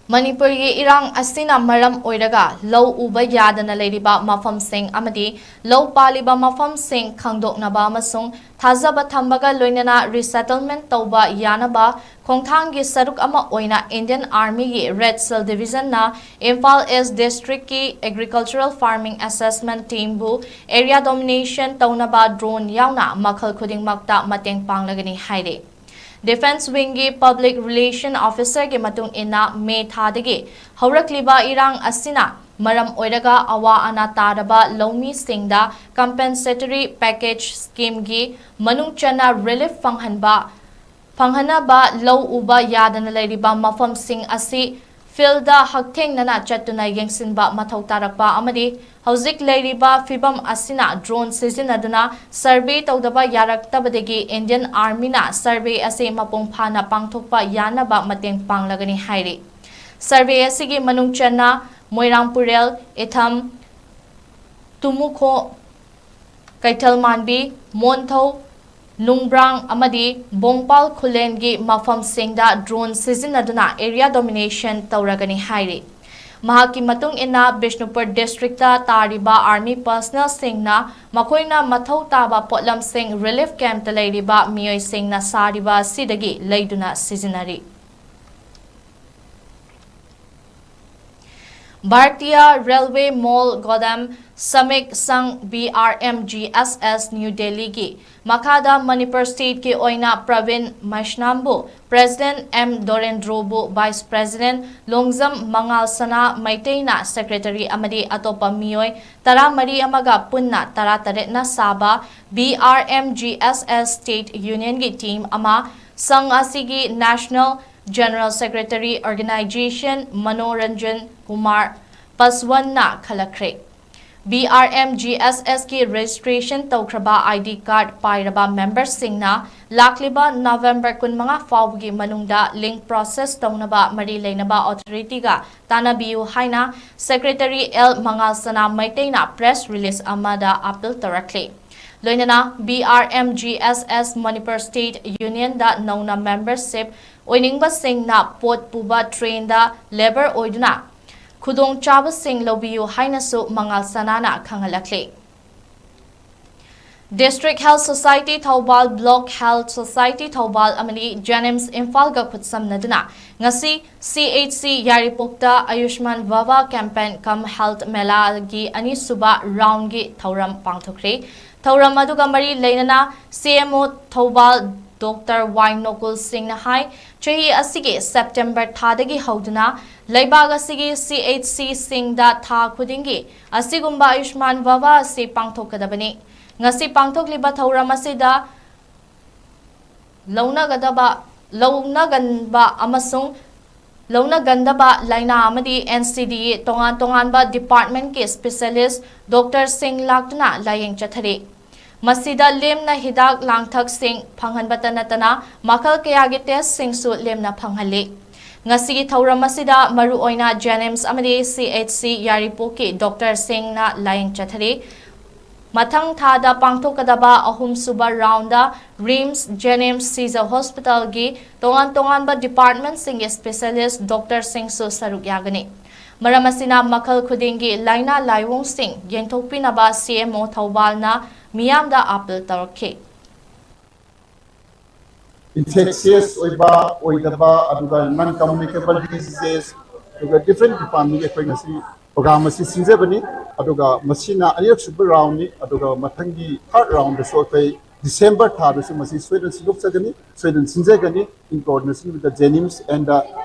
ꯃꯅꯤꯄꯨꯔꯒꯤ ꯏꯔꯥꯡ ꯑꯁꯤꯅ ꯃꯔꯝ ꯑꯣꯏꯔꯒ ꯂꯧ ꯎꯕ ꯌꯥꯗꯅ ꯂꯩꯔꯤꯕ ꯃꯐꯝꯁꯤꯡ ꯑꯃꯗꯤ ꯂꯧ ꯄꯥꯜꯂꯤꯕ ꯃꯐꯝꯁꯤꯡ ꯈꯪꯗꯣꯛꯅꯕ ꯑꯃꯁꯨꯡ ꯊꯥꯖꯕ ꯊꯝꯕꯒ ꯂꯣꯏꯅꯅ resettlement ꯇꯧꯕ ꯌꯥꯅꯕ ꯈꯣꯡꯊꯥꯡꯒꯤ ꯁꯔꯨꯛ ꯑꯃ ꯑꯣꯏꯅ Indian Armyꯒꯤ Red Cell Divisionꯅ Imphal East Districtꯀꯤ Agricultural Farming Assessment Teamꯕꯨ area domination ꯇꯧꯅꯕ drone ꯌꯥꯎꯅ ꯃꯈꯜ ꯈꯨꯗꯤꯡꯃꯛꯇ ꯃꯇꯦꯡ ꯄꯥꯡꯂꯒꯅꯤ ꯍꯥꯏꯔꯤ꯫ Defence Wingꯒꯤ Public Relation Officerꯒꯤ ꯃꯇꯨꯡ ꯏꯟꯅ, ꯃꯦ ꯊꯥꯗꯒꯤ ꯍꯧꯔꯛꯂꯤꯕ ꯏꯔꯥꯡ ꯑꯁꯤꯅ ꯃꯔꯝ ꯑꯣꯏꯔꯒ ꯑꯋꯥ ꯑꯅꯥ ꯇꯥꯔꯕ ꯂꯧꯃꯤꯁꯤꯡꯗ compensatory package schemeꯒꯤ ꯃꯅꯨꯡ ꯆꯟꯅ relief ꯐꯪꯍꯟꯕ ꯐꯪꯍꯟꯅꯕ ꯂꯧ ꯎꯕ ꯌꯥꯗꯅ ꯂꯩꯔꯤꯕ ꯃꯐꯝꯁꯤꯡ ꯑꯁꯤ ꯐꯤꯜꯗ ꯍꯛꯊꯦꯡꯅꯅ ꯆꯠꯇꯨꯅ ꯌꯦꯡꯁꯤꯟꯕ ꯃꯊꯧ ꯇꯥꯔꯛꯄ ꯑꯃꯗꯤ ꯍꯧꯖꯤꯛ ꯂꯩꯔꯤꯕ ꯐꯤꯕꯝ ꯑꯁꯤꯅ ꯗ꯭ꯔꯣꯟ ꯁꯤꯖꯤꯟꯅꯗꯨꯅ ꯁꯔꯚꯦ ꯇꯧꯗꯕ ꯌꯥꯔꯛꯇꯕꯗꯒꯤ ꯏꯟꯗꯤꯌꯟ ꯑꯥꯔꯃꯤꯅ ꯁꯔꯚꯦ ꯑꯁꯤ ꯃꯄꯨꯡ ꯐꯥꯅ ꯄꯥꯡꯊꯣꯛꯄ ꯌꯥꯅꯕ ꯃꯇꯦꯡ ꯄꯥꯡꯂꯒꯅꯤ ꯍꯥꯏꯔꯤ꯫ ꯁꯔꯚꯦ ꯑꯁꯤꯒꯤ ꯃꯅꯨꯡ ꯆꯟꯅ ꯃꯣꯏꯔꯥꯡꯄꯨꯔꯦꯜ, ꯏꯊꯝ, ꯇꯨꯃꯨꯈꯣ, ꯀꯩꯊꯦꯜꯃꯥꯟꯕꯤ, ꯃꯣꯟꯊꯧ, ꯅꯨꯡꯕ꯭ꯔꯥꯡ ꯑꯃꯗꯤ ꯕꯣꯡꯄꯥꯜ ꯈꯨꯂꯦꯟꯒꯤ ꯃꯐꯝꯁꯤꯡꯗ ꯗ꯭ꯔꯣꯟ ꯁꯤꯖꯤꯟꯅꯗꯨꯅ ꯑꯦꯔꯤꯌꯥ ꯗꯣꯃꯤꯅꯦꯁꯟ ꯇꯧꯔꯒꯅꯤ ꯍꯥꯏꯔꯤ꯫ ꯃꯍꯥꯛꯀꯤ ꯃꯇꯨꯡ ꯏꯟꯅ ꯕꯤꯁꯅꯨꯄꯨꯔ ꯗꯤꯁꯇ꯭ꯔꯤꯛꯇ ꯇꯥꯔꯤꯕ ꯑꯥꯔꯃꯤ ꯄꯔꯁꯅꯦꯜꯁꯤꯡꯅ ꯃꯈꯣꯏꯅ ꯃꯊꯧ ꯇꯥꯕ ꯄꯣꯠꯂꯝꯁꯤꯡ ꯔꯤꯂꯤꯐ ꯀꯦꯝꯞꯇ ꯂꯩꯔꯤꯕ ꯃꯤꯑꯣꯏꯁꯤꯡꯅ ꯁꯥꯔꯤꯕ ꯑꯁꯤꯗꯒꯤ ꯂꯩꯗꯨꯅ ꯁꯤꯖꯤꯟꯅꯔꯤ꯫ ꯚꯥꯔꯇꯤꯌꯥ ꯔꯦꯜꯋꯦ ꯃꯣꯜ ꯒꯣꯗꯥꯝ ꯁꯃꯤꯛ ꯁꯪ, B R M G S S, new ꯗꯦꯜꯂꯤꯒꯤ ꯃꯈꯥꯗ ꯃꯅꯤꯄꯨꯔ ꯁ꯭ꯇꯦꯠꯀꯤ ꯑꯣꯏꯅ ꯄ꯭ꯔꯕꯤꯟ ꯃꯩꯁꯅꯥꯝꯕꯨ ꯄ꯭ꯔꯦꯁꯤꯗꯦꯟꯠ, ꯑꯦꯝ ꯗꯣꯔꯦꯟꯗ꯭ꯔꯣꯕꯨ vice president, Longjam Mangal Sana ꯃꯩꯇꯩꯅ secretary ꯑꯃꯗꯤ ꯑꯇꯣꯞꯄ ꯃꯤꯑꯣꯏ ꯇꯔꯥꯃꯔꯤ ꯑꯃꯒ ꯄꯨꯟꯅ ꯇꯔꯥꯇꯔꯦꯠꯅ ꯁꯥꯕ B R M G S S state ꯌꯨꯅꯤꯌꯟꯒꯤ ꯇꯤꯝ ꯑꯃ ꯁꯪ ꯑꯁꯤꯒꯤ national general secretary organisation Manoranjan Kumar ꯄꯁꯋꯟꯅ ꯈꯜꯂꯛꯈ꯭ꯔꯦ꯫ B R M G S ꯑꯦꯁꯀꯤ ꯔꯦꯖꯤꯁꯇ꯭ꯔꯦꯁꯟ ꯇꯧꯈ꯭ꯔꯕ ꯑꯥꯏ ꯗꯤ ꯀꯥꯔꯗ ꯄꯥꯏꯔꯕ ꯃꯦꯝꯕꯔꯁꯤꯡꯅ ꯂꯥꯛꯂꯤꯕ ꯅꯕꯦꯝꯕꯔ ꯀꯨꯟꯃꯉꯥ ꯐꯥꯎꯕꯒꯤ ꯃꯅꯨꯡꯗ ꯂꯤꯡ ꯄ꯭ꯔꯣꯁꯦꯁ ꯇꯧꯅꯕ ꯃꯔꯤ ꯂꯩꯅꯕ ꯑꯣꯊꯣꯔꯤꯇꯤꯒ ꯇꯥꯟꯅꯕꯤꯌꯨ ꯍꯥꯏꯅ ꯁꯦꯀ꯭ꯔꯦꯇꯔꯤ ꯑꯦꯜ ꯃꯉꯥꯜ ꯁꯅꯥ ꯃꯩꯇꯩꯅ ꯄ꯭ꯔꯦꯁ ꯔꯤꯂꯤꯖ ꯑꯃꯗ ꯑꯥꯄꯤꯜ ꯇꯧꯔꯛꯂꯤ꯫ ꯂꯣꯏꯅꯅ B R M G S ꯑꯦꯁ ꯃꯅꯤꯄꯨꯔ ꯁ꯭ꯇꯦꯠ ꯌꯨꯅꯤꯌꯟꯗ ꯅꯧꯅ ꯃꯦꯝꯕꯔꯁꯤꯞ ꯑꯣꯏꯅꯤꯡꯕꯁꯤꯡꯅ ꯄꯣꯠ ꯄꯨꯕ ꯇ꯭ꯔꯦꯟꯗ ꯂꯦꯕꯔ ꯑꯣꯏꯗꯨꯅ ꯈꯨꯗꯣꯡꯆꯥꯕꯁꯤꯡ ꯂꯧꯕꯤꯌꯨ ꯍꯥꯏꯅꯁꯨ ꯃꯉꯥꯜ ꯁꯅꯥꯅ ꯈꯪꯍꯜꯂꯛꯂꯤ꯫ District health society Thoubal, block health society Thoubal ꯑꯃꯗꯤ ꯖꯦꯅꯤꯝꯁ ꯏꯝꯐꯥꯜꯒ ꯈꯨꯠꯁꯝꯅꯗꯨꯅ ꯉꯁꯤ ꯁꯤ ꯑꯩꯆ ꯁꯤ ꯌꯥꯏꯔꯤꯄꯣꯛꯇ ꯑꯌꯨꯁꯃꯥꯟ ꯚꯥꯚ ꯀꯦꯝꯄꯦꯟ ꯀꯝ ꯍꯦꯜꯊ ꯃꯦꯂꯥꯒꯤ ꯑꯅꯤꯁꯨꯕ ꯔꯥꯎꯟꯒꯤ ꯊꯧꯔꯝ ꯄꯥꯡꯊꯣꯛꯈ꯭ꯔꯦ꯫ ꯊꯧꯔꯝ ꯑꯗꯨꯒ ꯃꯔꯤ ꯂꯩꯅꯅ ꯁꯤ ꯑꯦꯝ ꯑꯣ ꯊꯧꯕꯥꯜ ꯗꯣꯛꯇꯔ ꯋꯥꯏ ꯅꯣꯀꯨꯜ ꯁꯤꯡꯅ ꯍꯥꯏ, ꯆꯍꯤ ꯑꯁꯤꯒꯤ ꯁꯦꯞꯇꯦꯝꯕꯔ ꯊꯥꯗꯒꯤ ꯍꯧꯗꯨꯅ ꯂꯩꯕꯥꯛ ꯑꯁꯤꯒꯤ ꯁꯤ ꯑꯩꯆ ꯁꯤꯁꯤꯡꯗ ꯊꯥ ꯈꯨꯗꯤꯡꯒꯤ ꯑꯁꯤꯒꯨꯝꯕ ꯑꯌꯨꯁꯃꯥꯟ ꯚꯥꯚ ꯑꯁꯤ ꯄꯥꯡꯊꯣꯛꯀꯗꯕꯅꯤ꯫ ꯉꯁꯤ ꯄꯥꯡꯊꯣꯛꯂꯤꯕ ꯊꯧꯔꯝ ꯑꯁꯤꯗ ꯂꯧꯅꯒꯗꯕ ꯂꯧꯅꯒꯟꯕ ꯑꯃꯁꯨꯡ ꯂꯧꯅꯒꯟꯗꯕ ꯂꯥꯏꯅꯥ ꯑꯃꯗꯤ NCD ꯇꯣꯉꯥꯟ ꯇꯣꯉꯥꯟꯕ departmentꯀꯤ specialist doctorꯁꯤꯡ ꯂꯥꯛꯇꯨꯅ ꯂꯥꯌꯦꯡ ꯆꯠꯊꯔꯤ꯫ ꯃꯁꯤꯗ ꯂꯦꯝꯅ ꯍꯤꯗꯥꯛ ꯂꯥꯡꯊꯛꯁꯤꯡ ꯐꯪꯍꯟꯕꯇ ꯅꯠꯇꯅ ꯃꯈꯜ ꯀꯌꯥꯒꯤ testꯁꯤꯡꯁꯨ ꯂꯦꯝꯅ ꯐꯪꯍꯜꯂꯤ꯫ ꯉꯁꯤꯒꯤ ꯊꯧꯔꯝ ꯑꯁꯤꯗ ꯃꯔꯨꯑꯣꯏꯅ JNIMS ꯑꯃꯗꯤ CHC ꯌꯥꯏꯔꯤꯄꯣꯛꯀꯤ doctorꯁꯤꯡꯅ ꯂꯥꯌꯦꯡ ꯆꯠꯊꯔꯤ꯫ ꯃꯊꯪ ꯊꯥꯗ ꯄꯥꯡꯊꯣꯛꯀꯗꯕ ꯑꯍꯨꯝꯁꯨꯕ roundꯗ RIMS, JNIMS, Seizure Hospitalꯒꯤ ꯇꯣꯉꯥꯟ ꯇꯣꯉꯥꯟꯕ departmentꯁꯤꯡꯒꯤ specialist doctorꯁꯤꯡꯁꯨ ꯁꯔꯨꯛ ꯌꯥꯒꯅꯤ꯫ ꯃꯔꯝ ꯑꯁꯤꯅ ꯃꯈꯜ ꯈꯨꯗꯤꯡꯒꯤ ꯂꯥꯏꯅꯥ ꯂꯥꯏꯑꯣꯡꯁꯤꯡ ꯌꯦꯡꯊꯣꯛꯄꯤꯅꯕ CMO ꯊꯧꯕꯥꯜꯅ ꯃꯤꯌꯥꯝꯗ appeal ꯇꯧꯔꯛꯈꯤ꯫ Infectious ꯑꯣꯏꯕ ꯑꯣꯏꯗꯕ ꯑꯗꯨꯒ non communicable diseases ꯑꯗꯨꯒ different departmentꯒꯤ ꯑꯩꯈꯣꯏ ꯉꯁꯤ program ꯑꯁꯤ ꯁꯤꯟꯖꯕꯅꯤ꯫ ꯑꯗꯨꯒ ꯃꯁꯤꯅ ꯑꯅꯤꯔꯛ ꯁꯨꯕ roundꯅꯤ꯫ ꯑꯗꯨꯒ ꯃꯊꯪꯒꯤ third roundꯗꯁꯨ ꯑꯩꯈꯣꯏ December ꯊꯥꯗꯁꯨ ꯃꯁꯤ ꯁꯣꯏꯗꯅ ꯁꯤꯟꯗꯣꯛꯆꯒꯅꯤ, ꯁꯣꯏꯗꯅ ꯁꯤꯟꯖꯒꯅꯤ꯫ In coordination with the JNIMS and the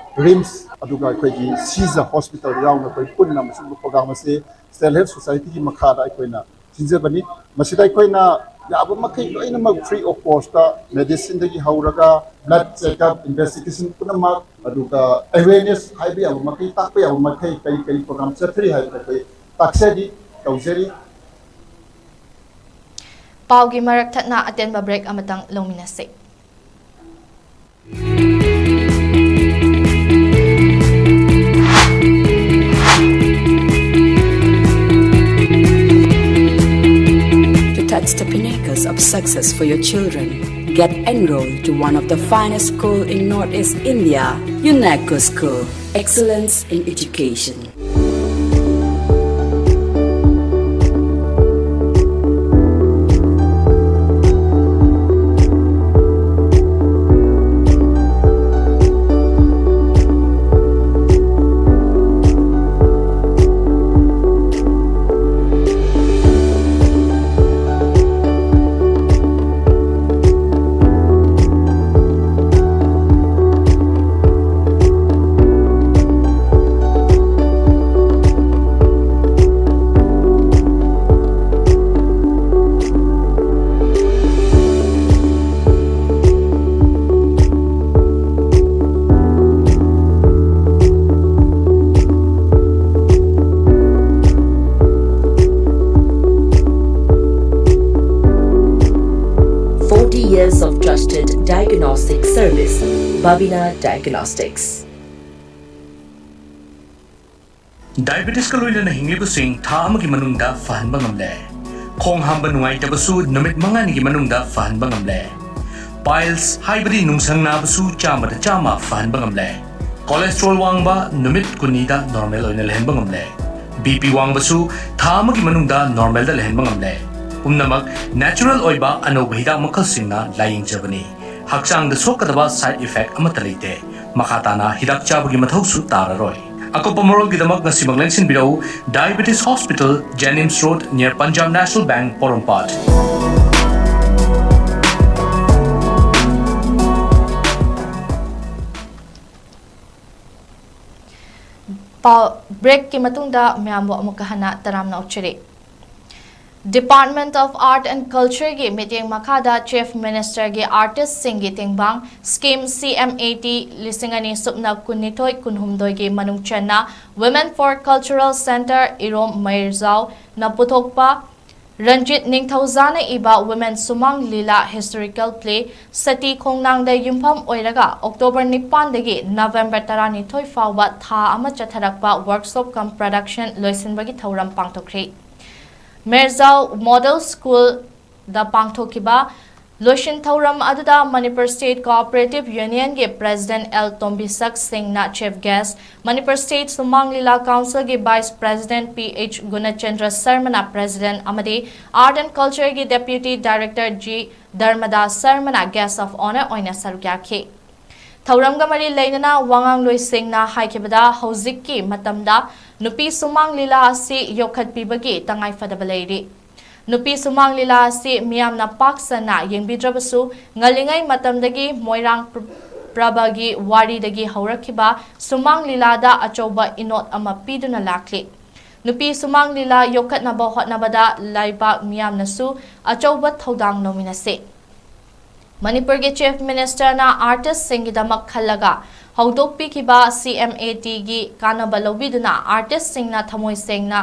RIMS ꯑꯗꯨꯒ ꯑꯩꯈꯣꯏꯒꯤ Seizure Hospital ꯌꯥꯎꯅ ꯑꯩꯈꯣꯏ ꯄꯨꯟꯅ ꯃꯁꯤꯒꯨꯝꯕ program ꯑꯁꯤ Self Help Societyꯒꯤ ꯃꯈꯥꯗ ꯑꯩꯈꯣꯏꯅ ꯁꯤꯟꯖꯕꯅꯤ꯫ ꯃꯁꯤꯗ ꯑꯩꯈꯣꯏꯅ ꯌꯥꯕ ꯃꯈꯩ ꯂꯣꯏꯅꯃꯛ free of costꯇ medicineꯗꯒꯤ ꯍꯧꯔꯒ blood checkup, investigation ꯄꯨꯝꯅꯃꯛ, ꯑꯗꯨꯒ awareness ꯍꯥꯏꯕ ꯌꯥꯕ ꯃꯈꯩ, ꯇꯥꯛꯄ ꯌꯥꯕ ꯃꯈꯩ ꯀꯔꯤ ꯀꯔꯤ program ꯆꯠꯊꯔꯤ ꯍꯥꯏꯕꯗꯣ ꯑꯩꯈꯣꯏ ꯇꯥꯛꯆꯔꯤ, ꯇꯧꯖꯔꯤ꯫ ꯄꯥꯎꯒꯤ ꯃꯔꯛ ꯊꯠꯅ ꯑꯇꯦꯟꯕ break ꯑꯃꯇꯪ ꯂꯧꯃꯤꯟꯅꯁꯤ꯫ To touch the pinnacles of success for your children, get enrolled to one of the finest school in Northeast India, UNESCO School. Excellence in education. Years of trusted diagnostic service, Babina Diagnostics. Diabetesꯀ ꯂꯣꯏꯅꯅ ꯍꯤꯡꯂꯤꯕꯁꯤꯡ ꯊꯥ ꯑꯃꯒꯤ ꯃꯅꯨꯡꯗ ꯐꯍꯟꯕ ꯉꯝꯂꯦ꯫ ꯈꯣꯡ ꯍꯥꯝꯕ ꯅꯨꯡꯉꯥꯏꯇꯕꯁꯨ ꯅꯨꯃꯤꯠ ꯃꯉꯥꯅꯤꯒꯤ ꯃꯅꯨꯡꯗ ꯐꯍꯟꯕ ꯉꯝꯂꯦ꯫ Piles ꯍꯥꯏꯕꯗꯤ ꯅꯨꯡꯁꯪ ꯅꯥꯕꯁꯨ ꯆꯥꯝꯃꯗ ꯆꯥꯝꯃ ꯐꯍꯟꯕ ꯉꯝꯂꯦ꯫ Cholesterol ꯋꯥꯡꯕ ꯅꯨꯃꯤꯠ ꯀꯨꯟꯅꯤꯗ normal ꯑꯣꯏꯅ ꯂꯩꯍꯟꯕ ꯉꯝꯂꯦ꯫ BP ꯋꯥꯡꯕꯁꯨ ꯊꯥ ꯑꯃꯒꯤ ꯃꯅꯨꯡꯗ normalꯗ ꯂꯩꯍꯟꯕ ꯉꯝꯂꯦ꯫ ꯄꯨꯝꯅꯃꯛ natural ꯑꯣꯏꯕ ꯑꯅꯧꯕ ꯍꯤꯗꯥꯛ ꯃꯈꯜꯁꯤꯡꯅ ꯂꯥꯌꯦꯡꯖꯕꯅꯤ꯫ ꯍꯛꯆꯥꯡꯗ ꯁꯣꯛꯀꯗꯕ side effect ꯑꯃꯠꯇ ꯂꯩꯇꯦ꯫ ꯃꯈꯥ ꯇꯥꯅ ꯍꯤꯗꯥꯛ ꯆꯥꯕꯒꯤ ꯃꯊꯧꯁꯨ ꯇꯥꯔꯔꯣꯏ꯫ ꯑꯀꯨꯞꯄ ꯃꯔꯣꯜꯒꯤꯗꯃꯛ ꯉꯁꯤꯃꯛ ꯂꯦꯡꯁꯤꯟꯕꯤꯔꯛꯎ, Diabetes Hospital, Jennings Road, near Punjab National Bank, ꯄꯣꯔꯣꯝꯄꯥꯠ꯫ ꯄꯥꯎ ꯕ꯭ꯔꯦꯛꯀꯤ ꯃꯇꯨꯡꯗ ꯃꯌꯥꯝꯕꯨ ꯑꯃꯨꯛꯀ ꯍꯟꯅ ꯇꯔꯥꯝꯅ ꯑꯣꯛꯆꯔꯤ꯫ Department of Art and Cultureꯒꯤ ꯃꯤꯠꯌꯦꯡ ꯃꯈꯥꯗ Chief Ministerꯒꯤ artistꯁꯤꯡꯒꯤ ꯇꯦꯡꯕꯥꯡ Scheme C M A T ꯂꯤꯁꯤꯡ ꯑꯅꯤ ꯁꯨꯞꯅ ꯀꯨꯟꯅꯤꯊꯣꯏ ꯀꯨꯟꯍꯨꯝꯗꯣꯏꯒꯤ ꯃꯅꯨꯡ ꯆꯟꯅ Women for Cultural Centre ꯏꯔꯣꯝ ꯃꯩꯔꯖꯥꯎꯅ ꯄꯨꯊꯣꯛꯄ ꯔꯟꯖꯤꯠ ꯅꯤꯡꯊꯧꯖꯥꯅ ꯏꯕ Women ꯁꯨꯃꯥꯡ ꯂꯤꯂꯥ historical play ꯁꯇꯤ ꯈꯣꯡꯅꯥꯡꯗ ꯌꯨꯝꯐꯝ ꯑꯣꯏꯔꯒ October ꯅꯤꯄꯥꯟꯗꯒꯤ November ꯇꯔꯥꯅꯤꯊꯣꯏ ꯐꯥꯎꯕ ꯊꯥ ꯑꯃ ꯆꯠꯊꯔꯛꯄ workshop cum production ꯂꯣꯏꯁꯤꯟꯕꯒꯤ ꯊꯧꯔꯝ ꯄꯥꯡꯊꯣꯛꯈ꯭ꯔꯤ꯫ ꯃꯩꯔꯖꯥꯎ Model Schoolꯗ ꯄꯥꯡꯊꯣꯛꯈꯤꯕ ꯂꯣꯏꯁꯤꯟ ꯊꯧꯔꯝ ꯑꯗꯨꯗ Manipur State Cooperative Unionꯒꯤ President L ꯇꯣꯝꯕꯤꯁꯛ ꯁꯤꯡꯅ Chief Guest, Manipur State ꯁꯨꯃꯥꯡ ꯂꯤꯂꯥ Councilꯒꯤ Vice President P H ꯒꯨꯅꯆꯟꯗ꯭ꯔ ꯁꯔꯃꯅ President ꯑꯃꯗꯤ Art and Cultureꯒꯤ Deputy Director G ꯙꯔꯃꯗꯥꯁ ꯁꯔꯃꯅ Guest of Honour ꯑꯣꯏꯅ ꯁꯔꯨꯛ ꯌꯥꯈꯤ꯫ ꯊꯧꯔꯝꯒ ꯃꯔꯤ ꯂꯩꯅꯅ ꯋꯥꯉꯥꯡꯂꯣꯏꯁꯤꯡꯅ ꯍꯥꯏꯈꯤꯕꯗ, ꯍꯧꯖꯤꯛꯀꯤ ꯃꯇꯝꯗ ꯅꯨꯄꯤ ꯁꯨꯃꯥꯡ ꯂꯤꯂꯥ ꯑꯁꯤ ꯌꯣꯛꯈꯠꯄꯤꯕꯒꯤ ꯇꯉꯥꯏꯐꯗꯕ ꯂꯩꯔꯤ꯫ ꯅꯨꯄꯤ ꯁꯨꯃꯥꯡ ꯂꯤꯂꯥ ꯑꯁꯤ ꯃꯤꯌꯥꯝꯅ ꯄꯥꯛ ꯁꯟꯅ ꯌꯦꯡꯕꯤꯗ꯭ꯔꯕꯁꯨ, ꯉꯜꯂꯤꯉꯩ ꯃꯇꯝꯗꯒꯤ ꯃꯣꯏꯔꯥꯡ ꯄ꯭ꯔ-, ꯄ꯭ꯔꯚꯒꯤ ꯋꯥꯔꯤꯗꯒꯤ ꯍꯧꯔꯛꯈꯤꯕ ꯁꯨꯃꯥꯡ ꯂꯤꯂꯥꯗ ꯑꯆꯧꯕ ꯏꯅꯣꯠ ꯑꯃ ꯄꯤꯗꯨꯅ ꯂꯥꯛꯂꯤ꯫ ꯅꯨꯄꯤ ꯁꯨꯃꯥꯡ ꯂꯤꯂꯥ ꯌꯣꯛꯈꯠꯅꯕ ꯍꯣꯠꯅꯕꯗ ꯂꯩꯕꯥꯛ ꯃꯤꯌꯥꯝꯅꯁꯨ ꯑꯆꯧꯕ ꯊꯧꯗꯥꯡ ꯂꯧꯃꯤꯟꯅꯁꯤ꯫ ꯃꯅꯤꯄꯨꯔꯒꯤ Chief Ministerꯅ artistꯁꯤꯡꯒꯤꯗꯃꯛ ꯈꯜꯂꯒ ꯍꯧꯗꯣꯛꯄꯤꯈꯤꯕ C M A Tꯒꯤ ꯀꯥꯟꯅꯕ ꯂꯧꯕꯤꯗꯨꯅ artistꯁꯤꯡꯅ ꯊꯃꯣꯏ ꯁꯦꯡꯅ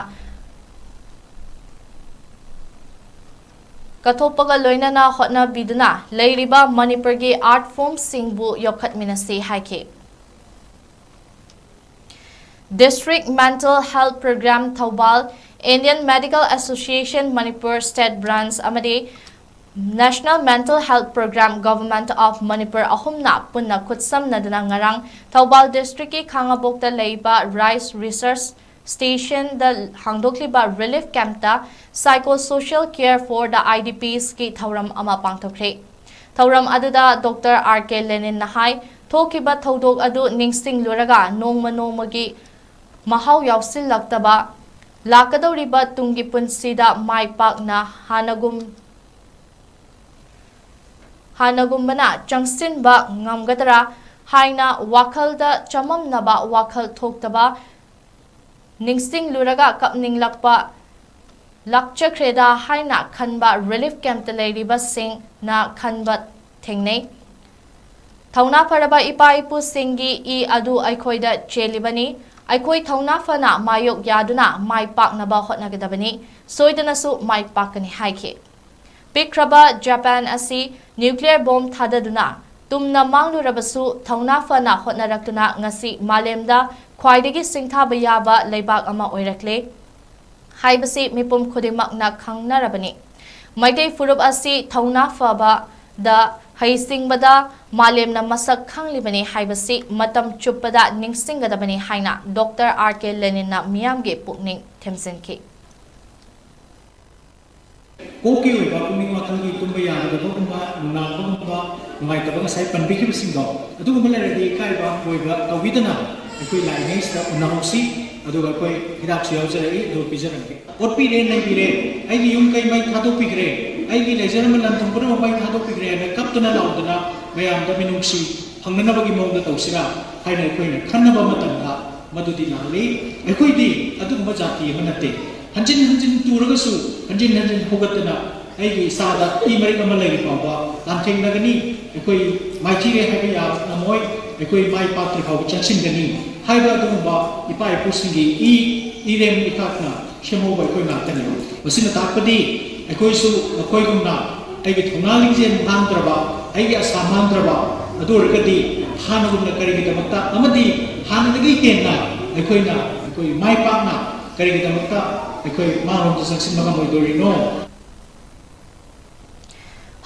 ꯀꯠꯊꯣꯛꯄꯒ ꯂꯣꯏꯅꯅ ꯍꯣꯠꯅꯕꯤꯗꯨꯅ ꯂꯩꯔꯤꯕ ꯃꯅꯤꯄꯨꯔꯒꯤ art form ꯁꯤꯡꯕꯨ ꯌꯣꯛꯈꯠꯃꯤꯟꯅꯁꯤ ꯍꯥꯏꯈꯤ꯫ District Mental Health Program Thoubal, Indian Medical Association Manipur State Branch ꯑꯃꯗꯤ National Mental Health Program Government of Manipur ꯑꯍꯨꯝꯅ ꯄꯨꯟꯅ ꯈꯨꯠꯁꯝꯅꯗꯨꯅ ꯉꯔꯥꯡ ꯊꯧꯕꯥꯜ district ꯀꯤ ꯈꯥꯉꯕꯣꯛꯇ ꯂꯩꯕ Rice Research Station ꯗ ꯍꯥꯡꯗꯣꯛꯂꯤꯕ relief camp ꯇ Psychosocial Care for the I D Ps ꯀꯤ ꯊꯧꯔꯝ ꯑꯃ ꯄꯥꯡꯊꯣꯛꯈ꯭ꯔꯦ꯫ ꯊꯧꯔꯝ ꯑꯗꯨꯗ Doctor R K Lenin ꯅ ꯍꯥꯏ, ꯊꯣꯛꯈꯤꯕ ꯊꯧꯗꯣꯛ ꯑꯗꯨ ꯅꯤꯡꯁꯤꯡꯂꯨꯔꯒ ꯅꯣꯡꯃ ꯅꯣꯡꯃꯒꯤ ꯃꯍꯥꯎ ꯌꯥꯎꯁꯤꯜꯂꯛꯇꯕ, ꯂꯥꯛꯀꯗꯧꯔꯤꯕ ꯇꯨꯡꯒꯤ ꯄꯨꯟꯁꯤꯗ ꯃꯥꯏ ꯄꯥꯛꯅ ꯍꯥꯟꯅꯒꯨꯝ, ꯍꯥꯟꯅꯒꯨꯝꯕꯅ ꯆꯪꯁꯤꯟꯕ ꯉꯝꯒꯗ꯭ꯔꯥ ꯍꯥꯏꯅ ꯋꯥꯈꯜꯗ ꯆꯃꯝꯅꯕ, ꯋꯥꯈꯜ ꯊꯣꯛꯇꯕ, ꯅꯤꯡꯁꯤꯡꯂꯨꯔꯒ ꯀꯞꯅꯤꯡꯂꯛꯄ ꯂꯥꯛꯆꯈ꯭ꯔꯦꯗ ꯍꯥꯏꯅ ꯈꯟꯕ relief camp ꯇ ꯂꯩꯔꯤꯕꯁꯤꯡꯅ ꯈꯟꯕ ꯊꯦꯡꯅꯩ꯫ ꯊꯧꯅꯥ ꯐꯔꯕ ꯏꯄꯥ ꯏꯄꯨꯁꯤꯡꯒꯤ ꯏ ꯑꯗꯨ ꯑꯩꯈꯣꯏꯗ ꯆꯦꯜꯂꯤꯕꯅꯤ꯫ ꯑꯩꯈꯣꯏ ꯊꯧꯅꯥ ꯐꯅ ꯃꯥꯌꯣꯛ ꯌꯥꯗꯨꯅ ꯃꯥꯏ ꯄꯥꯛꯅꯕ ꯍꯣꯠꯅꯒꯗꯕꯅꯤ꯫ ꯁꯣꯏꯗꯅꯁꯨ ꯃꯥꯏ ꯄꯥꯛꯀꯅꯤ ꯍꯥꯏꯈꯤ꯫ ꯄꯤꯛꯈ꯭ꯔꯕ ꯖꯄꯥꯟ ꯑꯁꯤ nuclear bomb ꯊꯥꯗꯗꯨꯅ ꯇꯨꯝꯅ ꯃꯥꯡꯂꯨꯔꯕꯁꯨ ꯊꯧꯅꯥ ꯐꯅ ꯍꯣꯠꯅꯔꯛꯇꯨꯅ ꯉꯁꯤ ꯃꯥꯂꯦꯝꯗ ꯈ꯭ꯋꯥꯏꯗꯒꯤ ꯁꯤꯡꯊꯥꯕ ꯌꯥꯕ ꯂꯩꯕꯥꯛ ꯑꯃ ꯑꯣꯏꯔꯛꯂꯦ ꯍꯥꯏꯕꯁꯤ ꯃꯤꯄꯨꯝ ꯈꯨꯗꯤꯡꯃꯛꯅ ꯈꯪꯅꯔꯕꯅꯤ꯫ ꯃꯩꯇꯩ ꯐꯨꯔꯨꯞ ꯑꯁꯤ ꯊꯧꯅꯥ ꯐꯕꯗ, ꯍꯩꯁꯤꯡꯕꯗ ꯃꯥꯂꯦꯝꯅ ꯃꯁꯛ ꯈꯪꯂꯤꯕꯅꯤ ꯍꯥꯏꯕꯁꯤ ꯃꯇꯝ ꯆꯨꯞꯄꯗ ꯅꯤꯡꯁꯤꯡꯒꯗꯕꯅꯤ ꯍꯥꯏꯅ Doctor R K Lenin ꯅ ꯃꯤꯌꯥꯝꯒꯤ ꯄꯨꯛꯅꯤꯡ ꯊꯤꯡꯖꯤꯟꯈꯤ꯫ ꯀꯣꯛꯀꯤ ꯑꯣꯏꯕ ꯄꯨꯛꯅꯤꯡ ꯋꯥꯈꯜꯒꯤ ꯇꯨꯝꯕ ꯌꯥꯗꯕꯒꯨꯝꯕ, ꯅꯨꯡꯅꯥꯡꯕꯒꯨꯝꯕ, ꯅꯨꯡꯉꯥꯏꯇꯕ ꯉꯁꯥꯏ ꯄꯟꯕꯤꯈꯤꯕꯁꯤꯡꯗꯣ, ꯑꯗꯨꯒꯨꯝꯕ ꯂꯩꯔꯗꯤ ꯏꯀꯥꯏꯕ ꯍꯪꯒꯣꯏꯕ ꯇꯧꯕꯤꯗꯅ ꯑꯩꯈꯣꯏ ꯂꯥꯛꯏꯉꯩꯁꯤꯗ ꯎꯅꯍꯧꯁꯤ꯫ ꯑꯗꯨꯒ ꯑꯩꯈꯣꯏ ꯍꯤꯗꯥꯛꯁꯨ ꯌꯥꯎꯖꯔꯛꯏ, ꯑꯗꯨ ꯄꯤꯖꯔꯝꯒꯦ꯫ ꯑꯣꯠꯄꯤꯔꯦ ꯅꯩꯕꯤꯔꯦ, ꯑꯩꯒꯤ ꯌꯨꯝ ꯀꯩ ꯃꯩ ꯊꯥꯗꯣꯛꯄꯤꯈ꯭ꯔꯦ, ꯑꯩꯒꯤ ꯂꯩꯖꯔꯝꯕ ꯂꯟ ꯊꯨꯝ ꯄꯨꯝꯅꯃꯛ ꯃꯩ ꯊꯥꯗꯣꯛꯄꯤꯈ꯭ꯔꯦ ꯍꯥꯏꯅ ꯀꯞꯇꯅ ꯂꯥꯎꯗꯅ ꯃꯌꯥꯝꯗ ꯃꯤꯅꯨꯡꯁꯤ ꯐꯪꯅꯅꯕꯒꯤ ꯃꯑꯣꯡꯗ ꯇꯧꯁꯤꯔꯥ ꯍꯥꯏꯅ ꯑꯩꯈꯣꯏꯅ ꯈꯟꯅꯕ ꯃꯇꯝꯗ ꯃꯗꯨꯗꯤ ꯂꯥꯜꯂꯤ꯫ ꯑꯩꯈꯣꯏꯗꯤ ꯑꯗꯨꯒꯨꯝꯕ ꯖꯥꯇꯤ ꯑꯃ ꯅꯠꯇꯦ꯫ ꯍꯟꯖꯤꯟ ꯍꯟꯖꯤꯟ ꯇꯨꯔꯒꯁꯨ ꯍꯟꯖꯤꯟ ꯍꯟꯖꯤꯟ ꯍꯧꯒꯠꯇꯅ ꯑꯩꯒꯤ ꯏꯁꯥꯗ ꯏ ꯃꯔꯤꯛ ꯑꯃ ꯂꯩꯔꯤ ꯐꯥꯎꯕ ꯂꯥꯟꯊꯦꯡꯅꯒꯅꯤ꯫ ꯑꯩꯈꯣꯏ ꯃꯥꯏꯊꯤꯔꯦ ꯍꯥꯏꯕ ꯌꯥꯔꯝꯃꯣꯏ, ꯑꯩꯈꯣꯏ ꯃꯥꯏ ꯄꯥꯛꯇ꯭ꯔꯤ ꯐꯥꯎꯕ ꯆꯪꯁꯤꯟꯒꯅꯤ ꯍꯥꯏꯕ ꯑꯗꯨꯒꯨꯝꯕ ꯏꯄꯥ ꯏꯄꯨꯁꯤꯡꯒꯤ ꯏ, ꯏꯔꯦꯝ ꯏꯈꯥꯛꯅ ꯁꯦꯝꯍꯧꯕ ꯑꯩꯈꯣꯏ ꯉꯥꯛꯇꯅꯤ꯫ ꯃꯁꯤꯅ ꯇꯥꯛꯄꯗꯤ ꯑꯩꯈꯣꯏꯁꯨ ꯃꯈꯣꯏꯒꯨꯝꯅ ꯑꯩꯒꯤ ꯊꯧꯅꯥ ꯂꯤꯡꯖꯦꯜ ꯃꯥꯡꯗ꯭ꯔꯕ, ꯑꯩꯒꯤ ꯑꯁꯥ ꯃꯥꯡꯗ꯭ꯔꯕ, ꯑꯗꯨ ꯑꯣꯏꯔꯒꯗꯤ ꯍꯥꯟꯅꯒꯨꯝꯅ ꯀꯔꯤꯒꯤꯗꯃꯛꯇ ꯑꯃꯗꯤ ꯍꯥꯟꯅꯗꯒꯤ ꯍꯦꯟꯅ ꯑꯩꯈꯣꯏꯅ ꯑꯩꯈꯣꯏ ꯃꯥꯏ ꯄꯥꯛꯅ ꯀꯔꯤꯒꯤꯗꯃꯛꯇ ꯑꯩꯈꯣꯏ ꯃꯥꯡꯂꯣꯝꯗ ꯆꯪꯁꯤꯟꯕ ꯉꯝꯃꯣꯏꯗꯣꯔꯤꯅꯣ?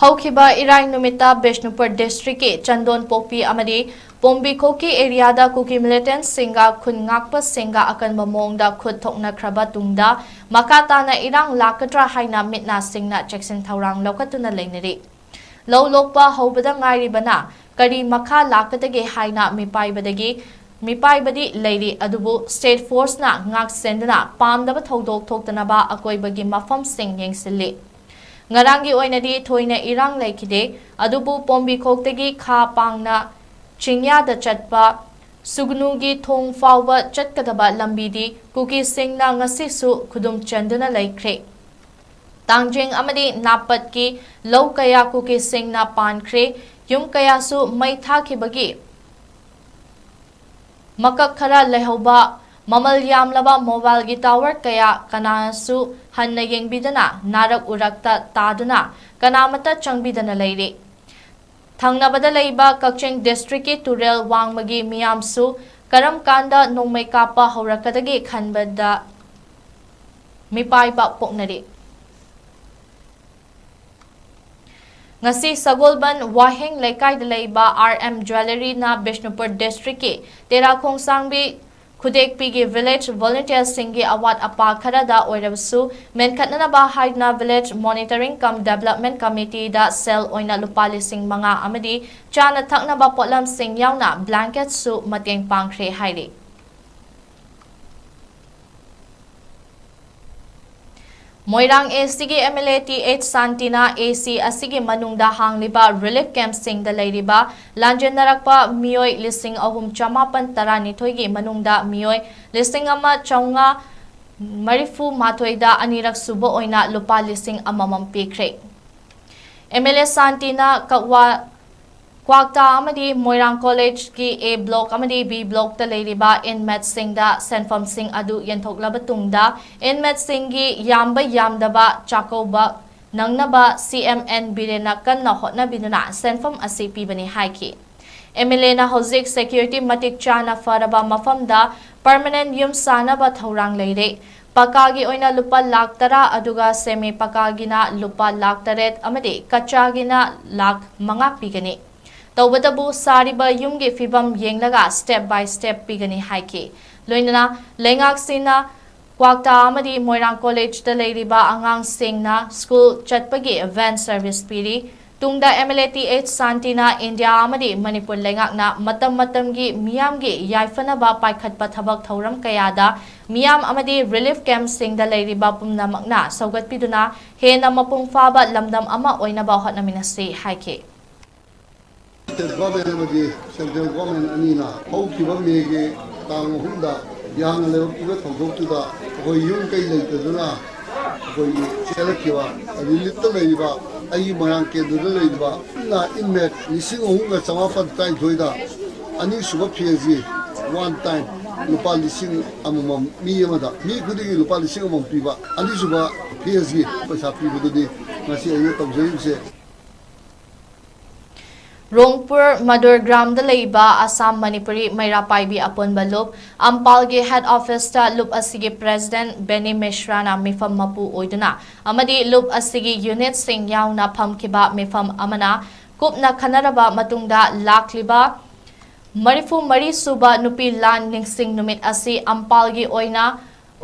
ꯍꯧꯈꯤꯕ ꯏꯔꯥꯏ ꯅꯨꯃꯤꯠꯇ ꯕꯤꯁꯅꯨꯄꯨꯔ ꯗꯤꯁꯇ꯭ꯔꯤꯛꯀꯤ ꯆꯟꯗꯣꯟꯄꯣꯛꯄꯤ ꯑꯃꯗꯤ ꯄꯣꯝꯕꯤꯈꯣꯛꯀꯤ ꯑꯦꯔꯤꯌꯥꯗ ꯀꯨꯀꯤ ꯃꯤꯂꯤꯇꯦꯟꯠꯁꯤꯡꯒ ꯈꯨꯟ ꯉꯥꯛꯄꯁꯤꯡꯒ ꯑꯀꯟꯕ ꯃꯑꯣꯡꯗ ꯈꯨꯠ ꯊꯣꯛꯅꯈ꯭ꯔꯕ ꯇꯨꯡꯗ ꯃꯈꯥ ꯇꯥꯅ ꯏꯔꯥꯡ ꯂꯥꯛꯀꯗ꯭ꯔꯥ ꯍꯥꯏꯅ ꯃꯤꯠ ꯅꯥꯁꯤꯡꯅ ꯆꯦꯛꯁꯤꯟ ꯊꯧꯔꯥꯡ ꯂꯧꯈꯠꯇꯨꯅ ꯂꯩꯅꯔꯤ꯫ ꯂꯧ ꯂꯣꯛꯄ ꯍꯧꯕꯗ ꯉꯥꯏꯔꯤꯕꯅ ꯀꯔꯤ ꯃꯈꯥ ꯂꯥꯛꯀꯗꯒꯦ ꯍꯥꯏꯅ ꯃꯤꯄꯥꯏꯕꯗꯒꯤ ꯃꯤꯄꯥꯏꯕꯗꯤ ꯂꯩꯔꯤ, ꯑꯗꯨꯕꯨ ꯁ꯭ꯇꯦꯠ ꯐꯣꯔꯁꯅ ꯉꯥꯛ ꯁꯦꯟꯗꯨꯅ ꯄꯥꯝꯗꯕ ꯊꯧꯗꯣꯛ ꯊꯣꯛꯇꯅꯕ ꯑꯀꯣꯏꯕꯒꯤ ꯃꯐꯝꯁꯤꯡ ꯌꯦꯡꯁꯤꯜꯂꯤ꯫ ꯉꯔꯥꯡꯒꯤ ꯑꯣꯏꯅꯗꯤ ꯊꯣꯏꯅ ꯏꯔꯥꯡ ꯂꯩꯈꯤꯗꯦ, ꯑꯗꯨꯕꯨ ꯄꯣꯝꯕꯤꯈꯣꯛꯇꯒꯤ ꯈꯥ ꯄꯥꯡꯅ ꯆꯤꯡꯌꯥꯗ ꯆꯠꯄ ꯁꯨꯒꯅꯨꯒꯤ ꯊꯣꯡ ꯐꯥꯎꯕ ꯆꯠꯀꯗꯕ ꯂꯝꯕꯤꯗꯤ ꯀꯨꯀꯤꯁꯤꯡꯅ ꯉꯁꯤꯁꯨ ꯈꯨꯗꯨꯝ ꯆꯟꯗꯨꯅ ꯂꯩꯈ꯭ꯔꯦ꯫ ꯇꯥꯡꯖꯤꯡ ꯑꯃꯗꯤ ꯅꯥꯄꯠꯀꯤ ꯂꯧ ꯀꯌꯥ ꯀꯨꯀꯤꯁꯤꯡꯅ ꯄꯥꯟꯈ꯭ꯔꯦ꯫ ꯌꯨꯝ ꯀꯌꯥꯁꯨ ꯃꯩ ꯊꯥꯈꯤꯕꯒꯤ ꯃꯀꯛ ꯈꯔ ꯂꯩꯍꯧꯕ ꯃꯃꯜ ꯌꯥꯝꯂꯕ ꯃꯣꯕꯥꯏꯜꯒꯤ ꯇꯥꯋꯔ ꯀꯌꯥ ꯀꯅꯥꯁꯨ ꯍꯟꯅ ꯌꯦꯡꯕꯤꯗꯅ ꯅꯥꯔꯛ ꯎꯔꯛꯇ ꯇꯥꯗꯨꯅ ꯀꯅꯥꯃꯠꯇ ꯆꯪꯕꯤꯗꯅ ꯂꯩꯔꯤ꯫ ꯊꯪꯅꯕꯗ ꯂꯩꯕ ꯀꯛꯆꯤꯡ ꯗꯤꯁꯇ꯭ꯔꯤꯛꯀꯤ ꯇꯨꯔꯦꯜ ꯋꯥꯡꯃꯒꯤ ꯃꯤꯌꯥꯝꯁꯨ ꯀꯔꯝ ꯀꯥꯟꯗ ꯅꯣꯡꯃꯩ ꯀꯥꯞꯄ ꯍꯧꯔꯛꯀꯗꯒꯦ ꯈꯟꯕꯗ ꯃꯤꯄꯥꯏꯕ ꯄꯣꯛꯅꯔꯤ꯫ ꯉꯁꯤ ꯁꯒꯣꯜꯕꯟ ꯋꯥꯍꯦꯡ ꯂꯩꯀꯥꯏꯗ ꯂꯩꯕ ꯑꯥꯔ ꯑꯦꯝ ꯖ꯭ꯋꯦꯂꯔꯤꯅ ꯕꯤꯁꯅꯨꯄꯨꯔ ꯗꯤꯁꯇ꯭ꯔꯤꯛꯀꯤ ꯇꯦꯔꯥ ꯈꯣꯡꯁꯥꯡꯕꯤ ꯈꯨꯗꯦꯛꯄꯤꯒꯤ ꯚꯤꯂꯦꯖ ꯚꯣꯂꯨꯟꯇꯤꯌꯔꯁꯤꯡꯒꯤ ꯑꯋꯥꯠ ꯑꯄꯥ ꯈꯔꯗ ꯑꯣꯏꯔꯕꯁꯨ ꯃꯦꯟꯈꯠꯅꯅꯕ ꯍꯥꯏꯗꯨꯅ ꯚꯤꯂꯦꯖ ꯃꯣꯅꯤꯇꯔꯤꯡ ꯀꯝ ꯗꯦꯕꯂꯞꯃꯦꯟ ꯀꯃꯤꯇꯤꯗ ꯁꯦꯜ ꯑꯣꯏꯅ ꯂꯨꯄꯥ ꯂꯤꯁꯤꯡ ꯃꯉꯥ ꯑꯃꯗꯤ ꯆꯥꯅ ꯊꯛꯅꯕ ꯄꯣꯠꯂꯝꯁꯤꯡ ꯌꯥꯎꯅ ꯕ꯭ꯂꯥꯡꯀꯦꯠꯁꯨ ꯃꯇꯦꯡ ꯄꯥꯡꯈ꯭ꯔꯦ ꯍꯥꯏꯔꯤ꯫ ꯃꯣꯏꯔꯥꯡ ꯑꯦꯁꯤꯒꯤ M L A T H ꯁꯥꯟꯇꯤꯅ ꯑꯦꯁꯤ ꯑꯁꯤꯒꯤ ꯃꯅꯨꯡꯗ ꯍꯥꯡꯂꯤꯕ ꯔꯤꯂꯤꯐ ꯀꯦꯝꯞꯁꯤꯡꯗ ꯂꯩꯔꯤꯕ ꯂꯥꯟꯖꯦꯟꯅꯔꯛꯄ ꯃꯤꯑꯣꯏ ꯂꯤꯁꯤꯡ ꯑꯍꯨꯝ ꯆꯃꯥꯄꯟ ꯇꯔꯥꯅꯤꯊꯣꯏꯒꯤ ꯃꯅꯨꯡꯗ ꯃꯤꯑꯣꯏ ꯂꯤꯁꯤꯡ ꯑꯃ ꯆꯥꯝꯃꯉꯥ ꯃꯔꯤꯐꯨ ꯃꯥꯊꯣꯏꯗ ꯑꯅꯤꯔꯛ ꯁꯨꯕ ꯑꯣꯏꯅ ꯂꯨꯄꯥ ꯂꯤꯁꯤꯡ ꯑꯃꯃꯝ ꯄꯤꯈ꯭ꯔꯦ꯫ ꯑꯦꯝ ꯑꯦꯜ ꯑꯦ ꯁꯥꯟꯇꯤꯅ ꯀꯛꯋꯥ ꯀ꯭ꯋꯥꯛꯇꯥ ꯑꯃꯗꯤ ꯃꯣꯏꯔꯥꯡ ꯀꯣꯂꯦꯖꯀꯤ A block ꯑꯃꯗꯤ B blockꯇ ꯂꯩꯔꯤꯕ inmateꯁꯤꯡꯗ ꯁꯦꯟꯐꯝꯁꯤꯡ ꯑꯗꯨ ꯌꯦꯟꯊꯣꯛꯂꯕ ꯇꯨꯡꯗ inmateꯁꯤꯡꯒꯤ ꯌꯥꯝꯕ ꯌꯥꯝꯗꯕ ꯆꯥꯛꯀꯧꯕ ꯅꯪꯅꯕ C M N ꯕꯤꯔꯦꯟꯅ ꯀꯟꯅ ꯍꯣꯠꯅꯕꯤꯗꯨꯅ ꯁꯦꯟꯐꯝ ꯑꯁꯤ ꯄꯤꯕꯅꯤ ꯍꯥꯏꯈꯤ꯫ MLAꯅ ꯍꯧꯖꯤꯛ security ꯃꯇꯤꯛ ꯆꯥꯅ ꯐꯔꯕ ꯃꯐꯝꯗ permanent ꯌꯨꯝ ꯁꯥꯅꯕ ꯊꯧꯔꯥꯡ ꯂꯩꯔꯦ꯫ ꯄꯀꯥꯒꯤ ꯑꯣꯏꯅ ꯂꯨꯄꯥ ꯂꯥꯈ ꯇꯔꯥ, ꯑꯗꯨꯒ semi ꯄꯀꯥꯒꯤꯅ ꯂꯨꯄꯥ ꯂꯥꯈ ꯇꯔꯦꯠ ꯑꯃꯗꯤ ꯀꯆꯥꯒꯤꯅ ꯂꯥꯈ ꯃꯉꯥ ꯄꯤꯒꯅꯤ꯫ ꯇꯧꯕꯇꯕꯨ ꯁꯥꯔꯤꯕ ꯌꯨꯝꯒꯤ ꯐꯤꯕꯝ ꯌꯦꯡꯂꯒ step by step ꯄꯤꯒꯅꯤ ꯍꯥꯏꯈꯤ꯫ ꯂꯣꯏꯅꯅ ꯂꯩꯉꯥꯛꯁꯤꯅ ꯀ꯭ꯋꯥꯛꯇꯥ ꯑꯃꯗꯤ ꯃꯣꯏꯔꯥꯡ ꯀꯣꯂꯦꯖꯇ ꯂꯩꯔꯤꯕ ꯑꯉꯥꯡꯁꯤꯡꯅ school ꯆꯠꯄꯒꯤ van service ꯄꯤꯔꯤ꯫ ꯇꯨꯡꯗ MLA Th ꯁꯥꯟꯇꯤꯅ ꯏꯟꯗꯤꯌꯥ ꯑꯃꯗꯤ ꯃꯅꯤꯄꯨꯔ ꯂꯩꯉꯥꯛꯅ ꯃꯇꯝ ꯃꯇꯝꯒꯤ ꯃꯤꯌꯥꯝꯒꯤ ꯌꯥꯏꯐꯅꯕ ꯄꯥꯏꯈꯠꯄ ꯊꯕꯛ ꯊꯧꯔꯝ ꯀꯌꯥꯗ ꯃꯤꯌꯥꯝ ꯑꯃꯗꯤ relief campꯁꯤꯡꯗ ꯂꯩꯔꯤꯕ ꯄꯨꯝꯅꯃꯛꯅ ꯁꯧꯒꯠꯄꯤꯗꯨꯅ ꯍꯦꯟꯅ ꯃꯄꯨꯡ ꯐꯥꯕ ꯂꯝꯗꯝ ꯑꯃ ꯑꯣꯏꯅꯕ ꯍꯣꯠꯅꯃꯤꯟꯅꯁꯤ ꯍꯥꯏꯈꯤ꯫ State government ꯑꯃꯗꯤ central government ꯑꯅꯤꯅ ꯍꯧꯈꯤꯕ ꯃꯦꯒꯤ ꯇꯥꯡ ꯑꯍꯨꯝꯗ ꯌꯥꯝꯅ ꯂꯥꯏꯕꯛ ꯄꯤꯕ ꯊꯧꯗꯣꯛꯇꯨꯗ ꯑꯩꯈꯣꯏ ꯌꯨꯝ ꯀꯩ ꯂꯩꯇꯗꯨꯅ ꯑꯩꯈꯣꯏꯒꯤ ꯆꯦꯜꯂꯛꯈꯤꯕ ꯔꯤꯂꯤꯐꯇ ꯂꯩꯔꯤꯕ ꯑꯩꯒꯤ ꯃꯣꯏꯔꯥꯡ ꯀꯦꯟꯗ꯭ꯔꯗ ꯂꯩꯔꯤꯕ ꯄꯨꯟꯅ inmate ꯂꯤꯁꯤꯡ ꯑꯍꯨꯝꯒ ꯆꯃꯥꯄꯟ ꯇꯔꯥꯅꯤꯊꯣꯏꯗ ꯑꯅꯤꯁꯨꯕ ꯐꯦꯁꯀꯤ one time ꯂꯨꯄꯥ ꯂꯤꯁꯤꯡ ꯑꯃꯃꯝ ꯃꯤ ꯑꯃꯗ ꯃꯤ ꯈꯨꯗꯤꯡꯒꯤ ꯂꯨꯄꯥ ꯂꯤꯁꯤꯡ ꯑꯃꯃꯝ ꯄꯤꯕ ꯑꯅꯤꯁꯨꯕ ꯐꯦꯁꯀꯤ ꯄꯩꯁꯥ ꯄꯤꯕꯗꯨꯅꯤ ꯉꯁꯤ ꯑꯩꯅ ꯇꯧꯖꯔꯤꯕꯁꯦ꯫ ꯔꯣꯡꯄꯨꯔ ꯃꯗꯨꯔ ꯒ꯭ꯔꯥꯝꯗ ꯂꯩꯕ ꯑꯁꯥꯝ ꯃꯅꯤꯄꯨꯔꯤ ꯃꯩꯔꯥ ꯄꯥꯏꯕꯤ ꯑꯄꯨꯟꯕ ꯂꯨꯞ ꯑꯝꯄꯥꯜꯒꯤ head officeꯇ ꯂꯨꯞ ꯑꯁꯤꯒꯤ president ꯕꯦꯅꯤ ꯃꯤꯁ꯭ꯔꯥꯅ ꯃꯤꯐꯝ ꯃꯄꯨ ꯑꯣꯏꯗꯨꯅ ꯑꯃꯗꯤ ꯂꯨꯞ ꯑꯁꯤꯒꯤ unitꯁꯤꯡ ꯌꯥꯎꯅ ꯐꯝꯈꯤꯕ ꯃꯤꯐꯝ ꯑꯃꯅ ꯀꯨꯞꯅ ꯈꯟꯅꯔꯕ ꯃꯇꯨꯡꯗ ꯂꯥꯛꯂꯤꯕ ꯃꯔꯤꯐꯨ ꯃꯔꯤ ꯁꯨꯕ ꯅꯨꯄꯤ ꯂꯥꯟ ꯅꯤꯡꯁꯤꯡ ꯅꯨꯃꯤꯠ ꯑꯁꯤ ꯑꯝꯄꯥꯜꯒꯤ ꯑꯣꯏꯅ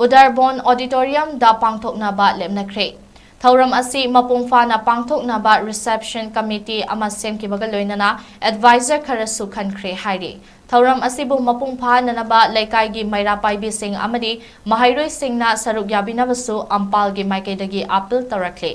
ꯎꯗꯥꯔꯕꯣꯟ auditoriumꯗ ꯄꯥꯡꯊꯣꯛꯅꯕ ꯂꯦꯞꯅꯈ꯭ꯔꯦ꯫ ꯊꯧꯔꯝ ꯑꯁꯤ ꯃꯄꯨꯡ ꯐꯥꯅ ꯄꯥꯡꯊꯣꯛꯅꯕ reception committee ꯑꯃ ꯁꯦꯝꯈꯤꯕꯒ ꯂꯣꯏꯅꯅ advisor ꯈꯔꯁꯨ ꯈꯟꯈ꯭ꯔꯦ ꯍꯥꯏꯔꯤ꯫ ꯊꯧꯔꯝ ꯑꯁꯤꯕꯨ ꯃꯄꯨꯡ ꯐꯥꯅꯅꯕ ꯂꯩꯀꯥꯏꯒꯤ ꯃꯩꯔꯥ ꯄꯥꯏꯕꯤꯁꯤꯡ ꯑꯃꯗꯤ ꯃꯍꯩꯔꯣꯏꯁꯤꯡꯅ ꯁꯔꯨꯛ ꯌꯥꯕꯤꯅꯕꯁꯨ ꯑꯝꯄꯥꯜꯒꯤ ꯃꯥꯏꯀꯩꯗꯒꯤ appeal ꯇꯧꯔꯛꯂꯤ꯫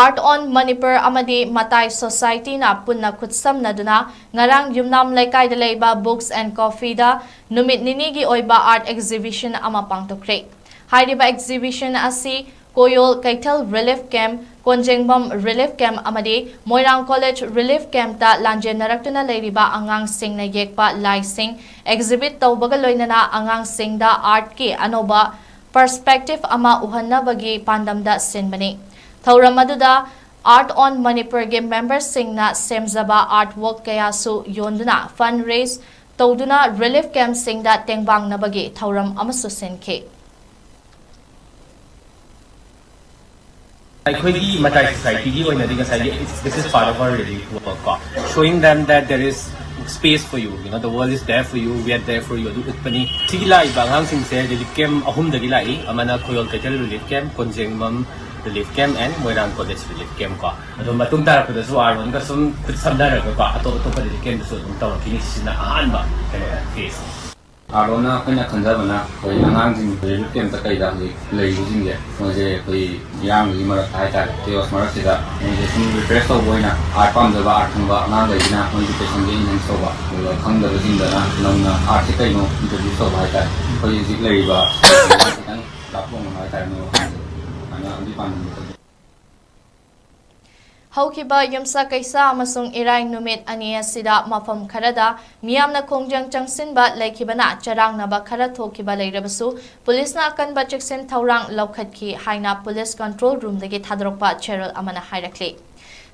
Art on Manipur ꯑꯃꯗꯤ ꯃꯇꯥꯏ Societyꯅ ꯄꯨꯟꯅ ꯈꯨꯠꯁꯝꯅꯗꯨꯅ ꯉꯔꯥꯡ ꯌꯨꯝꯅꯥꯝ ꯂꯩꯀꯥꯏꯗ ꯂꯩꯕ Books and Coffeeꯗ ꯅꯨꯃꯤꯠ ꯅꯤꯅꯤꯒꯤ ꯑꯣꯏꯕ art exhibition ꯑꯃ ꯄꯥꯡꯊꯣꯛꯈ꯭ꯔꯦ꯫ ꯍꯥꯏꯔꯤꯕ exhibition ꯑꯁꯤ ꯀꯣꯌꯣꯜ ꯀꯩꯊꯦꯜ relief camp, Konjengbam relief camp ꯑꯃꯗꯤ ꯃꯣꯏꯔꯥꯡ ꯀꯣꯂꯦꯖ ꯔꯤꯂꯤꯐ ꯀꯦꯝꯞꯇ ꯂꯥꯟꯖꯦꯟꯅꯔꯛꯇꯨꯅ ꯂꯩꯔꯤꯕ ꯑꯉꯥꯡꯁꯤꯡꯅ ꯌꯦꯛꯄ ꯂꯥꯏꯁꯤꯡ ꯑꯦꯛꯖꯤꯕꯤꯠ ꯇꯧꯕꯒ ꯂꯣꯏꯅꯅ ꯑꯉꯥꯡꯁꯤꯡꯗ ꯑꯥꯔꯠꯀꯤ ꯑꯅꯧꯕ ꯄꯔꯁꯄꯦꯛꯇꯤꯚ ꯑꯃ ꯎꯍꯟꯅꯕꯒꯤ ꯄꯥꯟꯗꯝꯗ ꯁꯤꯟꯕꯅꯤ꯫ ꯊꯧꯔꯝ ꯑꯗꯨꯗ ꯑꯥꯔꯠ ꯑꯣꯟ ꯃꯅꯤꯄꯨꯔꯒꯤ ꯃꯦꯝꯕꯔꯁꯤꯡꯅ ꯁꯦꯝꯖꯕ ꯑꯥꯔꯠ ꯋꯥꯔꯛ ꯀꯌꯥꯁꯨ ꯌꯣꯟꯗꯨꯅ ꯐꯟ ꯔꯦꯖ ꯇꯧꯗꯨꯅ ꯔꯤꯂꯤꯐ ꯀꯦꯝꯞꯁꯤꯡꯗ ꯇꯦꯡꯕꯥꯡꯅꯕꯒꯤ ꯊꯧꯔꯝ ꯑꯃꯁꯨ ꯁꯤꯟꯈꯤ꯫ ꯑꯩꯈꯣꯏꯒꯤ ꯃꯇꯥꯏ ꯁꯣꯁꯥꯏꯇꯤꯒꯤ ꯑꯣꯏꯅꯗꯤ ꯉꯁꯥꯏꯒꯤ, this is part of our relief work ꯀꯣ, showing them that there is space for you, you know, the world is there for you, we are there for you ꯑꯗꯨ ꯎꯠꯄꯅꯤ꯫ ꯁꯤꯒꯤ ꯂꯥꯛꯏꯕ ꯑꯉꯥꯡꯁꯤꯡꯁꯦ ꯔꯤꯂꯤꯐ ꯀꯦꯝꯞ ꯑꯍꯨꯝꯗꯒꯤ ꯂꯥꯛꯏ꯫ ꯑꯃꯅ Khoyol Keithel relief camp, Konjengbam relief camp and Moirang college relief camp ꯀꯣ꯫ ꯑꯗꯣ ꯃꯇꯨꯡ ꯇꯥꯔꯛꯄꯗꯁꯨ ꯑꯥꯔ ꯑꯣꯟꯒ ꯁꯨꯝ ꯈꯨꯠ ꯁꯝꯅꯔꯒꯀꯣ, ꯑꯇꯣꯞ ꯑꯇꯣꯞꯄ ꯔꯤꯂꯤꯐ ꯀꯦꯝꯞꯇꯁꯨ ꯑꯗꯨꯝ ꯇꯧꯔꯛꯈꯤꯅꯤ꯫ ꯁꯤꯁꯤꯅ ꯑꯍꯥꯟꯕ ꯀꯩꯅꯣ ꯐꯦꯁꯅꯤ꯫ ꯑꯥꯔ ꯑꯣꯟꯅ ꯑꯩꯈꯣꯏꯅ ꯈꯟꯖꯕꯅ ꯑꯩꯈꯣꯏ ꯑꯉꯥꯡꯁꯤꯡ ꯔꯤꯂꯤꯐ ꯀꯦꯝꯞꯇ ꯀꯩꯗ ꯍꯧꯖꯤꯛ ꯂꯩꯔꯤꯕꯁꯤꯡꯁꯦ, ꯃꯣꯏꯁꯦ ꯑꯩꯈꯣꯏ ꯏꯔꯥꯡꯒꯤ ꯃꯔꯛꯇ ꯍꯥꯏꯇꯥꯔꯦ, ꯀꯦꯑꯣꯁ ꯃꯔꯛꯁꯤꯗ ꯃꯣꯏꯁꯦ ꯁꯨꯝ ꯔꯤꯐ꯭ꯔꯦꯁ ꯇꯧꯕ ꯑꯣꯏꯅ ꯑꯥꯔꯠ ꯄꯥꯝꯖꯕ, ꯑꯥꯔꯠ ꯈꯪꯕ ꯑꯉꯥꯡꯈꯩꯁꯤꯅ ꯃꯣꯏꯒꯤ ꯄꯦꯁꯟꯁꯦ ꯏꯟꯍꯦꯟꯁ ꯇꯧꯕ, ꯑꯗꯨꯒ ꯈꯪꯗꯕꯁꯤꯡꯗꯅ ꯅꯧꯅ ꯑꯥꯔꯠꯁꯦ ꯀꯩꯅꯣ ꯏꯟꯇ꯭ꯔꯣꯗ꯭ꯌꯨꯁ ꯇꯧꯕ ꯍꯥꯏꯇꯥꯔꯦ꯫ ꯑꯩꯈꯣꯏ ꯍꯧꯖꯤꯛ ꯂꯩꯔꯤꯕ ꯈꯤꯇꯪ ꯂꯥꯞꯊꯣꯛꯅꯕ ꯍꯥꯏꯇꯥꯔꯦ, ꯃꯣꯏ ꯋꯥꯈꯜꯁꯦ ꯑꯗꯨꯃꯥꯏꯅ ꯑꯗꯨꯒꯤ ꯄꯥꯟꯗꯝꯗ ꯇꯧꯖꯩ꯫ ꯍꯧꯈꯤꯕ ꯌꯨꯝꯁꯥ ꯀꯩꯁꯥ ꯑꯃꯁꯨꯡ ꯏꯔꯥꯏ ꯅꯨꯃꯤꯠ ꯑꯅꯤ ꯑꯁꯤꯗ ꯃꯐꯝ ꯈꯔꯗ ꯃꯤꯌꯥꯝꯅ ꯈꯣꯡꯖꯪ ꯆꯪꯁꯤꯟꯕ ꯂꯩꯈꯤꯕꯅ ꯆꯔꯥꯡꯅꯕ ꯈꯔ ꯊꯣꯛꯈꯤꯕ ꯂꯩꯔꯕꯁꯨ, ꯄꯨꯂꯤꯁꯅ ꯑꯀꯟꯕ ꯆꯦꯛꯁꯤꯟ ꯊꯧꯔꯥꯡ ꯂꯧꯈꯠꯈꯤ ꯍꯥꯏꯅ ꯄꯨꯂꯤꯁ ꯀꯟꯇ꯭ꯔꯣꯜ ꯔꯨꯝꯗꯒꯤ ꯊꯥꯗꯣꯔꯛꯄ ꯆꯦꯔꯣꯜ ꯑꯃꯅ ꯍꯥꯏꯔꯛꯂꯤ꯫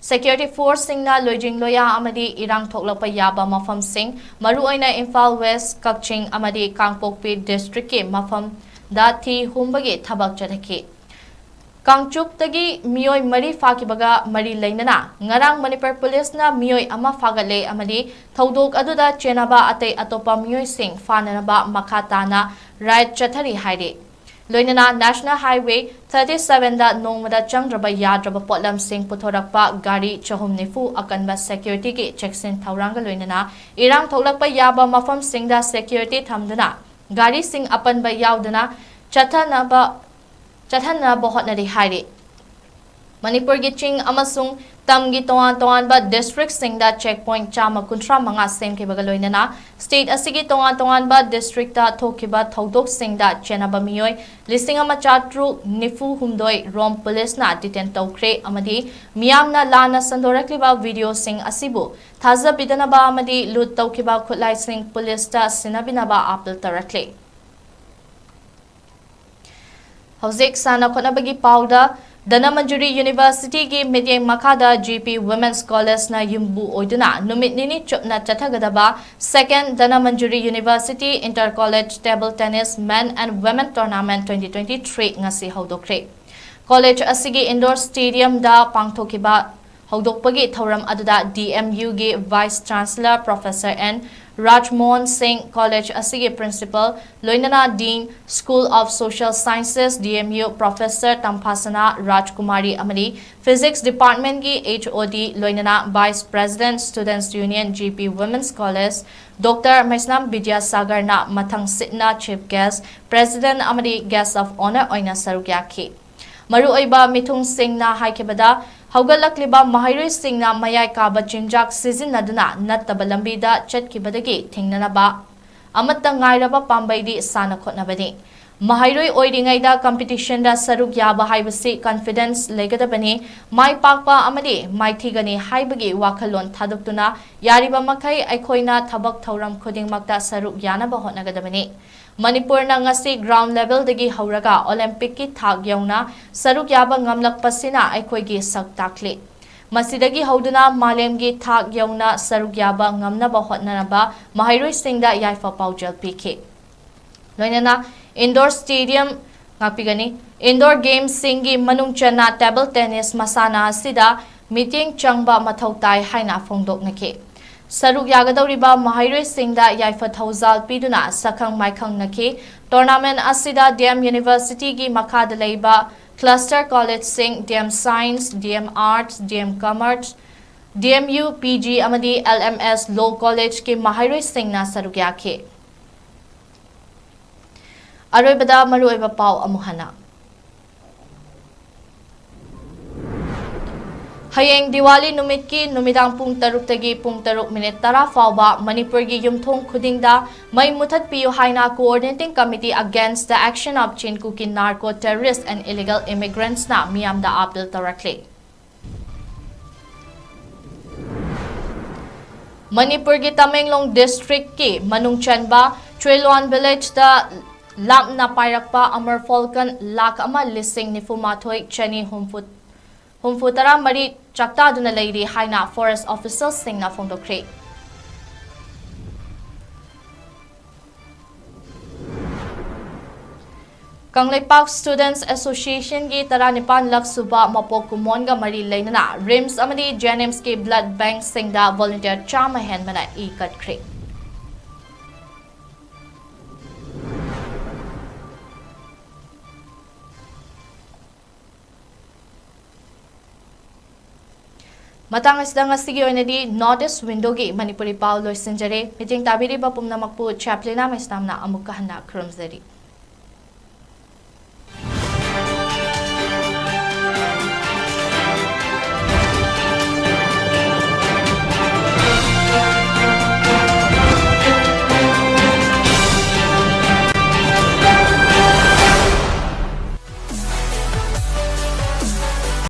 ꯁꯦꯀ꯭ꯌꯨꯔꯤꯇꯤ ꯐꯣꯔꯁꯁꯤꯡꯅ ꯂꯣꯏꯖꯤꯡ ꯂꯣꯌꯥ ꯑꯃꯗꯤ ꯏꯔꯥꯡ ꯊꯣꯛꯂꯛꯄ ꯌꯥꯕ ꯃꯐꯝꯁꯤꯡ, ꯃꯔꯨꯑꯣꯏꯅ ꯏꯝꯐꯥꯜ ꯋꯦꯁ, ꯀꯛꯆꯤꯡ ꯑꯃꯗꯤ ꯀꯥꯡꯄꯣꯛꯄꯤ ꯗꯤꯁꯇ꯭ꯔꯤꯛꯀꯤ ꯃꯐꯝꯗ ꯊꯤ ꯍꯨꯝꯕꯒꯤ ꯊꯕꯛ ꯆꯠꯊꯈꯤ꯫ ꯀꯥꯡꯆꯨꯞꯇꯒꯤ ꯃꯤꯑꯣꯏ ꯃꯔꯤ ꯐꯥꯈꯤꯕꯒ ꯃꯔꯤ ꯂꯩꯅꯅ ꯉꯔꯥꯡ ꯃꯅꯤꯄꯨꯔ ꯄꯨꯂꯤꯁꯅ ꯃꯤꯑꯣꯏ ꯑꯃ ꯐꯥꯒꯠꯂꯦ ꯑꯃꯗꯤ ꯊꯧꯗꯣꯛ ꯑꯗꯨꯗ ꯆꯦꯟꯅꯕ ꯑꯇꯩ ꯑꯇꯣꯞꯄ ꯃꯤꯑꯣꯏꯁꯤꯡ ꯐꯥꯅꯅꯕ ꯃꯈꯥ ꯇꯥꯅ ꯔꯦꯗ ꯆꯠꯊꯔꯤ ꯍꯥꯏꯔꯤ꯫ ꯂꯣꯏꯅꯅ ꯅꯦꯁꯅꯦꯜ ꯍꯥꯏꯋꯦ ꯊꯥꯔꯇꯤ ꯁꯚꯦꯟꯗ ꯅꯣꯡꯃꯗ ꯆꯪꯗ꯭ꯔꯕ ꯌꯥꯗ꯭ꯔꯕ ꯄꯣꯠꯂꯝꯁꯤꯡ ꯄꯨꯊꯣꯔꯛꯄ ꯒꯥꯔꯤ ꯆꯍꯨꯝ ꯅꯤꯐꯨ ꯑꯀꯟꯕ ꯁꯦꯀ꯭ꯌꯨꯔꯤꯇꯤꯒꯤ ꯆꯦꯛꯁꯤꯟ ꯊꯧꯔꯥꯡꯒ ꯂꯣꯏꯅꯅ ꯏꯔꯥꯡ ꯊꯣꯛꯂꯛꯄ ꯌꯥꯕ ꯃꯐꯝꯁꯤꯡꯗ ꯁꯦꯀ꯭ꯌꯨꯔꯤꯇꯤ ꯊꯝꯗꯨꯅ ꯒꯥꯔꯤꯁꯤꯡ ꯑꯄꯟꯕ ꯌꯥꯎꯗꯅ ꯆꯠꯊꯅꯕ ꯆꯠꯍꯟꯅꯕ ꯍꯣꯠꯅꯔꯤ ꯍꯥꯏꯔꯤ꯫ ꯃꯅꯤꯄꯨꯔꯒꯤ ꯆꯤꯡ ꯑꯃꯁꯨꯡ ꯇꯝꯒꯤ ꯇꯣꯉꯥꯟ ꯇꯣꯉꯥꯟꯕ districtꯁꯤꯡꯗ check point ꯆꯥꯝꯃ ꯀꯨꯟꯊ꯭ꯔꯥ ꯃꯉꯥ ꯁꯦꯝꯈꯤꯕꯒ ꯂꯣꯏꯅꯅ state ꯑꯁꯤꯒꯤ ꯇꯣꯉꯥꯟ ꯇꯣꯉꯥꯟꯕ districtꯇ ꯊꯣꯛꯈꯤꯕ ꯊꯧꯗꯣꯛꯁꯤꯡꯗ ꯆꯦꯟꯅꯕ ꯃꯤꯑꯣꯏ ꯂꯤꯁꯤꯡ ꯑꯃ ꯆꯥꯇ꯭ꯔꯨꯛ ꯅꯤꯐꯨ ꯍꯨꯝꯗꯣꯏ ꯔꯣꯝ ꯄꯨꯂꯤꯁꯅ detain ꯇꯧꯈ꯭ꯔꯦ ꯑꯃꯗꯤ ꯃꯤꯌꯥꯝꯅ ꯂꯥꯟꯅ ꯁꯟꯗꯣꯔꯛꯂꯤꯕ videoꯁꯤꯡ ꯑꯁꯤꯕꯨ ꯊꯥꯖꯕꯤꯗꯅꯕ ꯑꯃꯗꯤ loot ꯇꯧꯈꯤꯕ ꯈꯨꯠꯂꯥꯏꯁꯤꯡ ꯄꯨꯂꯤꯁꯇ ꯁꯤꯟꯅꯕꯤꯅꯕ appeal ꯇꯧꯔꯛꯂꯤ꯫ ꯍꯧꯖꯤꯛ ꯁꯥꯟꯅ ꯈꯣꯠꯅꯕꯒꯤ ꯄꯥꯎꯗ, ꯙꯅꯃꯟꯖꯨꯔꯤ Universityꯒꯤ ꯃꯤꯠꯌꯦꯡ ꯃꯈꯥꯗ G P Women's Collegeꯅ ꯌꯨꯝꯕꯨ ꯑꯣꯏꯗꯨꯅ ꯅꯨꯃꯤꯠ ꯅꯤꯅꯤ ꯆꯨꯞꯅ ꯆꯠꯊꯒꯗꯕ Second Dhanamanjuri University Inter College Table Tennis Men and Women Tournament twenty twenty-three ꯉꯁꯤ ꯍꯧꯗꯣꯛꯈ꯭ꯔꯦ꯫ College ꯑꯁꯤꯒꯤ indoor stadiumꯗ ꯄꯥꯡꯊꯣꯛꯈꯤꯕ ꯍꯧꯗꯣꯛꯄꯒꯤ ꯊꯧꯔꯝ ꯑꯗꯨꯗ D M Uꯒꯤ Vice Chancellor Professor N Rajmohan Singh, college ꯑꯁꯤꯒꯤ principal, ꯂꯣꯏꯅꯅ Dean, School of Social Sciences, D M U, Professor ꯇꯝꯐꯥꯁꯅꯥ ꯔꯥꯖꯀꯨꯃꯥꯔꯤ ꯑꯃꯗꯤ Physics Departmentꯀꯤ H O D, ꯂꯣꯏꯅꯅ Vice President, Students Union, G P Women's College, Doctor ꯃꯩꯁꯅꯥꯝ ꯕꯤꯗ꯭ꯌꯥꯁꯥꯒꯔꯅ ꯃꯊꯪ ꯁꯤꯠꯅ chief guest, president ꯑꯃꯗꯤ guest of honour ꯑꯣꯏꯅ ꯁꯔꯨꯛ ꯌꯥꯈꯤ꯫ ꯃꯔꯨꯑꯣꯏꯕ ꯃꯤꯊꯨꯡꯁꯤꯡꯅ ꯍꯥꯏꯈꯤꯕꯗ, ꯍꯧꯒꯠꯂꯛꯂꯤꯕ ꯃꯍꯩꯔꯣꯏꯁꯤꯡꯅ ꯃꯌꯥꯏ ꯀꯥꯕ ꯆꯤꯟꯖꯥꯛ ꯁꯤꯖꯤꯟꯅꯗꯨꯅ ꯅꯠꯇꯕ ꯂꯝꯕꯤꯗ ꯆꯠꯈꯤꯕꯗꯒꯤ ꯊꯤꯡꯅꯅꯕ ꯑꯃꯠꯇ ꯉꯥꯏꯔꯕ ꯄꯥꯝꯕꯩꯗꯤ ꯁꯥꯟꯅ ꯈꯣꯠꯅꯕꯅꯤ꯫ ꯃꯍꯩꯔꯣꯏ ꯑꯣꯏꯔꯤꯉꯩꯗ competitionꯗ ꯁꯔꯨꯛ ꯌꯥꯕ ꯍꯥꯏꯕꯁꯤ confidence ꯂꯩꯒꯗꯕꯅꯤ, ꯃꯥꯏ ꯄꯥꯛꯄ ꯑꯃꯗꯤ ꯃꯥꯏꯊꯤꯒꯅꯤ ꯍꯥꯏꯕꯒꯤ ꯋꯥꯈꯜꯂꯣꯟ ꯊꯥꯗꯣꯛꯇꯨꯅ ꯌꯥꯔꯤꯕ ꯃꯈꯩ ꯑꯩꯈꯣꯏꯅ ꯊꯕꯛ ꯊꯧꯔꯝ ꯈꯨꯗꯤꯡꯃꯛꯇ ꯁꯔꯨꯛ ꯌꯥꯅꯕ ꯍꯣꯠꯅꯒꯗꯕꯅꯤ꯫ ꯃꯅꯤꯄꯨꯔꯅ ꯉꯁꯤ ground levelꯗꯒꯤ ꯍꯧꯔꯒ Olympicꯀꯤ ꯊꯥꯛ ꯌꯧꯅ ꯁꯔꯨꯛ ꯌꯥꯕ ꯉꯝꯂꯛꯄꯁꯤꯅ ꯑꯩꯈꯣꯏꯒꯤ ꯁꯛ ꯇꯥꯛꯂꯤ꯫ ꯃꯁꯤꯗꯒꯤ ꯍꯧꯗꯨꯅ ꯃꯥꯂꯦꯝꯒꯤ ꯊꯥꯛ ꯌꯧꯅ ꯁꯔꯨꯛ ꯌꯥꯕ ꯉꯝꯅꯕ ꯍꯣꯠꯅꯅꯕ ꯃꯍꯩꯔꯣꯏꯁꯤꯡꯗ ꯌꯥꯏꯐ ꯄꯥꯎꯖꯦꯜ ꯄꯤꯈꯤ꯫ ꯂꯣꯏꯅꯅ indoor stadium ꯉꯥꯛꯄꯤꯒꯅꯤ꯫ Indoor gamesꯁꯤꯡꯒꯤ ꯃꯅꯨꯡ ꯆꯟꯅ table tennis ꯃꯁꯥꯟꯅ ꯑꯁꯤꯗ ꯃꯤꯠꯌꯦꯡ ꯆꯪꯕ ꯃꯊꯧ ꯇꯥꯏ ꯍꯥꯏꯅ ꯐꯣꯡꯗꯣꯛꯅꯈꯤ꯫ ꯁꯔꯨꯛ ꯌꯥꯒꯗꯧꯔꯤꯕ ꯃꯍꯩꯔꯣꯏꯁꯤꯡꯗ ꯌꯥꯏꯐ ꯊꯧꯖꯥꯜ ꯄꯤꯗꯨꯅ ꯁꯛꯈꯪ ꯃꯥꯏꯈꯪꯅꯈꯤ꯫ Tournament ꯑꯁꯤꯗ D M Universityꯒꯤ ꯃꯈꯥꯗ ꯂꯩꯕ cluster collegeꯁꯤꯡ, D M Science, D M Arts, D M Commerce, D M U P G ꯑꯃꯗꯤ L M S Law Collegeꯀꯤ ꯃꯍꯩꯔꯣꯏꯁꯤꯡꯅ ꯁꯔꯨꯛ ꯌꯥꯈꯤ꯫ ꯑꯔꯣꯏꯕꯗ ꯃꯔꯨꯑꯣꯏꯕ ꯄꯥꯎ ꯑꯃꯨꯛ ꯍꯟꯅ꯫ ꯍꯌꯦꯡ ꯗꯤꯋꯥꯂꯤ ꯅꯨꯃꯤꯠꯀꯤ ꯅꯨꯃꯤꯗꯥꯡ ꯄꯨꯡ ꯇꯔꯨꯛꯇꯒꯤ ꯄꯨꯡ ꯇꯔꯨꯛ ꯃꯤꯅꯤꯠ ꯇꯔꯥ ꯐꯥꯎꯕ ꯃꯅꯤꯄꯨꯔꯒꯤ ꯌꯨꯝꯊꯣꯡ ꯈꯨꯗꯤꯡꯗ ꯃꯩ ꯃꯨꯊꯠꯄꯤꯌꯨ ꯍꯥꯏꯅ Coordinating Committee Against the Action of Chin Kuki Narco Terrorists and Illegal Immigrants ꯅ ꯃꯤꯌꯥꯝꯗ ꯑꯥꯄꯤꯜ ꯇꯧꯔꯛꯂꯤ꯫ ꯃꯅꯤꯄꯨꯔꯒꯤ ꯇꯃꯦꯡꯂꯣꯡ district ꯀꯤ ꯃꯅꯨꯡ ꯆꯟꯕ ꯆꯨꯏꯂꯣꯟ village ꯇ ꯂꯥꯞꯅ ꯄꯥꯏꯔꯛꯄ Amur Falcon ꯂꯥꯈ ꯑꯃ ꯂꯤꯁꯤꯡ ꯅꯤꯐꯨ ꯃꯥꯊꯣꯏ ꯆꯅꯤ ꯍꯨꯝꯐꯨ ꯍꯨꯝꯐꯨ ꯇꯔꯥ ꯃꯔꯤ ꯆꯥꯛꯇꯥꯗꯨꯅ ꯂꯩꯔꯤ ꯍꯥꯏꯅ forest official ꯁꯤꯡꯅ ꯐꯣꯡꯗꯣꯛꯈ꯭ꯔꯦ꯫ ꯀꯪꯂꯩꯄꯥꯛ Students Association ꯒꯤ ꯇꯔꯥꯅꯤꯄꯥꯟ ꯂꯛ ꯁꯨꯕ ꯃꯄꯣꯛ ꯀꯨꯝꯑꯣꯟꯒ ꯃꯔꯤ ꯂꯩꯅꯅ RIMS ꯑꯃꯗꯤ JNIMS ꯀꯤ blood bank ꯁꯤꯡꯗ volunteer ꯆꯥꯝꯃ ꯍꯦꯟꯕꯅ ꯏ ꯀꯠꯈ꯭ꯔꯦ꯫ ꯃꯇꯥꯡ ꯑꯁꯤꯗ ꯉꯁꯤꯒꯤ ꯑꯣꯏꯅꯗꯤ North East Window ꯒꯤ ꯃꯅꯤꯄꯨꯔꯤ ꯄꯥꯎ ꯂꯣꯏꯁꯤꯟꯖꯔꯦ꯫ ꯃꯤꯠꯌꯦꯡ ꯇꯥꯕꯤꯔꯤꯕ ꯄꯨꯝꯅꯃꯛꯄꯨ ꯆꯦꯄ꯭ꯂꯤꯅꯥ ꯃꯩꯁꯅꯥꯝꯅ ꯑꯃꯨꯛꯀ ꯍꯟꯅ ꯈꯨꯔꯨꯝꯖꯔꯤ꯫